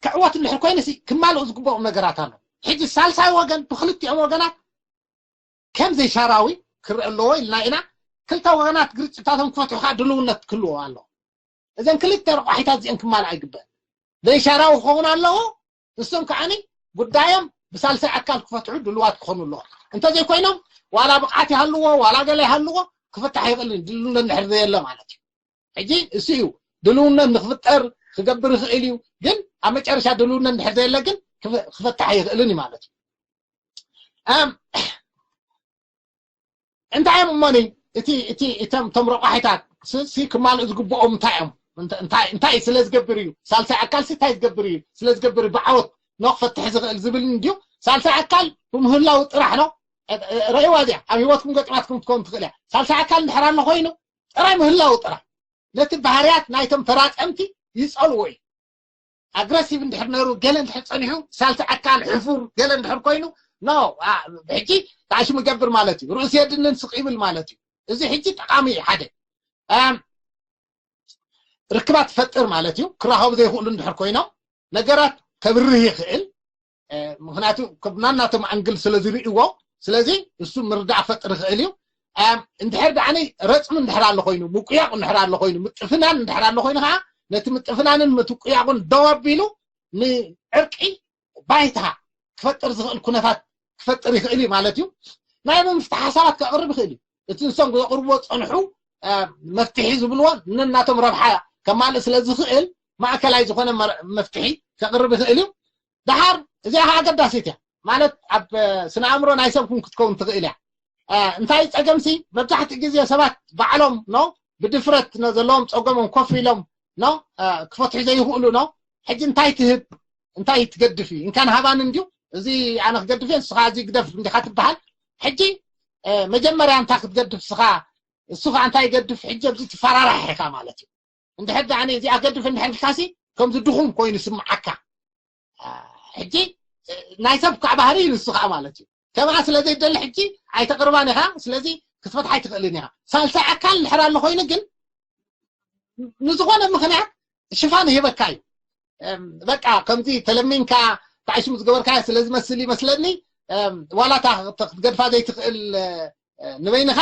ክዕወት እንድሕር ኮይኑ ክማልኡ ዝግበኦም ነገራት ኣሎ። ሕጂ ሳልሳይ ወገን ብክልቲኦም ወገናት ከም ዘይሻራዊ ክርኢ ኣለዎ ኢልና ኢና። ክልተ ወገናት ግርጭታቶም ክፈትሑ ከዓ ድልውነት ክህልዎ ኣሎ። እዘን ክልተ ረቋሒታት እዚአን ክማልኣ ይግበአን። ዘይሻራዊ ክኸውን ኣለዎ። ንሶም ከዓኒ ጉዳዮም ብሳልሳይ ኣካል ክፈትሑ ድልዋት ክኾኑ ኣለዎ። እንተዘይኮይኖም ዋላ ብቕዓት ይሃልዎ ዋላ ገለ ይሃልዎ ክፍታሕ ይኽእል ድልውነት እንድሕር ዘየለ ማለት እዩ። ሕጂ እሱ እዩ ድልውነት ንክፍጠር ክገብር ይኽእል እዩ። ግን ኣብ መጨረሻ ድልውነት እንድሕር ዘየለ ግን ክፈታሕ ይኽእልን እዩ ማለት እዩ። እንታይ እዮም እሞኒ እቲ እቲ እቶም እቶም ረቋሒታት ሲ ክማልኡ ዝግብኦም እንታይ እዮም? እንታይ ስለ ዝገብር እዩ? ሳልሳይ ኣካል ሲ እንታይ ዝገብር እዩ? ስለ ዝገብር ብዓወት ነው ክፈትሕ ዝኽእል ዝብል እንድዩ። ሳልሳይ ኣካል ብምህላው ጥራሕ ነው። ረእዋ እዚኣ ኣብ ህይወትኩም ገጢማትኩም ትከውን ትኽእል እያ። ሳልሳይ ኣካል እንድሕር ኣሎ ኮይኑ ጥራይ ምህላው ጥራሕ ነቲ ባህርያት ናይቶም ተራፀምቲ ይፀልዎ እዩ። ኣግረሲቭ እንድሕር ነሩ ገለ እንድሕር ፀኒሑ ሳልሳይ ኣካል ሕፉር ገለ እንድሕር ኮይኑ ኖ ሕጂ ተዓሽሙ ይገብር ማለት እዩ። ርእሱ የድንን ስቕ ይብል ማለት እዩ። እዚ ሕጂ ጠቃሚ እዩ። ሓደ ርክባት ትፈጥር ማለት እዩ። ክራኸቡ ዘይኽእሉ እንድሕር ኮይኖም ነገራት ከብርህ ይኽእል። ምክንያቱ ናናቶም ኣንግል ስለ ዝርእዎ ስለዚ እሱ ምርዳእ ክፈጥር ይኽእል እዩ። እንድሕር ደኣ ረፅሚ እንድሕር ኣሎ ኮይኑ ምቁያቕ እንድሕር ኣሎ ኮይኑ ምጥፍናን እንድሕር ኣሎ ኮይኑ ከዓ ነቲ ምጥፍናንን ምትቁያቑን ደው ኣቢሉ ንዕርቂ ባይታ ክፈጥር ዝኽእል ኩነታት ክፈጥር ይኽእል እዩ ማለት እዩ። ናይ ምፍትሕ ሓሳባት ከቕርብ ይኽእል እዩ። እቲ ንሶም ዘቕርብዎ ዝፀንሑ መፍትሒ ዝብልዎ ንናቶም ረብሓ ከማልእ ስለ ዝኽእል ማእከላይ ዝኾነ መፍትሒ ከቕርብ ይኽእል እዩ። ደሓር እዚኣ ከዓ ኣገዳሲት እያ ማለት ኣብ ስነ ኣእምሮ ናይ ሰብ እውን ክትከውን ትኽእል እያ። እንታይ ፀገምሲ መብዛሕትኡ ግዜ ሰባት ባዕሎም ኖ ብድፍረት ዘለዎም ፀገሞም ኮፍ ኢሎም ኖ ክፈትሑ ዘይኽእሉ ኖ ሕጂ እንታይ ትህብ እንታይ ትገድፍ እዩ እንካን ሃባን እንድዩ። እዚ ኣነ ክገድፍ እየ ንስኻ እዚ ግደፍ እንዲኻ ትበሃል። ሕጂ መጀመርያ እንታይ ክትገድፍ ስኻ እሱ ከዓ እንታይ ይገድፍ ሕጂ ኣብዚ ትፈራራሕ ኢኻ ማለት እዩ። እንድሕር ደኣ እዚኣ ገድፍ እንድሕር ኢልካሲ ከምዚ ድኹም ኮይኑ ይስምዓካ። ሕጂ ናይ ሰብ ከዓ ባህሪ እዩ ንሱ ከዓ ማለት እዩ። ከምኣ ስለ ዘይደሊ ሕጂ ኣይተቕርባን ኢኻ። ስለዚ ክትፈትሓ ኣይትኽእልን ኢኻ። ሳልሳይ ኣካል እንድሕር ኣሎ ኮይኑ ግን ንዝኾነ ምኽንያት ሽፋን ይህበካ እዩ። በቃ ከምዚ ተለሚንካ ታዕሽሙ ዝገበርካዮ ስለ ዝመስል ይመስለኒ ዋላ እታ ክትገድፋ ዘይትኽእል ንበይንኻ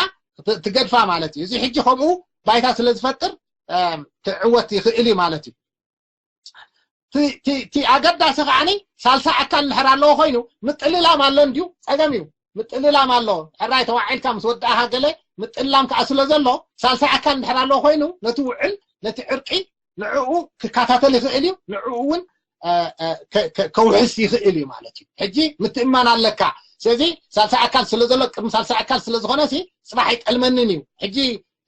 ትገድፋ ማለት እዩ። እዚ ሕጂ ከምኡ ባይታ ስለ ዝፈጥር ክዕወት ይኽእል እዩ ማለት እዩ። እቲ ኣገዳሲ ከዓኒ ሳልሳይ ኣካል እንድሕር ኣለዎ ኮይኑ ምጥልላም ኣሎ እንድዩ ጸገም እዩ። ምጥልላም ኣሎ። ሕራይ ተዋዒልካ ምስ ወዳእኻ ገለ ምጥልላም ከዓ ስለ ዘሎ ሳልሳይ ኣካል እንድሕር ኣለዎ ኮይኑ ነቲ ውዕል ነቲ ዕርቂ ንዕኡ ክከታተል ይኽእል እዩ፣ ንዕኡ እውን ከውሕስ ይኽእል እዩ ማለት እዩ። ሕጂ ምትእማን ኣለካ። ስለዚ ሳልሳይ ኣካል ስለ ዘሎ ቅድሚ ሳልሳይ ኣካል ስለ ዝኾነ ሲ ጽባሕ ኣይጠልመንን እዩ። ሕጂ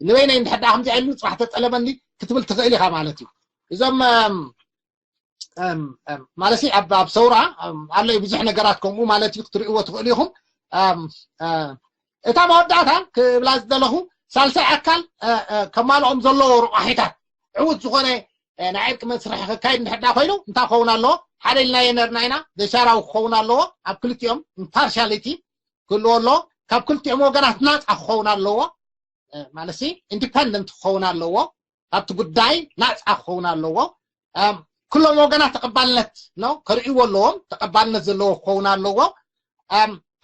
ንበይነይ እንድሕር ደኣ ከምዚ ኢሉ ጽባሕ ተጠለመኒ ክትብል ትኽእል ኢኻ ማለት እዩ። እዞም ማለት ኣብ ሰውራ ኣሎ ብዙሕ ነገራት ከምኡ ማለት እዩ ክትርእይዎ ትኽእሉ ኢኹም። እታ መወዳእታ ክብላ ዝደለኹ ሳልሳይ ኣካል ከማልኦም ዘለዎ ረቋሒታት ዕውት ዝኾነ ናይ ዕርቂ መስርሒ ክካይድ እንድሕዳ ኮይኑ እንታይ ክኸውን ኣለዎ? ሓደ ኢልናዮ ነርና ኢና። ዘሻራዊ ክኸውን ኣለዎ። ኣብ ክልቲኦም ኢምፓርሻሊቲ ክህልዎ ኣለዎ። ካብ ክልቲኦም ወገናት ናፃ ክኸውን ኣለዎ። ማለት ኢንዲፐንደንት ክኸውን ኣለዎ። ካብቲ ጉዳይ ናፃ ክኸውን ኣለዎ። ኩሎም ወገናት ተቐባልነት ነው ከርእይዎ ኣለዎም። ተቐባልነት ዘለዎ ክኸውን ኣለዎ።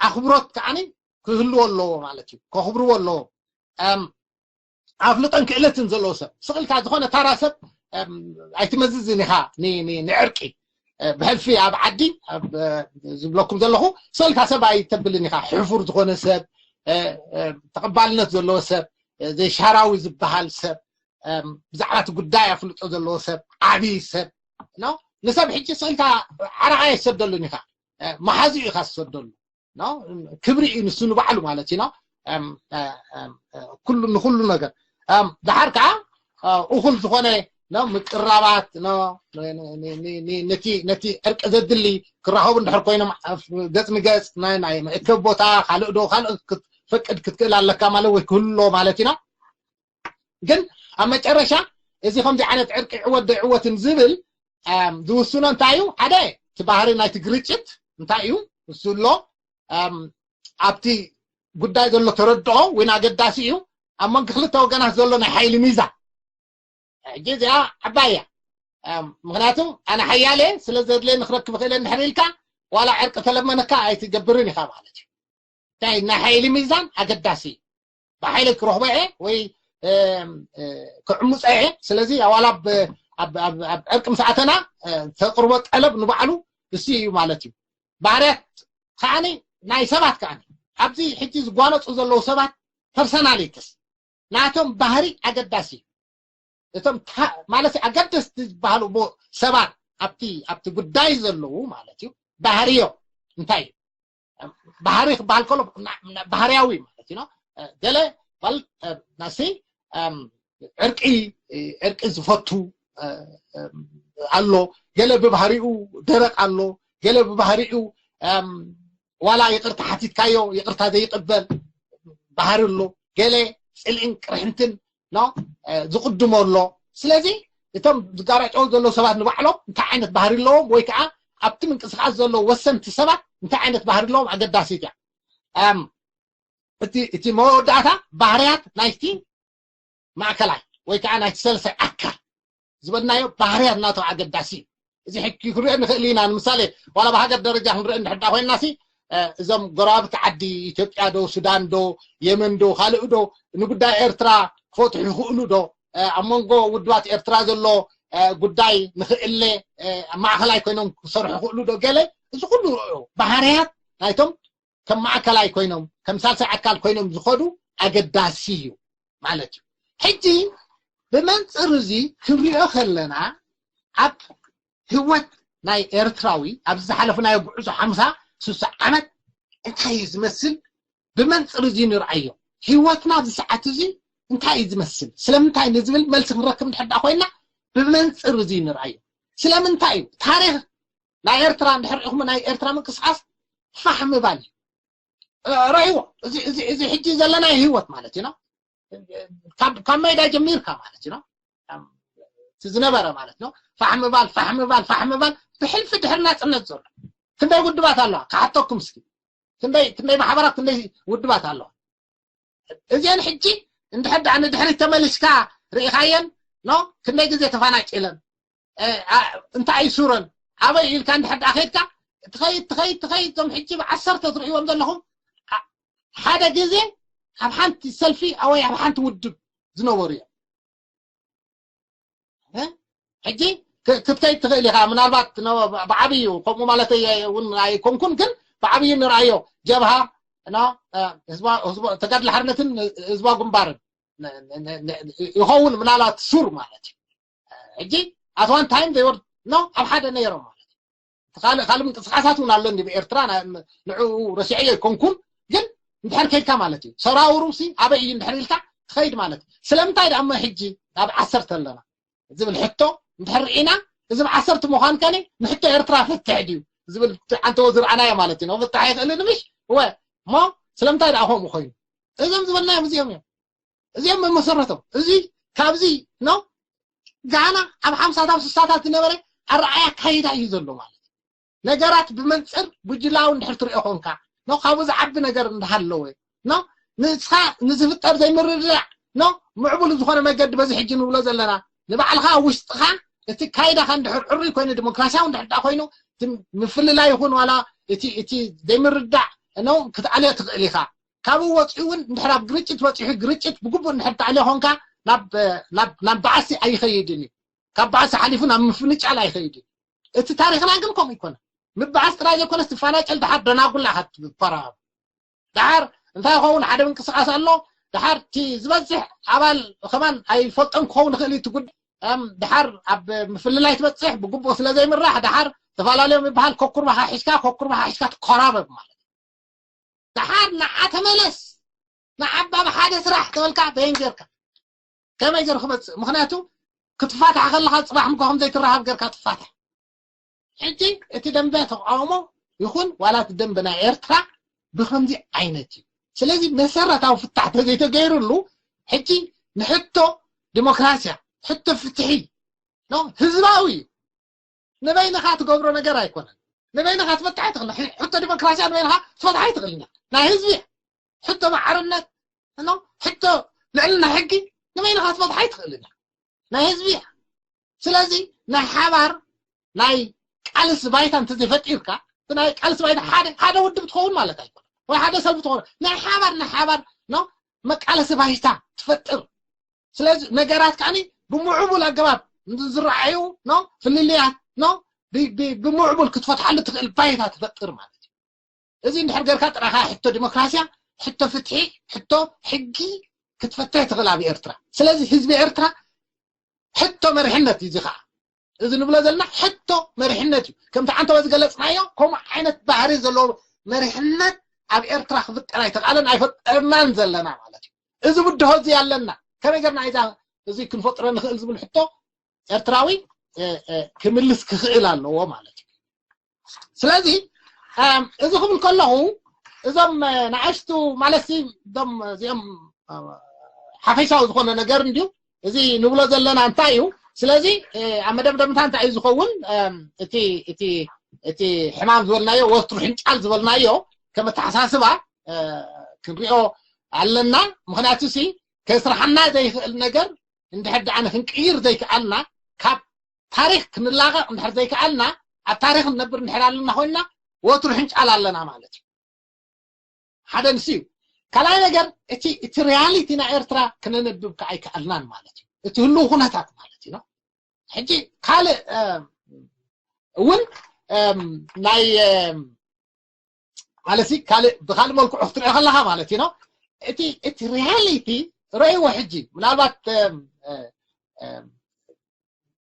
ኣኽብሮት ከዓኒ ክህልዎ ኣለዎ ማለት እዩ። ከኽብርዎ ኣለዎም። ኣፍልጦን ክእለትን ዘለዎ ሰብ ስቕልካ ዝኾነ ታራ ሰብ ኣይትመዝዝን ኢኻ ንዕርቂ። ብሕልፊ ኣብ ዓዲ ዝብለኩም ዘለኹ ስቕልካ ሰብ ኣይተብልን ኢኻ። ሕፉር ዝኾነ ሰብ፣ ተቐባልነት ዘለዎ ሰብ፣ ዘይሻራዊ ዝበሃል ሰብ፣ ብዛዕባ እቲ ጉዳይ ኣፍልጦ ዘለዎ ሰብ፣ ዓብዪ ሰብ። ንሰብ ሕጂ ስቕልካ ዓረቓ ኣይሰደሉን ኢኻ፣ መሓዙ ኢኻ ዝሰደሉ። ክብሪ እዩ ንሱ ንባዕሉ ማለት እዩ። ኩሉ ንኩሉ ነገር ድሓር ከዓ እኹል ዝኾነ ምቅራባት ነቲ ዕርቂ ዘድሊ ክራኸቡ እንድሕር ኮይኖም ገፅ ንገፅ ናይ መእከብ ቦታ ካልእ ዶ ካልእ ክትፈቅድ ክትክእል ኣለካ ማለት ወይ ክህሎ ማለት ኢና። ግን ኣብ መጨረሻ እዚ ከምዚ ዓይነት ዕርቂ ዕወት ዶ ዕወትን ዝብል ዝውስኖ እንታይ እዩ? ሓደ እቲ ባህሪ ናይቲ ግርጭት እንታይ እዩ? እሱ ኣሎ ኣብቲ ጉዳይ ዘሎ ተረድኦ እውን ኣገዳሲ እዩ። ኣብ መንጎ ክልተ ወገናት ዘሎ ናይ ሓይሊ ሚዛን ሕጂ እዚኣ ዓባይ እያ። ምክንያቱ ኣነ ሓያለ ስለ ዘድለ ንክረክብ ክእለ እንድሕር ኢልካ ዋላ ዕርቂ ተለመነካ ኣይትገብርን ኢኻ ማለት እዩ። እንታይ ናይ ሓይሊ ሚዛን ኣገዳሲ እዩ። ብሓይሊ ክረኽቦ እየ ወይ ክዕምፆ እየ። ስለዚ ዋላ ኣብ ዕርቂ ምስ ኣተና ተቅርቦ ጠለብ ንባዕሉ እሱ እዩ ማለት እዩ። ባህርያት ከዓኒ ናይ ሰባት ከዓኒ ኣብዚ ሕጂ ዝጓነፁ ዘለዉ ሰባት ፐርሰናሊቲስ ናቶም ባህሪ ኣገዳሲ እዩ። እቶም ማለት ኣገደስቲ ዝበሃሉ ሰባት ኣብቲ ኣብቲ ጉዳይ ዘለዉ ማለት እዩ። ባህርዮ እንታይ እዩ? ባህሪ ክበሃል ከሎ ባህርያዊ ማለት እዩ። ገለ ናሲ ዕርቂ ዕርቂ ዝፈቱ ኣሎ፣ ገለ ብባህሪኡ ደረቕ ኣሎ፣ ገለ ብባህሪኡ ዋላ ይቕርታ ሓቲትካዮ ይቕርታ ዘይቕበል ባህሪ ኣሎ፣ ገለ ፅልእን ቅርሕንትን ዝቕድሞ ኣሎ። ስለዚ እቶም ዝጋራጨው ዘለዉ ሰባት ንባዕሎም እንታይ ዓይነት ባህሪ ኣለዎም ወይ ከዓ ኣብቲ ምንቅስቃስ ዘለዉ ወሰንቲ ሰባት እንታይ ዓይነት ባህሪ ኣለዎም ኣገዳሲት እያ። እቲ መወዳእታ ባህርያት ናይቲ ማእከላይ ወይ ከዓ ናይቲ ሰለሳይ ኣካል ዝበልናዮ ባህርያት ናቶ ኣገዳሲ እዩ። እዚ ሕጂ ክንሪኦ ንኽእል ኢና። ንምሳሌ ዋላ ብሃገር ደረጃ ክንሪኦ እንድሕር ኮይንና ሲ እዞም ጎረባብቲ ዓዲ ኢትዮጵያ ዶ ሱዳን ዶ የመን ዶ ካልእ ዶ ንጉዳይ ኤርትራ ክፈትሑ ይኽእሉ ዶ? ኣብ መንጎ ውድባት ኤርትራ ዘሎ ጉዳይ ንኽእለ ማእኸላይ ኮይኖም ክሰርሑ ይኽእሉ ዶ? ገለ እዚ ኩሉ ባህርያት ናይቶም ከም ማእከላይ ኮይኖም ከም ሳልሳይ ኣካል ኮይኖም ዝኸዱ ኣገዳሲ እዩ ማለት እዩ። ሕጂ ብመንፅር እዚ ክንሪኦ ከለና ኣብ ህይወት ናይ ኤርትራዊ ኣብዚ ዝሓለፍናዮ ጉዕዞ ሓምሳ ስሳ ዓመት እንታይ እዩ ዝመስል? ብመንፅር እዚ ንርኣዮ። ህይወትና ኣብዚ ሰዓት እዚ እንታይ እዩ ዝመስል? ስለምንታይ ንዝብል መልሲ ክንረክብ እንድሕር ኮይና ብመንፅር እዚ ንርኣዮ። ስለምንታይ እዩ ታሪክ ናይ ኤርትራ እንድሕር ኢኹም ናይ ኤርትራ ምንቅስቃስ ፋሕ ምባል እዩ። ረእይዎ እዚ ሕጂ ዘለናይ ህይወት ማለት እዩ። ካብ ሜዳ ጀሚርካ ማለት እዩ። ዝነበረ ማለት ነው። ፋሕ ምባል ፋሕ ምባል ፋሕ ምባል ብሕልፊ ድሕር ናፅነት ዘሎ ክንደይ ውድባት ኣለዋ ክሓተኩም እስኪ። ክንደይ ማሕበራት ክንደይ ውድባት ኣለዋ። እዚአን ሕጂ እንድሕር ደኣ ንድሕሪት ተመሊስካ ርኢኻየን ኖ ክንደይ ግዜ ተፋናጭለን እንታይ እዩ ሱረን ኣበይ ኢልካ እንድሕር ደኣ ከይድካ ትኸይድ ትኸይድ ትኸይድ እዞም ሕጂ ብዓሰርተ ትርእይዎም ዘለኹም ሓደ ግዜ ኣብ ሓንቲ ሰልፊ ወይ ኣብ ሓንቲ ውድብ ዝነበሩ እዮም። ሕጂ ክትከይድ ትኽእል ኢኻ። ምናልባት ብዓብዩ ከምኡ ማለት እውን ኣይኮንኩን፣ ግን ብዓብዩ ንርኣዮ። ጀብሃ ተጋድሎ ሓርነትን ህዝባዊ ግንባርን ይኸውን ምናልባት ሱር ማለት እዩ። ሕጂ ኣትዋን ታይም ዘይወርድ ኖ ኣብ ሓደ ነይሮም ማለት እዩ። ካልእ ካልእ ምንቅስቃሳት እውን ኣሎ እንዲ ብኤርትራ ንዕኡ ረሲዐዮ ኣይኮንኩን፣ ግን እንድሕር ከይድካ ማለት እዩ። ሰራውሩ ሲ ኣበይ እዩ እንድሕር ኢልካ ትኸይድ ማለት እዩ። ስለምንታይ ደኣ እሞ ሕጂ ኣብ ዓሰርተ ኣለና ዝብል ሕቶ እንድሕር ርኢና፣ እዚ ብ ዓሰርተ ምዃን ከኒ ንሕቶ ኤርትራ ፍትሕ ድዩ ዝብል ዓንተዎ ዝረኣናዮ ማለት እዩ። ፍታሕ ይኽእል ንምሽ ወ እሞ ስለምንታይ ደኣ ከምኡ ኮይኑ? እዞም ዝበልናዮም እዚኦም እዮም። እዚኦም መሰረቶም። እዚ ካብዚ ኖ ጋና ኣብ ሓምሳታት ስሳታት ዝነበረ ኣረኣያ ካይዳ እዩ ዘሎ ማለት እዩ። ነገራት ብመንፅር ጉጅላዊ እንድሕር ትሪኦ ኮንካ ኖ ካብኡ ዝዓቢ ነገር እንዳሃለወ ኖ ንስኻ ንዝፍጠር ዘይምርድዳእ ኖ ምዕቡል ዝኾነ መገዲ በዚ ሕጂ ንብሎ ዘለና ንባዕልኻ ውሽጥኻ እቲ ካይዳኻ እንድሕር ዕሩይ ኮይኑ ዲሞክራሲያዊ እንድሕር ዳ ኮይኑ እቲ ምፍልላይ ይኹን ዋላ እቲ እቲ ዘይምርዳእ ኖ ክትኣልዮ ትኽእል ኢኻ። ካብኡ ወፂኡ እውን እንድሕር ኣብ ግርጭት በፂሑ ግርጭት ብግቡእ እንድሕር ተኣልዮ ኮንካ ናብ ናብ ናብ ባዕሲ ኣይኸይድን እዩ። ካብ ባዕሲ ሓሊፉ ናብ ምፍንጫል ኣይኸይድን። እቲ ታሪኽና ግን ከምኡ ይኮነ። ምባዕስ ጥራይ ዘይኮነስ ትፋናጨል ድሓር ደናጉላ ኢኻ ትፈራረም። ድሓር እንታይ ይኸውን ሓደ ምንቅስቃስ ኣሎ። ድሓር እቲ ዝበዝሕ ኣባል ከማን ኣይፈልጦን ክኸውን ይኽእል እዩ እቲ ጉዳይ። እም፣ ድሓር ኣብ ምፍልላይ ትበፅሕ ብግቡእ ስለ ዘይምራሕ ድሓር ተፈላለዮም ይበሃል። ኮኩርባኻ ሒዝካ ኮኩርባኻ ሒዝካ ትኮራበብ ማለት እዩ። ድሓር ንዓ ተመለስ ንዓባ ብሓደ ስራሕ ተበልካ በየን ጌርካ ከመይ ገይሩ ክመፅእ? ምክንያቱ ክትፋታሕ ከለካ ፅባሕ ምኮ ከም ዘይትራሃብ ጌርካ ትፋታሕ። ሕጂ እቲ ደንበ ተቃውሞ ይኹን ዋላ እቲ ደንበ ናይ ኤርትራ ብከምዚ ዓይነት እዩ። ስለዚ መሰረታዊ ፍታሕ ተዘይተገይርሉ ሕጂ ንሕቶ ዲሞክራሲያ ሕቶ ፍትሒ ኖ ህዝባዊ እዩ። ንበይንኻ ትገብሮ ነገር ኣይኮነን። ንበይንኻ ትፈትሕ ኣይትኽእል። ሕቶ ዲሞክራሲያ ንበይንኻ ትፈትሕ ኣይትኽእል። ናይ ህዝቢ ሕቶ ማዕርነት ኖ ሕቶ ልዕልና ሕጊ ንበይንኻ ትፈትሕ ኣይትኽእል። ናይ ህዝቢ እያ። ስለዚ ናይ ሓባር ናይ ቃልሲ ባይታ እንተዘይፈጢርካ እቲ ናይ ቃልሲ ባይታ ሓደ ሓደ ውድብ ትኸውን ማለት ኣይኮነ ወይ ሓደ ሰልፊ ትኸውን ናይ ሓባር ናይ ሓባር ኖ መቃለሲ ባይታ ትፈጥር። ስለዚ ነገራት ከዓኒ ብምዕቡል ኣገባብ ዝረኣዩ ኖ ፍልልያት ኖ ብምዕቡል ክትፈትሓሉ ትኽእል ባይታ ትፈጥር ማለት እዩ። እዚ እንድሕር ገርካ ጥራኻ ሕቶ ዲሞክራሲያ ሕቶ ፍትሒ ሕቶ ሕጊ ክትፈትሕ ትኽእል ኣብ ኤርትራ። ስለዚ ህዝቢ ኤርትራ ሕቶ መሪሕነት እዩ እዚ ከዓ እዚ ንብሎ ዘለና ሕቶ መሪሕነት እዩ። ከምቲ ዓንተወ ዝገለፅናዮ ከምኡ ዓይነት ባህሪ ዘለዎ መሪሕነት ኣብ ኤርትራ ክፍጠር ኣይተኽኣለን ኣይፈጠርናን ዘለና ማለት እዩ። እዚ ብድሆ እዚ ኣለና ከመይ ገርና ኢዛ እዚ ክንፈጥሮ ንኽእል ዝብል ሕቶ ኤርትራዊ ክምልስ ክኽእል ኣለዎ ማለት እዩ። ስለዚ እዚ ክብል ከለኹ እዞም ንኣሽቱ ማለት እዞም እዚኦም ሓፈሻዊ ዝኾነ ነገር እንድዩ እዚ ንብሎ ዘለና እንታይ እዩ። ስለዚ ኣብ መደምደምታ እንታይ እዩ ዝኸውን እቲ እቲ እቲ ሕማም ዝበልናዮ ወትሩ ሕንጫል ዝበልናዮ ከም ኣተሓሳስባ ክንሪኦ ኣለና። ምክንያቱ ሲ ከስርሓና ዘይኽእል ነገር እንድሕር ደኣ ንክንቅይር ዘይከኣልና ካብ ታሪክ ክንላቐቕ እንድሕር ዘይከኣልና ኣብ ታሪክ ንነብር እንድሕር ኣለና ኮይንና ወትሩ ሕንጫል ኣለና ማለት እዩ። ሓደ ንሱ እዩ። ካልኣይ ነገር እቲ እቲ ሪያሊቲ ናይ ኤርትራ ክነንብብ ከዓ ኣይከኣልናን ማለት እዩ። እቲ ህልው ኩነታት ማለት እዩ። ሕጂ ካልእ እውን ናይ ማለት ካልእ ብካልእ መልክዑ ክትሪኦ ከለካ ማለት እዩ። እቲ እቲ ሪያሊቲ ረእይዎ ሕጂ ምናልባት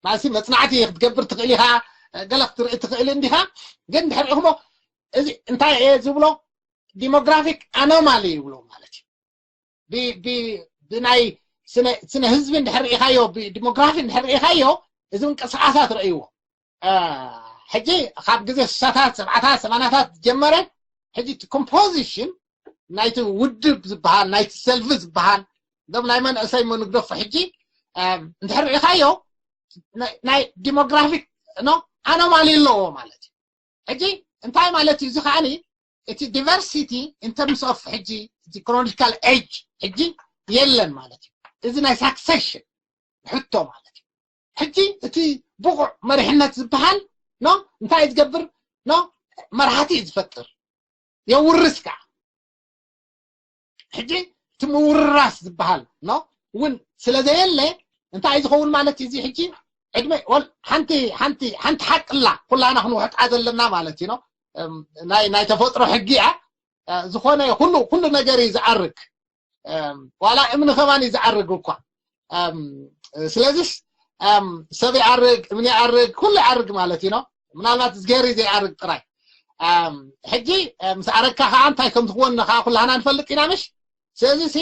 ማለት መፅናዕቲ ክትገብር ትኽእል ኢኻ፣ ገለ ክትርኢ ትኽእል እንዲኻ። ግን ድሕሪኹሞ እዚ እንታይ እየ ዝብሎ ዲሞግራፊክ ኣኖማሊ ይብሎ ማለት እዩ። ብናይ ስነ ህዝቢ እንድሕር ርኢኻዮ ብዲሞግራፊ እንድሕር ርኢኻዮ እዚ ምንቅስቃሳት ረእይዎ። ሕጂ ካብ ግዜ ስሳታት ሰብዓታት ሰማናታት ዝጀመረ ሕጂ እቲ ኮምፖዚሽን ናይቲ ውድብ ዝበሃል ናይቲ ሰልፊ ዝበሃል እዞም ናይ መንእሰይ መንግደፎ ሕጂ እንድሕር ርኢኻዮ ናይ ዲሞግራፊክ ኖ ኣኖማሊ ኣለዎ ማለት እዩ። ሕጂ እንታይ ማለት እዩ እዚ ከዓኒ እቲ ዲቨርሲቲ in terms of ሕጂ እቲ ክሮኖሎጂካል ኤጅ ሕጂ የለን ማለት እዩ። እዚ ናይ ሳክሰሽን ሕቶ ማለት እዩ። ሕጂ እቲ ብቑዕ መሪሕነት ዝበሃል ኖ እንታይ እዩ ዝገብር ኖ መርሃቲ እዩ ዝፈጥር የውርስ ከዓ ሕጂ እቲ ምውርራስ ዝበሃል ኖ እውን ስለ ዘየለ እንታይ እዩ ዝኸውን ማለት እዩ እዚ ሕጂ ዕድመ ወል ሓንቲ ሓንቲ ሓንቲ ሓቅላ ኩላና ክንውሕጣ ዘለና ማለት እዩ። ናይ ናይ ተፈጥሮ ሕጊ እያ። ዝኾነ ኩሉ ኩሉ ነገር እዩ ዝኣርግ። ዋላ እምኒ ከማን እዩ ዝኣርግ እኳ። ስለዚስ ሰብ ይኣርግ፣ እምኒ ይኣርግ፣ ኩሉ ይኣርግ ማለት እዩ። ምናልባት እዝጌር እዩ ዘይኣርግ ጥራይ። ሕጂ ምስ ኣረግካ ከዓ እንታይ ከም ዝኽወን ከዓ ኩላህና ንፈልጥ ኢና ምሽ? ስለዚ ሲ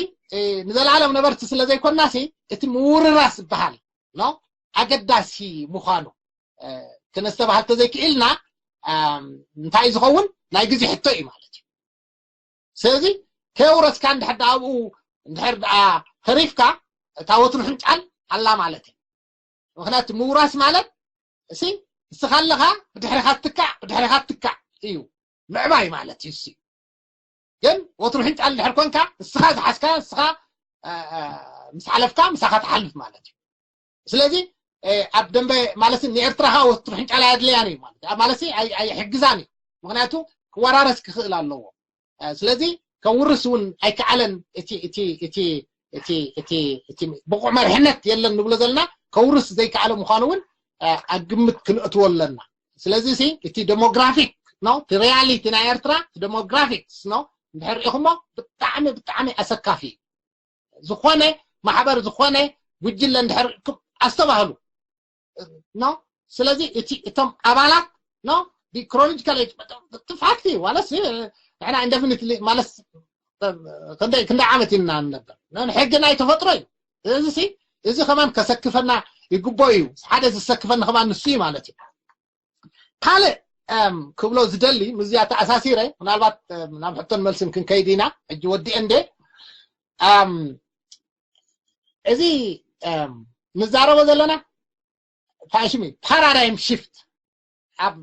ንዘለዓለም ነበርቲ ስለ ዘይኮንና ሲ እቲ ምውርራስ ዝበሃል ኖ ኣገዳሲ ምዃኑ ክነስተባሃል ተዘይክኢልና እንታይ ዝኸውን ናይ ግዜ ሕቶ እዩ ማለት እዩ። ስለዚ ከየውረስካ እንድሕር ደኣ ኣብኡ እንድሕር ደኣ ተሪፍካ እታ ወትሩ ሕንጫል ኣላ ማለት እዩ። ምክንያቱ ምውራስ ማለት እሲ እስኻ ኣለኻ ብድሕሪኻ ትካዕ ብድሕሪኻ ትካዕ እዩ ምዕባይ ማለት እዩ። እሲ ግን ወትሩ ሕንጫል እንድሕር ኮንካ እስኻ ዝሓዝካ እስኻ ምስ ሓለፍካ ምሳኻ ትሓልፍ ማለት እዩ። ስለዚ ኣብ ደንበ ማለት ንኤርትራ ከዓ ወትሩ ሕንጫል ኣየድለያን እዩ ማለት ማለት ኣየሕግዛን እዩ። ምክንያቱ ክወራረስ ክኽእል ኣለዎ። ስለዚ ከውርስ እውን ኣይከዓለን። እቲ እቲ እቲ እቲ እቲ እቲ ብቑዕ መርሕነት የለን ንብሎ ዘለና ከውርስ ዘይከዓለ ምዃኑ እውን ኣብ ግምት ክንእትዎ ኣለና። ስለዚ ሲ እቲ ዴሞግራፊክ ነው እቲ ሪያሊቲ ናይ ኤርትራ ዴሞግራፊክስ ነው እንድሕር ኢኹሞ ብጣዕሚ ብጣዕሚ ኣሰካፊ እዩ። ዝኾነ ማሕበር ዝኾነ ጉጅለ እንድሕር ኣስተባህሉ ነው። ስለዚ እቲ እቶም ኣባላት ነው ክሮሎጂካል ኤጅ ጥፋት ዋለስ ንሕና ኢንደፊኒትሊ ማለት ክንደይ ክንደይ ዓመት ኢና ንነበር ሕጊ ናይ ተፈጥሮ እዩ። እዚ እዚ ከማን ከሰክፈና ይግቦ እዩ። ሓደ ዝሰክፈኒ ከማን ንሱ እዩ ማለት እዩ። ካልእ ክብሎ ዝደሊ ምስዚኣ ተኣሳሲረ ምናልባት ናብ ሕቶን መልስን ክንከይድ ኢና። ሕጂ ወዲአ እንዴ እዚ ንዛረቦ ዘለና ፋሽሚ ፓራዳይም ሽፍት ኣብ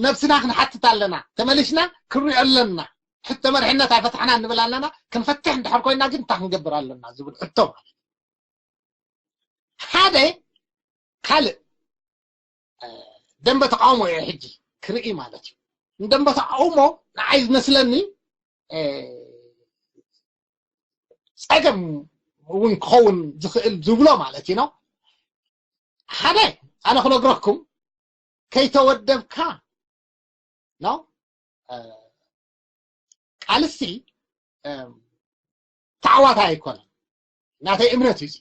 ነብስና ክንሓትት ኣለና። ተመሊስና ክንሪኦ ኣለና። ሕቶ መርሕነት ኣይፈታሕና ንብል ኣለና። ክንፈትሕ እንድሕር ኮይና ግን እንታይ ክንገብር ኣለና ዝብል ሕቶ ማለት ሓደ ካልእ ደንበ ተቃውሞ እየ ሕጂ ክርኢ ማለት እዩ። ንደንበ ተቃውሞ ንዓይ ዝመስለኒ ጸገም እውን ክኸውን ዝኽእል ዝብሎ ማለት እዩ ነው። ሓደ ኣነ ክነግረኩም ከይተወደብካ ነው ቃልሲ ተዓዋታይ ኣይኮነን። ናተይ እምነት እዩ።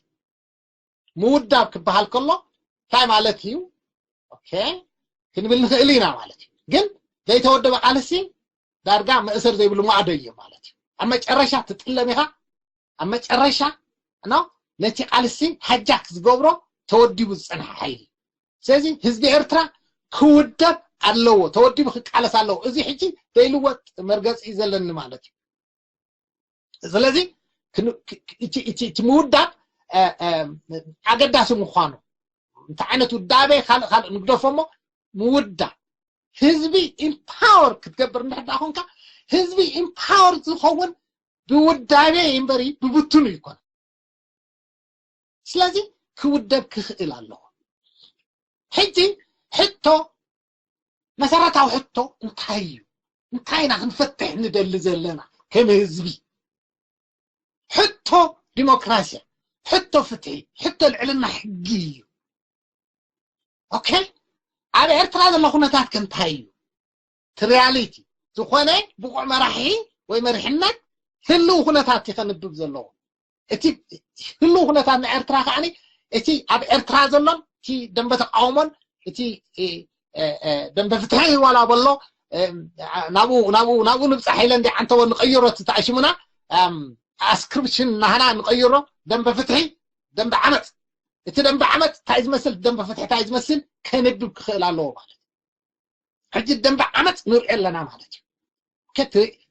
ምውዳብ ክበሃል ከሎ እንታይ ማለት እዩ? ኦኬ ክንብል ንኽእል ኢና ማለት እዩ። ግን ዘይተወደበ ቃልሲ ዳርጋ መእሰር ዘይብሉ ማዕዶ እዩ ማለት እዩ። ኣብ መጨረሻ ትጥለም ኢኻ። ኣብ መጨረሻ ነው ነቲ ቃልሲ ሃጃክ ዝገብሮ ተወዲቡ ዝጸንሐ ሓይሊ። ስለዚ ህዝቢ ኤርትራ ክውደብ ኣለዎ፣ ተወዲቡ ክቃለስ ኣለዎ። እዚ ሕጂ ዘይልወጥ መርገፂ እዩ ዘለኒ ማለት እዩ። ስለዚ እቲ ምውዳብ ኣገዳሲ ምዃኑ እንታይ ዓይነት ውዳቤ ካልእ ካልእ ንግደፎ እሞ ምውዳብ ህዝቢ ኢምፓወር ክትገብር እንድሕር ደኣ ኮንካ ህዝቢ ኢምፓወር ዝኸውን ብውዳቤ እምበሪ ብብትኑ ይኮነ። ስለዚ ክውደብ ክኽእል ኣለዎ። ሕጂ ሕቶ መሰረታዊ ሕቶ እንታይ እዩ? እንታይ ኢና ክንፈትሕ ንደሊ ዘለና ከም ህዝቢ? ሕቶ ዲሞክራሲ፣ ሕቶ ፍትሒ፣ ሕቶ ልዕልና ሕጊ እዩ። ኦኬ ኣብ ኤርትራ ዘሎ ኩነታት ከ እንታይ እዩ? እቲ ሪያሊቲ ዝኾነ ብቑዕ መራሒ ወይ መሪሕነት ህልው ኩነታት እዩ ከንብብ ዘለዎ። እቲ ህልው ኩነታት ንኤርትራ ከዓኒ እቲ ኣብ ኤርትራ ዘሎን እቲ ደንበ ተቃውሞን እቲ ደንበ ፍትሒ ዋላ በሎ ናብኡ ናብኡ ናብኡ ንብፃሕ ኢለ እንዲ ዓንተቦ ንቀይሮ እቲ ተኣሽሙና ኣስክሪፕሽን ናህና ንቀይሮ ደንበ ፍትሒ ደንበ ዓመፅ እቲ ደንበ ዓመፅ እንታይ ዝመስል ደንበ ፍትሒ እንታይ ዝመስል ከንብብ ክኽእል ኣለዎ ማለት ሕጂ ደንበ ዓመፅ ንርኢ ኣለና ማለት እዩ።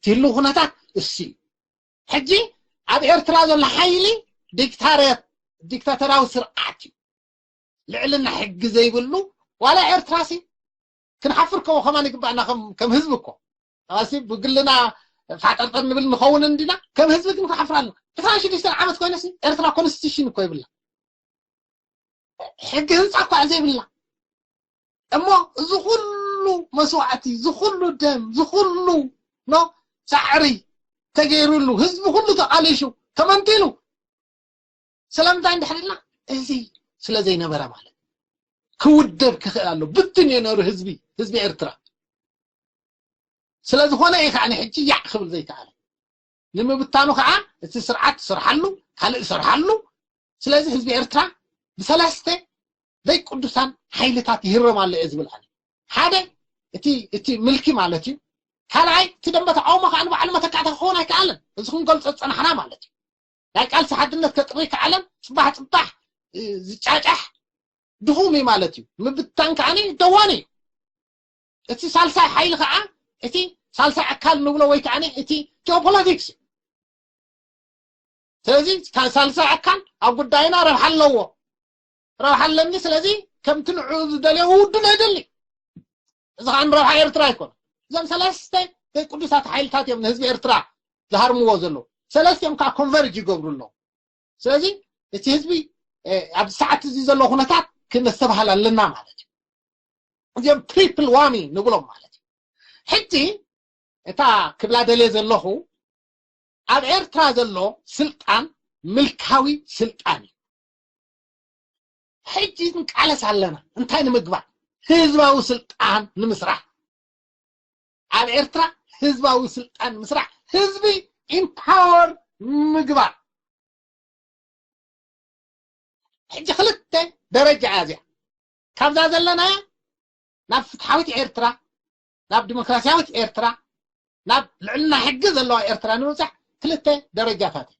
ትህሉ ኩነታት እሱ እዩ። ሕጂ ኣብ ኤርትራ ዘሎ ሓይሊ ዲክታተራዊ ስርዓት እዩ። ልዕልና ሕጊ ዘይብሉ ዋላ ኤርትራ ሲ ክንሓፍር ከሞ ከማን ይግባእና ከም ህዝቢ እኮ ኣባሲ ብግልና ፋጠርጠር ንብል ንኸውን እንዲና ከም ህዝቢ ግን ክንሓፍር ኣለና። ዕስራን ሽዱሽተን ዓመት ኮይነሲ ኤርትራ ኮንስቲቱሽን እኮ ይብላ ሕጊ ህንፃ እኳ ዘይብላ እሞ እዚ ኩሉ መስዋዕቲ እዚ ኩሉ ደም እዚ ኩሉ ኖ ፃዕሪ ተገይሩሉ ህዝቢ ኩሉ ተቃሊሹ ተመንጢሉ ስለምንታይ እንድሕር ኢልና እዚ ስለ ዘይነበረ ማለት ክውደብ ክኽእል ኣሎ። ብትን እዩ ነሩ ህዝቢ ህዝቢ ኤርትራ። ስለዝኾነ እዩ ከዓ ንሕጂ ያዕ ክብል ዘይከኣለ። ንምብታኑ ከዓ እቲ ስርዓት ትሰርሓሉ፣ ካልእ ይሰርሓሉ። ስለዚ ህዝቢ ኤርትራ ብሰለስተ ዘይቅዱሳን ሓይልታት ይህረም ኣሎ እየ ዝብል ኣነ። ሓደ እቲ እቲ ምልኪ ማለት እዩ። ካልኣይ እቲ ደንበ ተቃውሞ ከዓ ንባዕሉ መተካእታ ክኸውን ኣይከኣለን። እዚ ክንገልጾ ዝጸናሕና ማለት እዩ። ናይ ቃልሲ ሓድነት ከጥሪ ከኣለን ጽባሕ ጽባሕ ዝጫጫሕ ድኹም እዩ ማለት እዩ። ምብታን ከዓ ደዋኒ እዩ። እቲ ሳልሳይ ሓይሊ ከዓ እቲ ሳልሳይ ኣካል ንብሎ ወይ ከዓ እቲ ጂኦፖለቲክስ እዩ። ስለዚ ሳልሳይ ኣካል ኣብ ጉዳይና ረብሓ ኣለዎ፣ ረብሓ ኣለኒ። ስለዚ ከምቲ ንዑ ዝደልዮ ውድሎ ይደሊ። እዚ ከዓ ንረብሓ ኤርትራ ኣይኮነ። እዞም ሰለስተ ዘይቅዱሳት ሓይልታት እዮም ንህዝቢ ኤርትራ ዝሃርምዎ ዘለዉ። ሰለስቲኦም ከዓ ኮንቨርጅ ይገብሩ ኣለዉ። ስለዚ እቲ ህዝቢ ኣብዚ ሰዓት እዚ ዘሎ ኩነታት ክነስተብሃል ኣለና ማለት እዩ። እዚኦም ትሪፕል ዋሚ ንብሎም ማለት እዩ። ሕጂ እታ ክብላ ደልየ ዘለኹ ኣብ ኤርትራ ዘሎ ስልጣን ምልካዊ ስልጣን እዩ። ሕጂ ንቃለስ ኣለና እንታይ ንምግባር? ህዝባዊ ስልጣን ንምስራሕ። ኣብ ኤርትራ ህዝባዊ ስልጣን ምስራሕ፣ ህዝቢ ኢምፓወር ምግባር። ሕጂ ክልተ ደረጃ እያ እዚኣ። ካብዛ ዘለናያ ናብ ፍትሓዊት ኤርትራ፣ ናብ ዲሞክራሲያዊት ኤርትራ፣ ናብ ልዕልና ሕጊ ዘለዋ ኤርትራ ንምብጻሕ ክልተ ደረጃታት እዩ።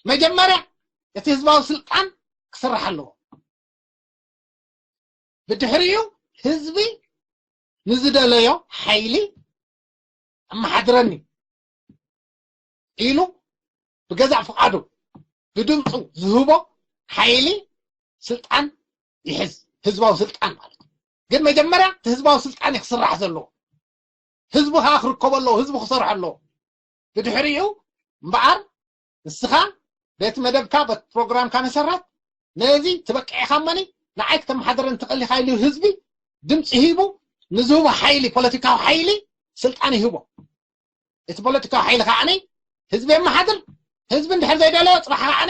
መጀመርያ እቲ ህዝባዊ ስልጣን ክስራሕ ኣለዎ። ብድሕሪኡ ህዝቢ ንዝደለዮ ሓይሊ ኣመሓድረኒ ኢሉ ብገዛእ ፍቓዱ ብድምፁ ዝህቦ ሓይሊ ስልጣን ይሕዝ፣ ህዝባዊ ስልጣን ማለት እዩ። ግን መጀመርያ እቲ ህዝባዊ ስልጣን እዩ ክስራሕ ዘለዎ። ህዝቢ ከዓ ክርከቦ ኣለዎ፣ ህዝቢ ክሰርሖ ኣለዎ። ብድሕሪኡ እምበኣር ንስኻ በቲ መደብካ በቲ ፕሮግራምካ መሰረት ነዚ ትበቅዕ ኢኻ እመኒ ንዓይ ክተመሓደረኒ ትኽእል ኢኻ ኢሉ ህዝቢ ድምፂ ሂቡ ንዝህቦ ሓይሊ ፖለቲካዊ ሓይሊ ስልጣን ይህቦ። እቲ ፖለቲካዊ ሓይሊ ከዓ ህዝቢ የመሓድር። ህዝቢ እንድሕር ዘይደለዮ ፅባሕ ከዓ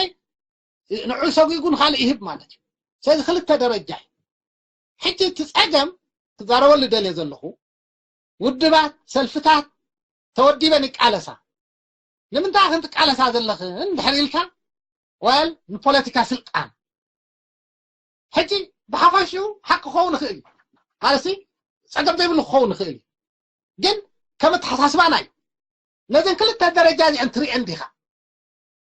ንዑ ሰጒጉ ንካልእ ይህብ ማለት እዩ። ስለዚ ክልተ ደረጃ እዩ። ሕጂ እቲ ፀገም ክዛረበሉ ደልየ ዘለኹ ውድባት ሰልፍታት ተወዲበን ይቃለሳ። ንምንታይ ክንትቃለሳ ዘለኽን እንድሕር ኢልካ ወል ንፖለቲካ ስልጣን ሕጂ ብሓፋሽኡ ሓቂ ክኸውን ይኽእል እዩ። ማለት ጸገም ዘይብሉ ክኸውን ይኽእል እዩ። ግን ከም ኣተሓሳስባና እዩ። ነዘን ክልተ ደረጃ እዚአን ትርእየን ዲኻ?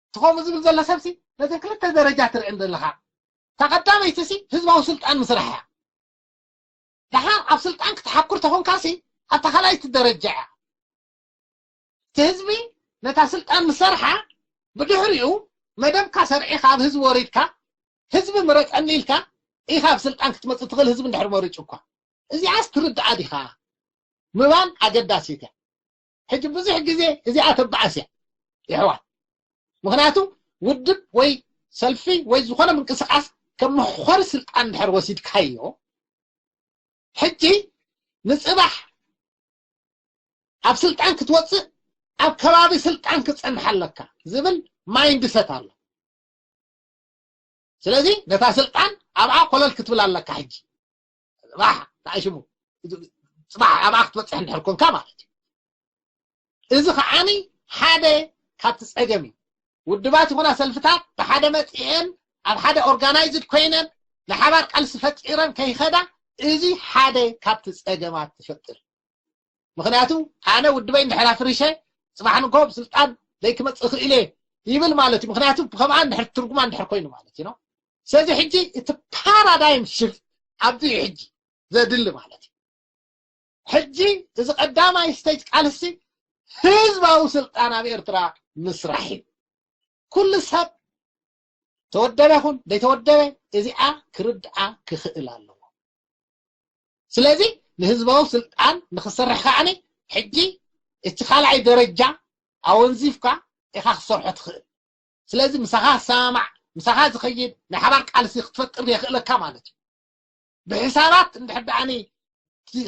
እቲ ከምኡ ዝብል ዘሎ ሰብሲ ነዘን ክልተ ደረጃ ትርእየን ዘለኻ። እታ ቀዳመይቲ ሲ ህዝባዊ ስልጣን ምስራሕ እያ። ደሓር ኣብ ስልጣን ክትሓኩር ተኾንካሲ ኣብታ ካልኣይቲ ደረጃ እያ። እቲ ህዝቢ ነታ ስልጣን ምሰርሓ ብድሕሪኡ መደብካ ሰርዒኻ ኣብ ህዝቢ ወሪድካ ህዝቢ ምረፀኒ ኢልካ ኢኻ ኣብ ስልጣን ክትመፅእ ትኽእል ህዝቢ እንድሕር መሪፁ እኳ። እዚኣስ ትርድኣ ዲኻ ምባል ኣገዳሲት እያ። ሕጂ ብዙሕ ግዜ እዚኣ ተበኣስ እያ ይሕዋት። ምኽንያቱ ውድብ ወይ ሰልፊ ወይ ዝኾነ ምንቅስቃስ ከም መሕኮሪ ስልጣን እንድሕር ወሲድካዮ ሕጂ ንፅባሕ ኣብ ስልጣን ክትወፅእ ኣብ ከባቢ ስልጣን ክትፀንሕ ኣለካ ዝብል ማይንድሰት ኣሎ። ስለዚ ነታ ስልጣን ኣብኣ ኮለል ክትብል ኣለካ። ሕጂ ፅባሕ ተኣሽሙ ፅባሕ ኣብኣ ክትበፅሕ እንድሕር ኮንካ ማለት እዩ። እዚ ከዓኒ ሓደ ካብቲ ፀገም እዩ። ውድባት ይኹና ሰልፍታት ብሓደ መፂኤን ኣብ ሓደ ኦርጋናይዝድ ኮይነን ናይ ሓባር ቃልሲ ፈጢረን ከይኸዳ እዚ ሓደ ካብቲ ፀገማት ትፈጥር። ምኽንያቱ ኣነ ውድበይ እንድሕር ኣፍሪሸ ፅባሕ ንግሆ ብስልጣን ዘይክመፅእ ክእል እየ ይብል ማለት እዩ። ምኽንያቱ ብከምኣ እንድሕር ትርጉማ እንድሕር ኮይኑ ማለት እዩ። ስለዚ ሕጂ እቲ ፓራዳይም ሽፍት ኣብዚ እዩ ሕጂ ዘድሊ ማለት እዩ። ሕጂ እዚ ቀዳማይ ስቴጅ ቃልሲ ህዝባዊ ስልጣን ኣብ ኤርትራ ምስራሕ እዩ። ኩሉ ሰብ ተወደበ ይኹን ዘይተወደበ እዚኣ ክርድኣ ክኽእል ኣለዎ። ስለዚ ንህዝባዊ ስልጣን ንክሰርሕ ከዓኒ ሕጂ እቲ ካልኣይ ደረጃ ኣወንዚፍካ ኢኻ ክሰርሖ ትኽእል። ስለዚ ምሳኻ ዝሰማማዕ ምሳኻ ዝኸይድ ናይ ሓባር ቃልሲ ክትፈጥር የኽእለካ ማለት እዩ። ብሕሳባት እንድሕር ደኣኒ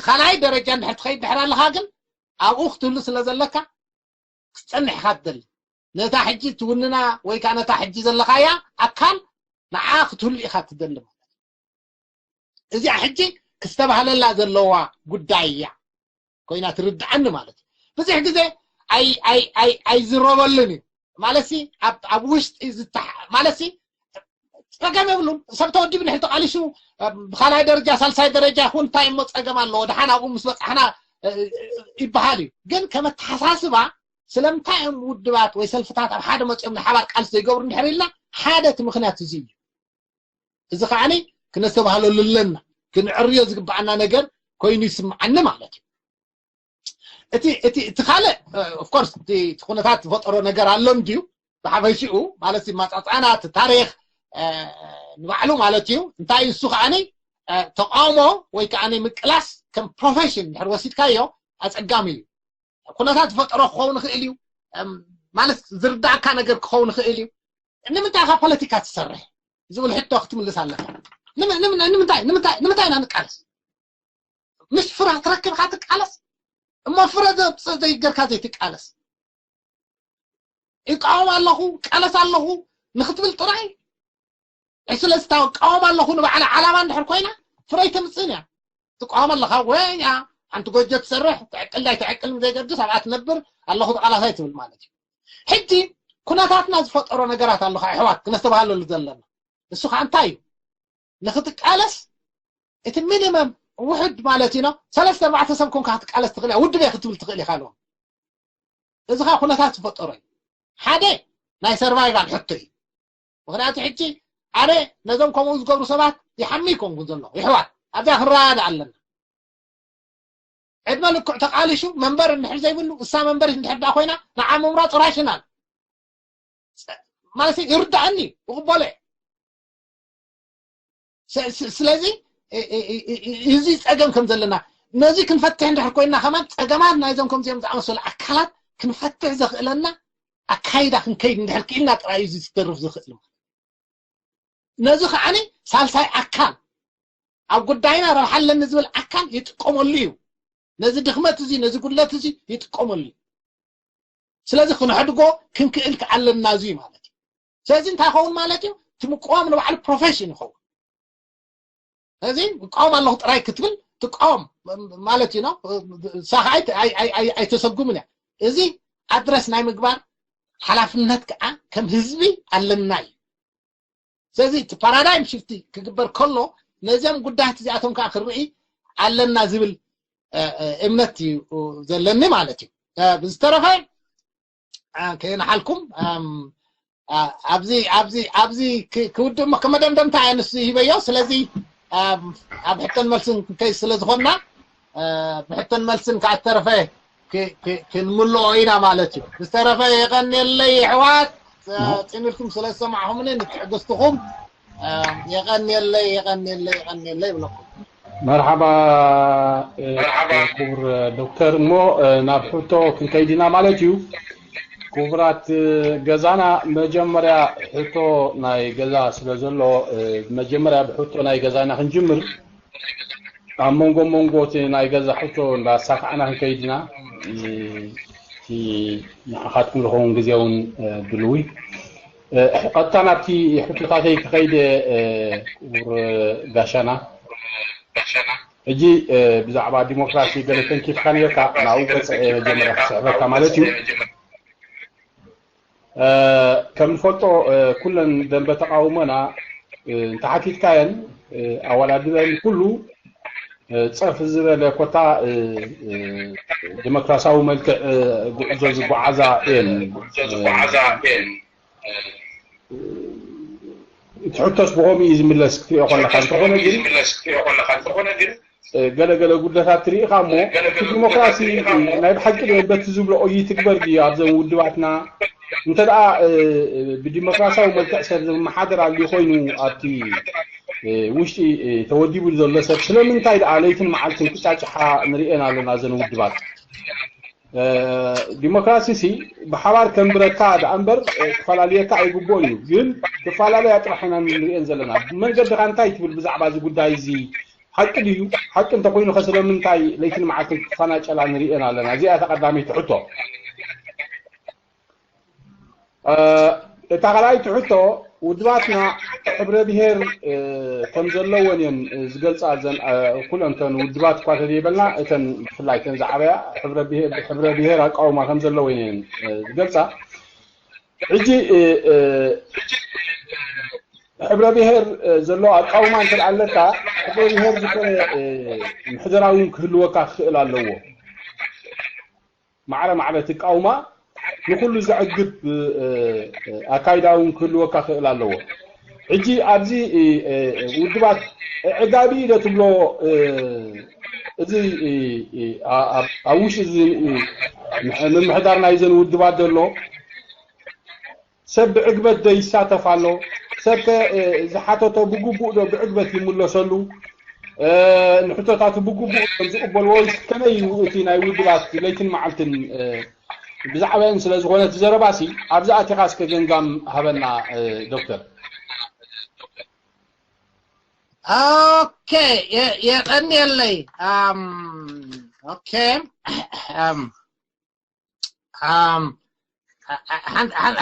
ካልኣይ ደረጃ እንድሕር ትኸይድ ድሕር ኣለኻ ግን ኣብኡ ክትህሉ ስለ ዘለካ ክትፀንሕ ኢኻ ትደሊ። ነታ ሕጂ ትውንና ወይ ከዓ ነታ ሕጂ ዘለኻያ ኣካል ንዓ ክትህሉ ኢኻ ትደሊ ማለት እዩ። እዚኣ ሕጂ ክስተባህለላ ዘለዋ ጉዳይ እያ ኮይና ትርድኣኒ ማለት እዩ። ብዙሕ ግዜ ኣይ ኣይ ኣይ ኣይዝረበሉን እዩ ማለት ሲ ኣብ ኣብ ውሽጢ ዝተሓ ማለት ሲ ጸገም የብሉን። ሰብ ተወዲቡ ንሕል ተቃሊሱ ብካልኣይ ደረጃ ሳልሳይ ደረጃ ይኹን እንታይ እሞ ጸገም ኣለዎ። ደሓን ኣብኡ ምስ በጻሕና ይበሃል እዩ። ግን ከመተሓሳስባ ስለምንታይ እዮም ውድባት ወይ ሰልፍታት ኣብ ሓደ መጺኦም ንሓባር ቃልሲ ዘይገብሩ እንድሕር ኢልና ሓደ እቲ ምኽንያት እዚ እዩ። እዚ ከዓኒ ክነስተባህለሉ ኣለና፣ ክንዕርዮ ዝግብኣና ነገር ኮይኑ ይስምዓኒ ማለት እዩ። እቲ እቲ እቲ ካልእ ኦፍኮርስ እቲ እቲ ኩነታት ዝፈጠሮ ነገር ኣሎ እንድዩ። ብሓፈሽኡ ማለት እዩ ማፃፃና እቲ ታሪክ ንባዕሉ ማለት እዩ። እንታይ እዩ እሱ ከዓኒ ተቃውሞ ወይ ከዓኒ ምቅላስ ከም ፕሮፌሽን ድሕር ወሲድካዮ ኣፀጋሚ እዩ። ኩነታት ዝፈጠሮ ክኸውን ይኽእል እዩ ማለት ዝርዳእካ ነገር ክኸውን ይኽእል እዩ። ንምንታይ ካብ ፖለቲካ ትሰርሕ ዝብል ሕቶ ክትምልስ ኣለካ። ንምንታይ ንምንታይ ኢና ንቃለስ? ምስ ፍረ ትረክብካ ትቃለስ እሞ ፍረ ዘብፅእ ዘይገርካ ዘይትቃለስ። ይቃወም ኣለኹ፣ ቃለስ ኣለኹ ንክትብል ጥራይ። ስለዚ እቃወም ኣለኹ ንባዕላ ዓላማ እንድሕር ኮይና ፍረ ኣይተምፅእን እያ። ትቃወም ኣለኻ ወይ ሓንቲ ጎጆ ትሰርሕ ትዕቅል ዳይ ትዕቅል ዘይገድስ ኣብኣ ትነብር ኣለኹ ተቃላሳይ ትብል ማለት እዩ። ሕጂ ኩነታትና ዝፈጠሮ ነገራት ኣለኻ ኣሕዋት ክነስተባሃለሉ ዘለና። እሱ ከዓ እንታይ እዩ? ንክትቃለስ እቲ ሚኒመም ውሕድ ማለት እዩ ነው ሰለስተ ኣርባዕተ ሰብ ኮንካ ክትቃለስ ትኽእል እያ። ውድብ እየ ክትብል ትኽእል ኢኻ ኣለዎ። እዚ ከዓ ኩነታት ዝፈጠሮ እዩ። ሓደ ናይ ሰርቫይቫል ሕቶ እዩ። ምክንያቱ ሕጂ ኣነ ነዞም ከምኡ ዝገብሩ ሰባት ይሓሚ ይኮንኩን ዘለኹ ይሕዋት ኣብዚኣ ክንረዳዳ ኣለና። ዕድመ ልክዕ ተቃሊሹ መንበር እንድሕር ዘይብሉ እሳ መንበር እንድሕር ዳ ኮይና ንዓ ምምራፁ ራሽናል ማለት ይርዳእኒ ይቕበሎ። ስለዚ እዚ ፀገም ከም ዘለና ነዚ ክንፈትሕ እንድሕር ኮይና ከማን ፀገማት ናይዞም ከምዚኦም ዝኣመሰሉ ኣካላት ክንፈትሕ ዘኽእለና ኣካይዳ ክንከይድ እንድሕር ክኢልና ጥራይ እዩ ዝተርፍ ዝኽእል። ነዚ ከዓኒ ሳልሳይ ኣካል ኣብ ጉዳይና ረብሓ ኣለኒ ዝብል ኣካል ይጥቀመሉ እዩ። ነዚ ድኽመት እዚ ነዚ ጉድለት እዚ ይጥቀመሉ እዩ። ስለዚ ክንሕድጎ ክንክእል ኣለና እዚ ማለት እዩ። ስለዚ እንታይ ይኸውን ማለት እዩ? እቲ ምቅዋም ንባዕሉ ፕሮፌሽን ይኸውን። እዚ እቃወም ኣለኹ ጥራይ ክትብል ትቃወም ማለት እዩ። እሳ ከዓ ኣይተሰጉምን እያ። እዚ ኣድረስ ናይ ምግባር ሓላፍነት ከዓ ከም ህዝቢ ኣለና እዩ። ስለዚ እቲ ፓራዳይም ሽፍቲ ክግበር ከሎ ነዚም ጉዳያት እዚኣቶም ከዓ ክርኢ ኣለና ዝብል እምነት እዩ ዘለኒ ማለት እዩ። ብዝተረፈ ከየንሓልኩም ኣብዚ ኣብዚ ኣብዚ ክውድእ እሞ ከመደምደምታ ኣንስ ሂበዮ። ስለዚ ኣብ ሕተን መልስን ከይ ስለዝኾንና ብሕተን መልስን ከዓ ተረፈ ክንምልኦ ኢና ማለት እዩ። ዝተረፈ የቐንየለይ ኣሕዋት ፅን ኢልኩም ስለ ዝሰማዕኹምኒ ንትዕግስትኹም የቐንየለይ የቐንየለይ የቐንየለይ ይብለኩም። መርሓባ ክቡር ዶክተር። እሞ ናብ ሕቶ ክንከይድ ኢና ማለት እዩ። ክቡራት ገዛና መጀመርያ ሕቶ ናይ ገዛ ስለ ዘሎ መጀመርያ ብሕቶ ናይ ገዛና ክንጅምር። ኣብ መንጎ መንጎ እቲ ናይ ገዛ ሕቶ እንዳሳካዕና ክንከይድ ኢና። እቲ ንዓኻትኩም ዝኸውን ግዜ እውን ድልዊ። ቀጥታ ናብቲ ሕቶታተይ ክኸይድ ክቡር ጋሻና። ሕጂ ብዛዕባ ዲሞክራሲ ገለ ተንኪፍካ ነርካ ናብኡ ገፀ መጀመርያ ክስዕበካ ማለት እዩ። ከም ንፈልጦ ኩለን ደንበ ተቃውሞና እንተሓቲትካየን ኣወዳድበን ኩሉ ፀፍ ዝበለ ኮታ ዲሞክራሲያዊ መልክዕ ጉዕዞ ዝጓዓዛ እየን። እቲ ሕቶስ ብኸምኡ እዩ ዝምለስ ክትሪኦ ከለካ እንተኾነ ግን ገለገለ ጉድለታት ትርኢ ኢኻ እሞ እቲ ዲሞክራሲ ናይ ብሓቂ ድዩ በቲ ዝብሎ ይትግበር ድዩ ኣብዘን ውድባትና እንተ ደኣ ብዲሞክራሲያዊ መልክዕ ሰብ ዝመሓደር ኣልዩ ኮይኑ ኣብቲ ውሽጢ ተወዲቡ ዘሎ ሰብ ስለምንታይ ደኣ ለይትን መዓልትን ክጫጭሓ ንርእየን ኣለና እዘን ውድባት ዲሞክራሲ ሲ ብሓባር ከንብረካ ደኣ እምበር ክፈላልየካ ኣይግብኦን እዩ ግን ክፈላለያ ጥራሕ ኢና ንርእየን ዘለና መንገድኻ እንታይ ትብል ብዛዕባ እዚ ጉዳይ እዚ ሓቂ ድዩ ሓቂ እንተኮይኑ ከ ስለምንታይ ለይትን መዓልትን ክፈናጨላ ንርእየን ኣለና እዚኣ ተቐዳመይቲ ሕቶ እታ ካልኣይቲ ሕቶ ውድባትና ሕብረ ብሔር ከም ዘለወን እየን ዝገልፃ። ዘን ኩለንተን ውድባት እኳ ተዘይበልና፣ እተን ብፍላይ እተን ዝዓበያ ሕብረ ብሔር ኣቃውማ ከም ዘለወን እየን ዝገልፃ። ሕጂ ሕብረ ብሔር ዘሎ ኣቃውማ እንተ ኣለካ፣ ሕብረ ብሔር ዝኾነ ምሕደራዊ ክህልወካ ክኽእል ኣለዎ። ማዕረ ማዕረ ትቃውማ ንኩሉ ዘዕግብ ኣካይዳ እውን ክህልወካ ክእል ኣለዎ። ሕጂ ኣብዚ ውድባት ዕጋቢ ኢለ ትብሎ፣ እዚ ኣብ ውሽ እዚ ምምሕዳር ናይዘን ውድባት ዘሎ ሰብ ብዕግበት ዶ ይሳተፍ ኣሎ? ሰብ ዝሓተቶ ብግቡእ ዶ ብዕግበት ይምለሰሉ? ንሕቶታቱ ብግቡእ ከም ዝቕበልዎ ወይስ ከመይ እዩ እቲ ናይ ውድባት ለይትን መዓልትን ብዛዕባን ስለ ዝኾነ እቲ ዘረባሲ ኣብዚ ኣቲኻ እስከ ገንጋም ሃበና። ዶክተር። ኦኬ፣ የቀንየለይ። ኦኬ፣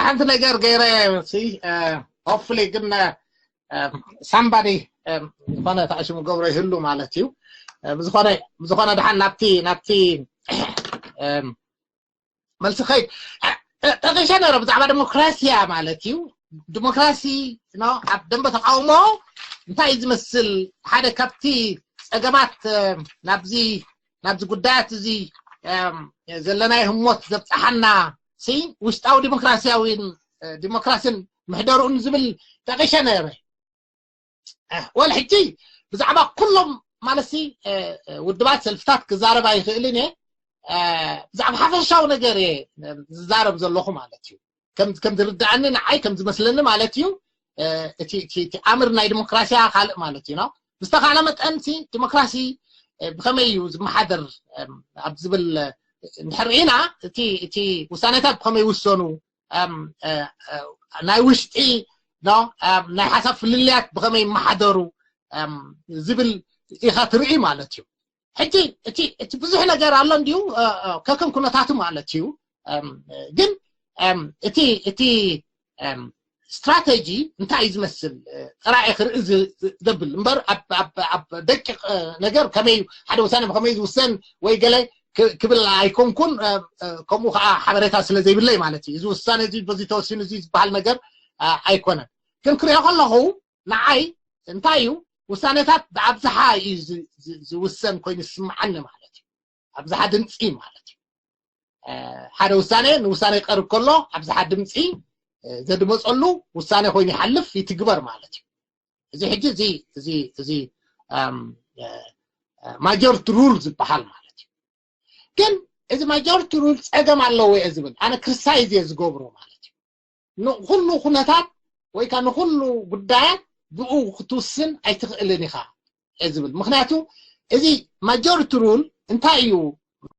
ሓንቲ ነገር ገይረ፣ ሆፕፉሊ ግን ሳምባዲ ዝኾነ ተኣሽሙ ገብሮ ይህሉ ማለት እዩ። ብዝኾነ ድሓን ናብቲ ናብቲ መልሲ ኸይድ ጠቂሸ ነረ ብዛዕባ ዲሞክራሲያ ማለት እዩ። ዲሞክራሲ ኣብ ደንበ ተቃውሞ እንታይ እዩ ዝመስል? ሓደ ካብቲ ፀገማት ናብዚ ናብዚ ጉዳያት እዚ ዘለናይ ህሞት ዘብፀሓና ውሽጣዊ ዲሞክራሲያዊን ዲሞክራሲን ምሕደርኡን ዝብል ጠቂሸ ነረ። ወል ሕጂ ብዛዕባ ኩሎም ማለት ውድባት ሰልፍታት ክዛረብ ኣይኽእልን እየ። ብዛዕባ ሓፈሻዊ ነገር እየ ዝዛረብ ዘለኹ ማለት እዩ። ከም ዝርድኣኒ ንዓይ ከም ዝመስለኒ ማለት እዩ። እቲ ኣምር ናይ ዲሞክራሲያ ካልእ ማለት እዩ። ብዝተኻለ መጠን ዲሞክራሲ ብኸመይ እዩ ዝመሓደር ኣብ ዝብል እንድሕር ኢና እቲ ውሳኔታት ብኸመይ ይውሰኑ፣ ናይ ውሽጢ ናይ ሓሳብ ፍልልያት ብኸመይ ይመሓደሩ ዝብል ኢኻ ትርኢ ማለት እዩ። ሕጂ እቲ ብዙሕ ነገር ኣሎ እንዲዩ ከከም ኩነታቱ ማለት እዩ። ግን እቲ እቲ ስትራተጂ እንታይ እዩ ዝመስል ጥራይ ክርኢ ዘብል እምበር ኣብ ደቂቕ ነገር ከመይ ሓደ ውሳነ ብኸመይ ዝውሰን ወይ ገለ ክብል ኣይኮንኩን። ከምኡ ከዓ ሓበሬታ ስለ ዘይብለይ ማለት እዩ። እዚ ውሳነ እዚ በዚ ተወሲኑ እዚ ዝበሃል ነገር ኣይኮነን። ግን ክሪኦ ከለኹ ንዓይ እንታይ እዩ ውሳኔታት ብኣብዝሓ እዩ ዝውሰን ኮይኑ ዝስምዓኒ ማለት እዩ። ኣብዝሓ ድምፂ ማለት እዩ። ሓደ ውሳኔ ንውሳኔ ይቀርብ ከሎ ኣብዝሓ ድምፂ ዘድመፀሉ ውሳኔ ኮይኑ ይሓልፍ ይትግበር ማለት እዩ። እዚ ሕጂ እዚ እዚ እዚ ማጆሪቲ ሩል ዝበሃል ማለት እዩ። ግን እዚ ማጆሪቲ ሩል ፀገም ኣለዎ እየ ዝብል ኣነ ክርሳይዝ እየ ዝገብሮ ማለት እዩ። ንኩሉ ኩነታት ወይ ከዓ ንኩሉ ጉዳያት ብኡ ክትውስን ኣይትኽእልን ኢኻ እየ ዝብል። ምክንያቱ እዚ ማጆሪቲ ሩል እንታይ እዩ